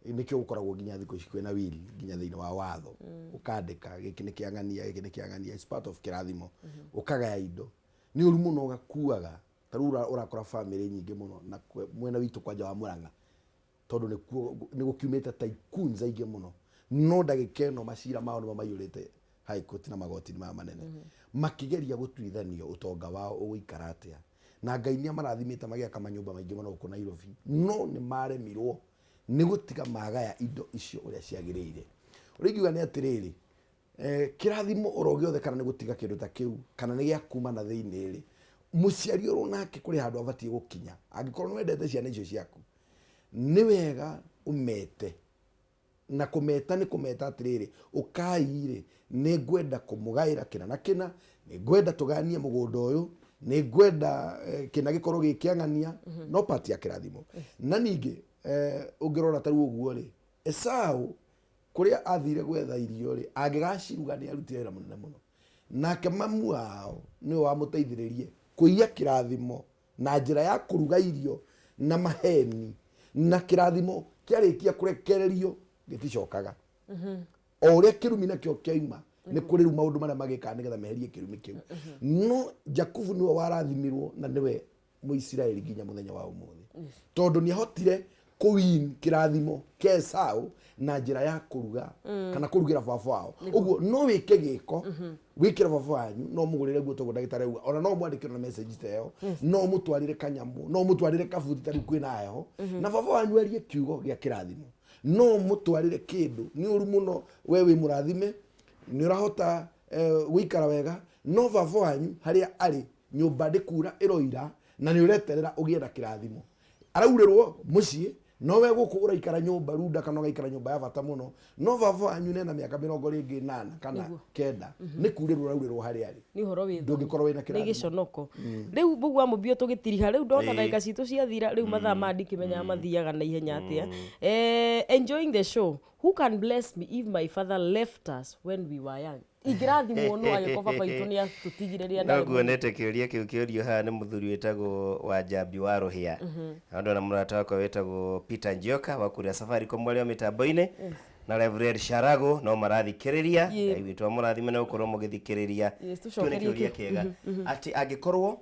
nĩkĩo gũkoragwo nginya thikũ ici kwĩna will nginya thĩinĩ wa watho, ũkandĩka gĩkĩ nĩ kĩang'ania, gĩkĩ nĩ kĩang'ania, it's part of kĩrathimo. Ũkagaya indo. Nĩ ũru mũno ũgakuaga, ta rĩu ũrakora family nyingĩ mũno na mwena witũ kwanja wa Murang'a, tondũ nĩ gũkiumĩte tycoons aingĩ mũno, no ndagĩka ĩno macira mao nĩmo maiyũrĩte high court na magoti-inĩ maya manene, makĩgeria gũtuithanio ũtonga wao ũgũikara atĩa. Na Ngai nĩ amarathimĩte magĩaka manyũmba maingĩ mũno gũkũ Nairobi, no nĩ maremirwo nĩ gũtiga magaya indo icio ũrĩa ciagĩrĩire. Ũrĩa ingiuga nĩ atĩrĩrĩ, kĩrathimo oro gĩothe kana nĩ gũtiga kĩndũ ta kĩu kana nĩ gĩa kuma na thĩinĩ rĩ, mũciari ũrĩ nake kũrĩ handũ abatiĩ gũkinya. Angĩkorwo nĩ wendete ciana icio ciaku, nĩ wega ũmete. Na kũmeta nĩ kũmeta atĩrĩrĩ, ũkai rĩ, nĩ ngwenda kũmũgaĩra kĩna na kĩna, nĩ ngwenda tũgayanie mũgũnda ũyũ, nĩ ngwenda kĩna gĩkorwo gĩ kĩang'ania, no part ya kĩrathimo. Na ningĩ ũngĩrora ta rĩu ũguo rĩ, Esau kũrĩa athire gwetha irio rĩ, angĩgaciruga nĩ arutire wĩra mũnene mũno. Nake mamu wao nĩwe wamũteithĩrĩrie kũiya kĩrathimo na njĩra ya kũruga irio na maheni, na kĩrathimo kĩarĩkia kũrekererio gĩticokaga. O ũrĩa kĩrumi nakĩo kĩauma, nĩ kũrĩ rĩu maũndũ marĩa magĩkaga nĩgetha meherie kĩrumi kĩu. No Jakubu nĩwe warathimirwo na nĩwe Mũisiraeli nginya mũthenya wa ũmũthĩ, tondũ nĩ ahotire kũwin kĩrathimo kĩa Esau na njĩra ya kũruga kana kũrugĩra baba wao. Ũguo no wĩke gĩko wĩkĩre baba wanyu, no mũgũrĩre nguo toguo ndagĩtarĩ auga, ona no mwandĩkĩre na message ta ĩyo, no mũtwarĩre kanyamũ, no mũtwarĩre kabuti ta rĩu kwĩna heho, na baba wanyu arie kiugo gĩa kĩrathimo, no mũtwarĩre kĩndũ. Nĩ ũru mũno we wĩ mũrathime, nĩ ũrahota gũikara wega, no baba wanyu harĩa arĩ nyũmba ndĩkura ĩroira, na nĩ ũreterera ũgĩe na kĩrathimo. Araurĩrwo mũciĩ, no we gũkũ ũraikara nyũmba runda kana ũgaikara nyũmba ya bata mũno, no baba wanyu nena mĩaka mĩrongo rĩngĩ ĩnana kana 9, nĩ kurĩrwo ũraurĩrwo harĩa arĩ. Nĩ ũhoro wĩ Ndũngĩkorwo wĩna nĩ kĩrathimo. Gĩconoko. Rĩu Mũgũ wa Mũmbio tũgĩtiriha, rĩu ndona ndagĩka citũ ciathira, rĩu mathaa maya ndikĩmenyaga mathiaga na ihenya atĩa. Enjoying the show. Who can bless me if my father left us when we were young? Ingĩrathimwo no angĩkorwo baba witũ nĩ atũtigire rĩrĩa No ndarĩ mũnini. Nguonete kĩũria kĩu kĩũrio haha nĩ mũthuri wĩtagwo Wanjambi wa Rũhĩa, na ndona mũrata wakwa wĩtagwo Peter Njoka wa kũrĩa Safaricom arĩ o mĩtambo-inĩ, na Reverend Sharago no marathikĩrĩria. Ngai witũ amũrathime na gũkorwo mũgĩthikĩrĩria. Yes, Kĩu nĩ tũcokerie kĩũria kĩu. kĩega, atĩ angĩkorwo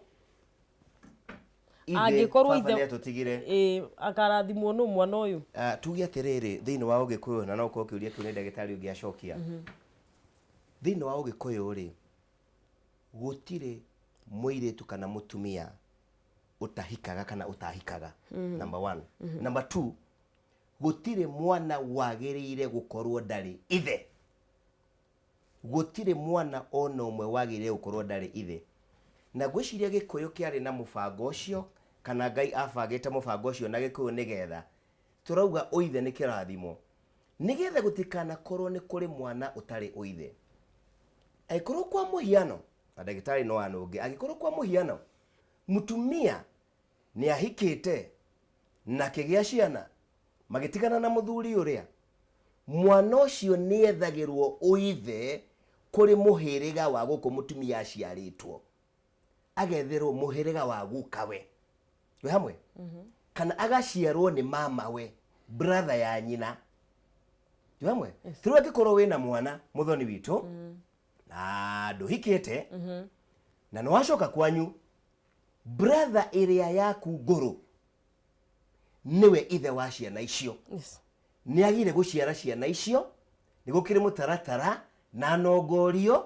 ithe Angĩkorwo baba ithe nĩ atũtigire, akarathimwo nũ mwana ũyũ? Tuge atĩrĩrĩ, thĩinĩ wa ũgĩkũyũ, na no ũkorwo kĩũria kĩu nĩ ndagĩtarĩ ũngĩ acokia, thĩinĩ wa ũgĩkũyũ rĩ, gũtirĩ mũirĩtu kana mũtumia ũtahikaga kana ũtahikaga, number one. Number two, gũtirĩ mwana wagĩrĩire gũkorwo ndarĩ ithe. Gũtirĩ mwana ona ũmwe wagĩrĩire gũkorwo ndarĩ ithe. Na ngwĩciria gĩkũyũ kĩarĩ na mũbango ũcio, kana Ngai abangĩte mũbango ũcio na gĩkũyũ, nĩgetha tũrauga ũithe nĩ kĩrathimo, nĩgetha gũtikanakorwo nĩ kũrĩ mwana ũtarĩ ũithe. Angĩkorwo kwa mũhiano, na ndagĩtarĩ no anũnge, angĩkorwo kwa mũhiano mũtumia nĩ ahikĩte na akĩgĩa ciana, magĩtigana na mũthuri ũrĩa, mwana ũcio nĩ ethagĩrwo ũithe kũrĩ mũhĩrĩga wa gũkũ mũtumia aciarĩtwo, agetherwo mũhĩrĩga wa gukawe we hamwe, kana agaciarwo nĩ mamawe, brother ya nyina. Twĩ hamwe? Rĩu angĩkorwo wĩna mwana mũthoni witũ na ndũhikĩte na nĩ wacoka kwanyu, brother ĩrĩa yaku ngũrũ nĩwe ithe wa ciana icio. Yes. Nĩ agire gũciara ciana icio nĩ gũkĩrĩ mũtaratara na nongorio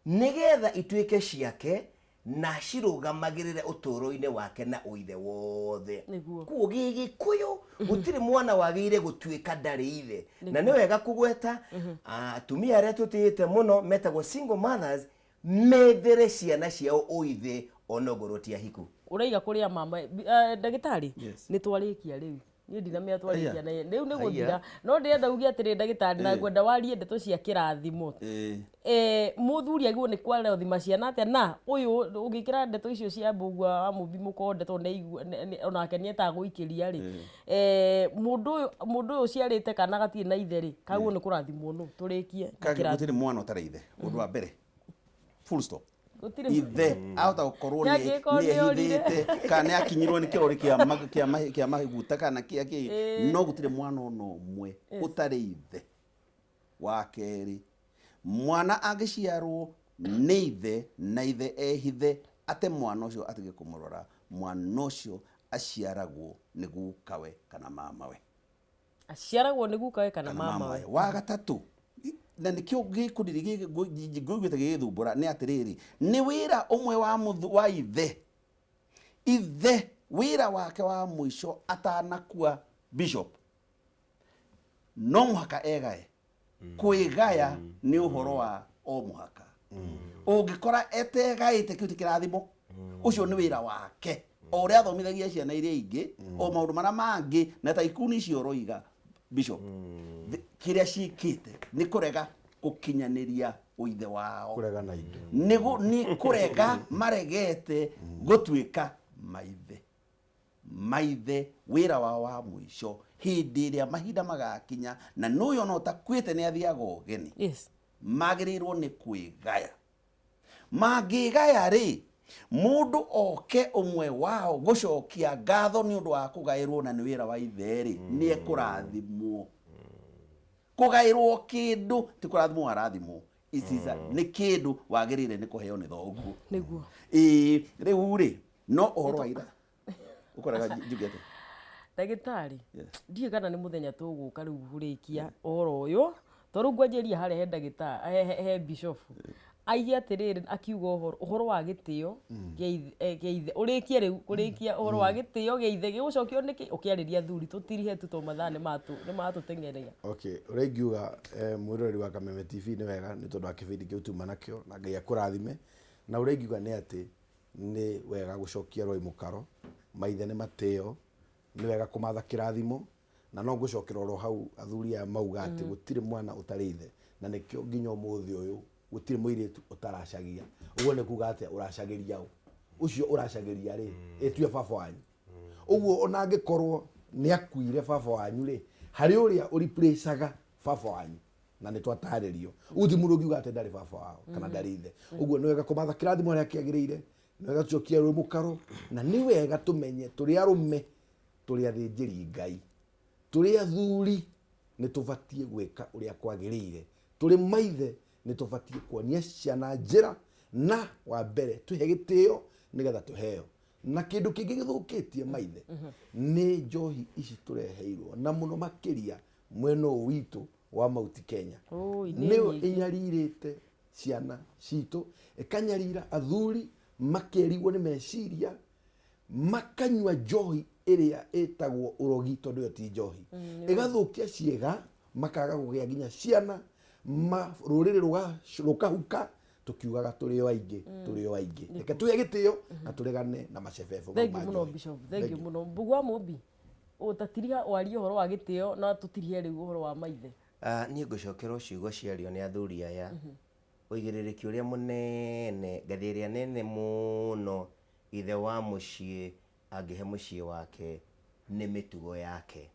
nĩgetha ituĩke ciake na cirũgamagĩrĩre ũtũũro-inĩ wake na ũithe wothe. Nĩguo. Koguo gĩgĩkũyũ gũtirĩ mwana wagĩrĩire gũtuĩka ndarĩ ithe. Na nĩ wega kũgweta atumia arĩa tũtĩĩte mũno metagwo single mothers methere ciana ciao ũithe onongorwo ti ahiku. Ũraiga kũrĩa mama ndagĩtarĩ? Yes. Nĩ twarĩkia rĩu. Niĩ ndinamenya twarĩkia Aya. na rĩu nĩ Aya. gũthira. No ndĩrenda uge atĩrĩ ndagĩtarĩ, na ngwenda warie ndeto cia kĩrathimo. Mũthuri agĩrĩirwo nĩ kwarathima ciana atĩa, na ũyũ ũgĩkĩra ndeto icio cia Mbũgua wa Mũmbi mũkonde tondũ nĩ onake nĩ etaga gũikĩria rĩ. Mũndũ ũyũ ũciarĩte kana gatirĩ na ithe rĩ, kagĩrĩirwo nĩ kũrathimwo nũ? Tũrĩkie na kĩrathimo. Gũtirĩ mwana ũtarĩ ithe. Ũndũ wa mbere. Full stop. Gũtirĩ Ithe ahota gũkorwo nĩ Angĩkorwo nĩ orire. ehithĩte kana nĩ akinyirwo nĩ kĩrori kĩa maguta kana kĩa kĩ, no gũtirĩ mwana ona ũmwe ũtarĩ ithe. Wa kerĩ, mwana angĩciarwo nĩ ithe na ithe ehithe ate mwana ũcio atige kũmũrora, mwana ũcio aciaragwo nĩ gukawe kana mamawe. Aciaragwo nĩ gukawe kana mamawe. Wa gatatũ, na nĩkĩo gĩkundi ngũiguĩte gĩgĩthumbũra nĩ atĩrĩrĩ, nĩ wĩra ũmwe wa ithe. Ithe wĩra wake wa mũico atanakua bishop no mũhaka egae. Kwĩgaya nĩ ũhoro wa o mũhaka. Ũngĩkora etegaĩte kĩu ti kĩrathimo, ũcio nĩ wĩra wake. O ũrĩa athomithagia ciana iria ingĩ, o maũndũ marĩa mangĩ, na ta ikundi icio ũroiga bishop, kĩrĩa ciĩkĩte nĩ kũrega gũkinyanĩria ũithe wao. Kũrega na indo. Nĩ kũrega maregete gũtuĩka maithe. Maithe wĩra wao wa mũico hĩndĩ ĩrĩa mahinda magakinya, na nũyũ ona ũtakuĩte nĩ athiaga ũgeni. Yes. Magĩrĩirwo nĩ kwĩgaya. Mangĩgaya rĩ, mũndũ oke ũmwe wao gũcokia ngatho nĩ ũndũ wa kũgaĩrwo na nĩ wĩra wa ithe rĩ, nĩ ekũrathimwo. Kũgaĩrwo kĩndũ ti kũrathimwo arathimwo. Nĩ kĩndũ wagĩrĩire nĩ kũheo nĩ thoguo. Nĩguo. Ĩĩ, rĩu rĩ, no ũhoro wa ira. Ũkoraga njuge atĩa? Ndagĩtarĩ, ndiũĩ kana nĩ mũthenya tũgũka rĩu kũrĩkia ũhoro ũyũ, tondũ rĩu ngwanjĩrĩria harĩa he ndagĩtarĩ, he bishop. Aige atĩrĩrĩ, akiuga ũhoro wa gĩtĩo gĩa ithe. Ũrĩkie rĩu, kũrĩkia ũhoro wa gĩtĩo gĩa ithe, gĩgũcokio nĩkĩ? Ũkĩarĩria athuri, tũtirihe tu tondũ mathaa nĩ matũteng'eria. Okay, ũrĩa ingiuga mwĩroreri wa Kameme TV nĩ wega nĩ tondũ wa kĩbindi kĩu tuma nakĩo, na Ngai akũrathime. Na ũrĩa ingiuga nĩ atĩ nĩ wega gũcokia rwai mũkaro, maithe nĩ matĩo, nĩ wega kũmatha kĩrathimo, na no ngũcokera oro hau athuri aya mauga atĩ gũtirĩ mwana ũtarĩ ithe, na nĩkĩo nginya ũmũthĩ ũyũ gũtirĩ mũirĩtu ũtaracagia. Ũguo nĩ kuga atĩa? Ũracagĩria ũ? Ũcio ũracagĩria rĩ, ĩtue baba wanyu. Ũguo ona angĩkorwo nĩ akuire baba wanyu rĩ, harĩ ũrĩa ũreplacaga baba wanyu, na nĩ twatarĩrio. Ũguo ti mũndũ ũngiuga atĩ ndarĩ baba wao kana ndarĩ ithe. Ũguo nĩ wega kũmatha kĩrathimo harĩa kĩagĩrĩire, nĩ wega tũcokie rwĩ mũkaro, na nĩ wega tũmenye tũrĩ arũme, tũrĩ athĩnjĩri Ngai, tũrĩ athuri, nĩ tũbatiĩ gwĩka ũrĩa kwagĩrĩire, tũrĩ maithe, nĩ tũbatiĩ kuonia ciana njĩra, na wa mbere tũhe gĩtĩo nĩgetha tũheo. Na kĩndũ kĩngĩ gĩthũkĩtie maithe nĩ njohi ici tũreheirwo, na mũno makĩria mwena ũyũ witũ wa Mount Kenya. Oi, nĩ Nĩyo nyingĩ. ĩnyarirĩte ciana citũ, ĩkanyarira athuri, makerigwo nĩ meciria, makanyua njohi ĩrĩa ĩtagwo ũrogi tondũ ĩyo ti njohi. Ĩgathũkia ciĩga, makaga kũgĩa nginya ciana, rũrĩrĩ rũkahuka, tũkiugaga tũrĩ o aingĩ, tũrĩ o aingĩ. Reke tũhe gĩtĩo na tũregane na macebebo Thank mau you ma mũno njohi. Bishop, thank you mũno. Mbũgua Mũmbi, ũtatiriha warie ũhoro wa gĩtĩo na tũtirihe rĩu ũhoro wa maithe. Niĩ ngũcokerwo ciugo ciario nĩ athuri aya. Ũigĩrĩrĩki ũrĩa mũnene, ngathĩ ĩrĩa nene mũno ithe wa mũciĩ angĩhe mũciĩ wake nĩ mĩtugo yake.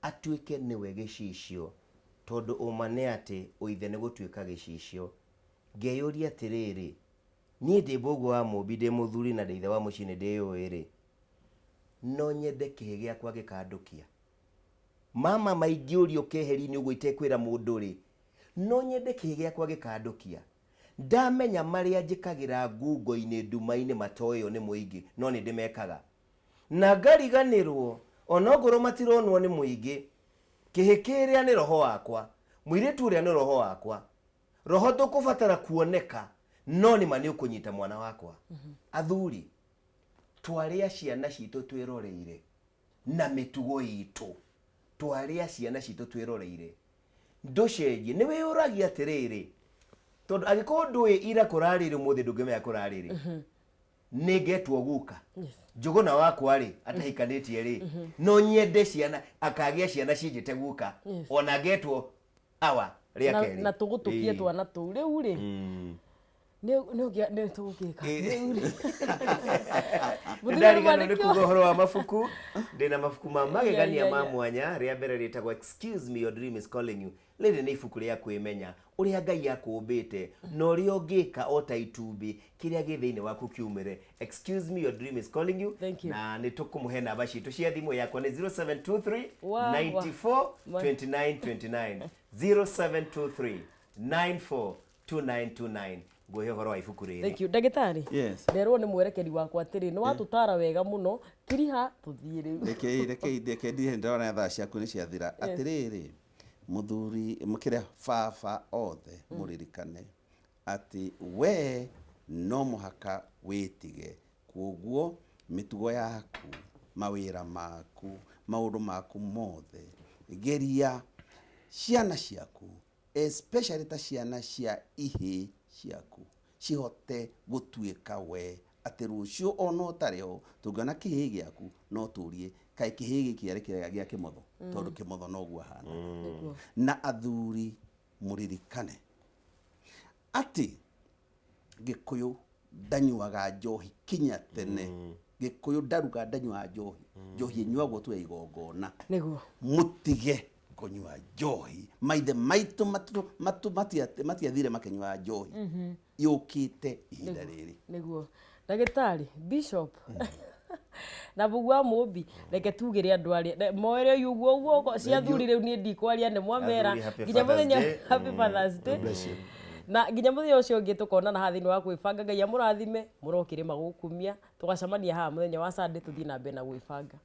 Atuĩke nĩwe gĩcicio, tondũ ũma nĩ atĩ ũithe nĩ gũtuĩka gĩcicio. Ngeyũria atĩrĩrĩ, niĩ ndĩ Mbũgua wa Mũmbi, ndĩ mũthuri na ndĩ ithe wa mũciĩ nĩ ndĩyũĩ rĩ, no nyende kĩhĩ gĩakwa gĩkandũkia. Mama maingĩũrio keheri-inĩ ũguo itekwĩra mũndũ rĩ, no nyende kĩhĩ gĩakwa gĩkandũkia. Ndamenya marĩa njĩkagĩra ngungo-inĩ nduma-inĩ matoĩo nĩ mũingĩ, no nĩ ndĩmekaga. Na ngariganĩrwo onongorwo matironwo nĩ mũingĩ, kĩhĩ kĩrĩa nĩ roho wakwa, mũirĩtu ũrĩa nĩ roho wakwa. Roho ndũkũbatara kuoneka, no nĩ ma nĩ ũkũnyita mwana wakwa. Athuri, twarĩa ciana citũ twĩroreire na mĩtugo itũ, twarĩa ciana citũ twĩroreire, ndũcenjie. Nĩ wĩyũragia atĩrĩrĩ, tondũ angĩkorwo ndũĩ ira kũrarĩrĩ, ũmũthĩ ndũngĩmenya kũrarĩrĩ. Nĩ ngetwo guka Njũgũna wakwa rĩ, atahikanĩtie rĩ, no nyende ciana akagĩa ciana cinjĩte guka, ona ngetwo awa rĩa kerĩ. Na tũgũtũkie twana tũu rĩu rĩ, nĩ tũgũgĩka rĩu rĩ. Nĩndariganĩrwo nĩ kuga ũhoro wa mabuku. Ndĩna mabuku ma magegania ma mwanya. Rĩa mbere rĩtagwo "Excuse Me, Your Dream Is Calling You". Rĩrĩ nĩ ibuku rĩa kwĩmenya ũrĩa Ngai akũmbĩte na ũrĩa ũngĩka o ta itumbĩ kĩrĩa gĩ thĩinĩ waku kiumĩre. "Excuse Me, Your Dream Is Calling You". Thank you. Na nĩ tũkũmũhe namba citũ cia thimũ. Yakwa nĩ 0723 Wa, wa. 94 29 29, 0723 94 2929. Ngũhe ũhoro wa ibuku rĩrĩ. Thank you, ndagĩtarĩ. Yes. Nderwo nĩ mwerekeri wakwa atĩrĩ nĩ watũtara wega mũno. Kiriha tũthiĩ rĩu. Reke ndihe, ndĩrona thaa ciaku nĩ ciathira. Atĩrĩrĩ, mũthuri mũkĩrĩa, baba othe, mũririkane atĩ we no mũhaka wĩtige. Kuoguo mĩtugo yaku, mawĩra maku, maũndũ maku mothe, geria ciana ciaku, especially ta ciana cia ihĩ ciaku, cihote gũtuĩka we atĩ rũciũ ona ũtarĩ ho, tũngĩona kĩhĩ gĩaku no tũrie, kaĩ kĩhĩ gĩkĩ arĩ kĩrĩa gĩa kĩmotho? Tondũ kĩmotho noguo ahana. Na athuri, mũririkane atĩ Gĩkũyũ ndanyuaga njohi kinya tene. Gĩkũyũ ndaruga, ndanyuaga njohi. Njohi ĩnyuagwo tu ya igongona. Mũtige kũnyua njohi. Maithe maitũ matiathire makĩnyua njohi, yũkĩte ihinda rĩrĩ. Nĩguo, ndagĩtarĩ bishop na mũguo wa mũmbi. Reke tugĩre andũ arĩa moere ũguo ũguo ũguo cia thuri. Rĩu niĩ ndikwaria, nĩ mwamera. Athuri, happy nginya Father's mũthenya Day. Happy Father's Day. Bless you. Na nginya mũthenya ũcio ũngĩ tũkonana haha thĩinĩ wa Kwĩbanga. Ngai amũrathime, mũrokĩrĩma gũkumia. Tũgacemania haha mũthenya wa Sunday, tũthiĩ na mbere na gwĩbanga.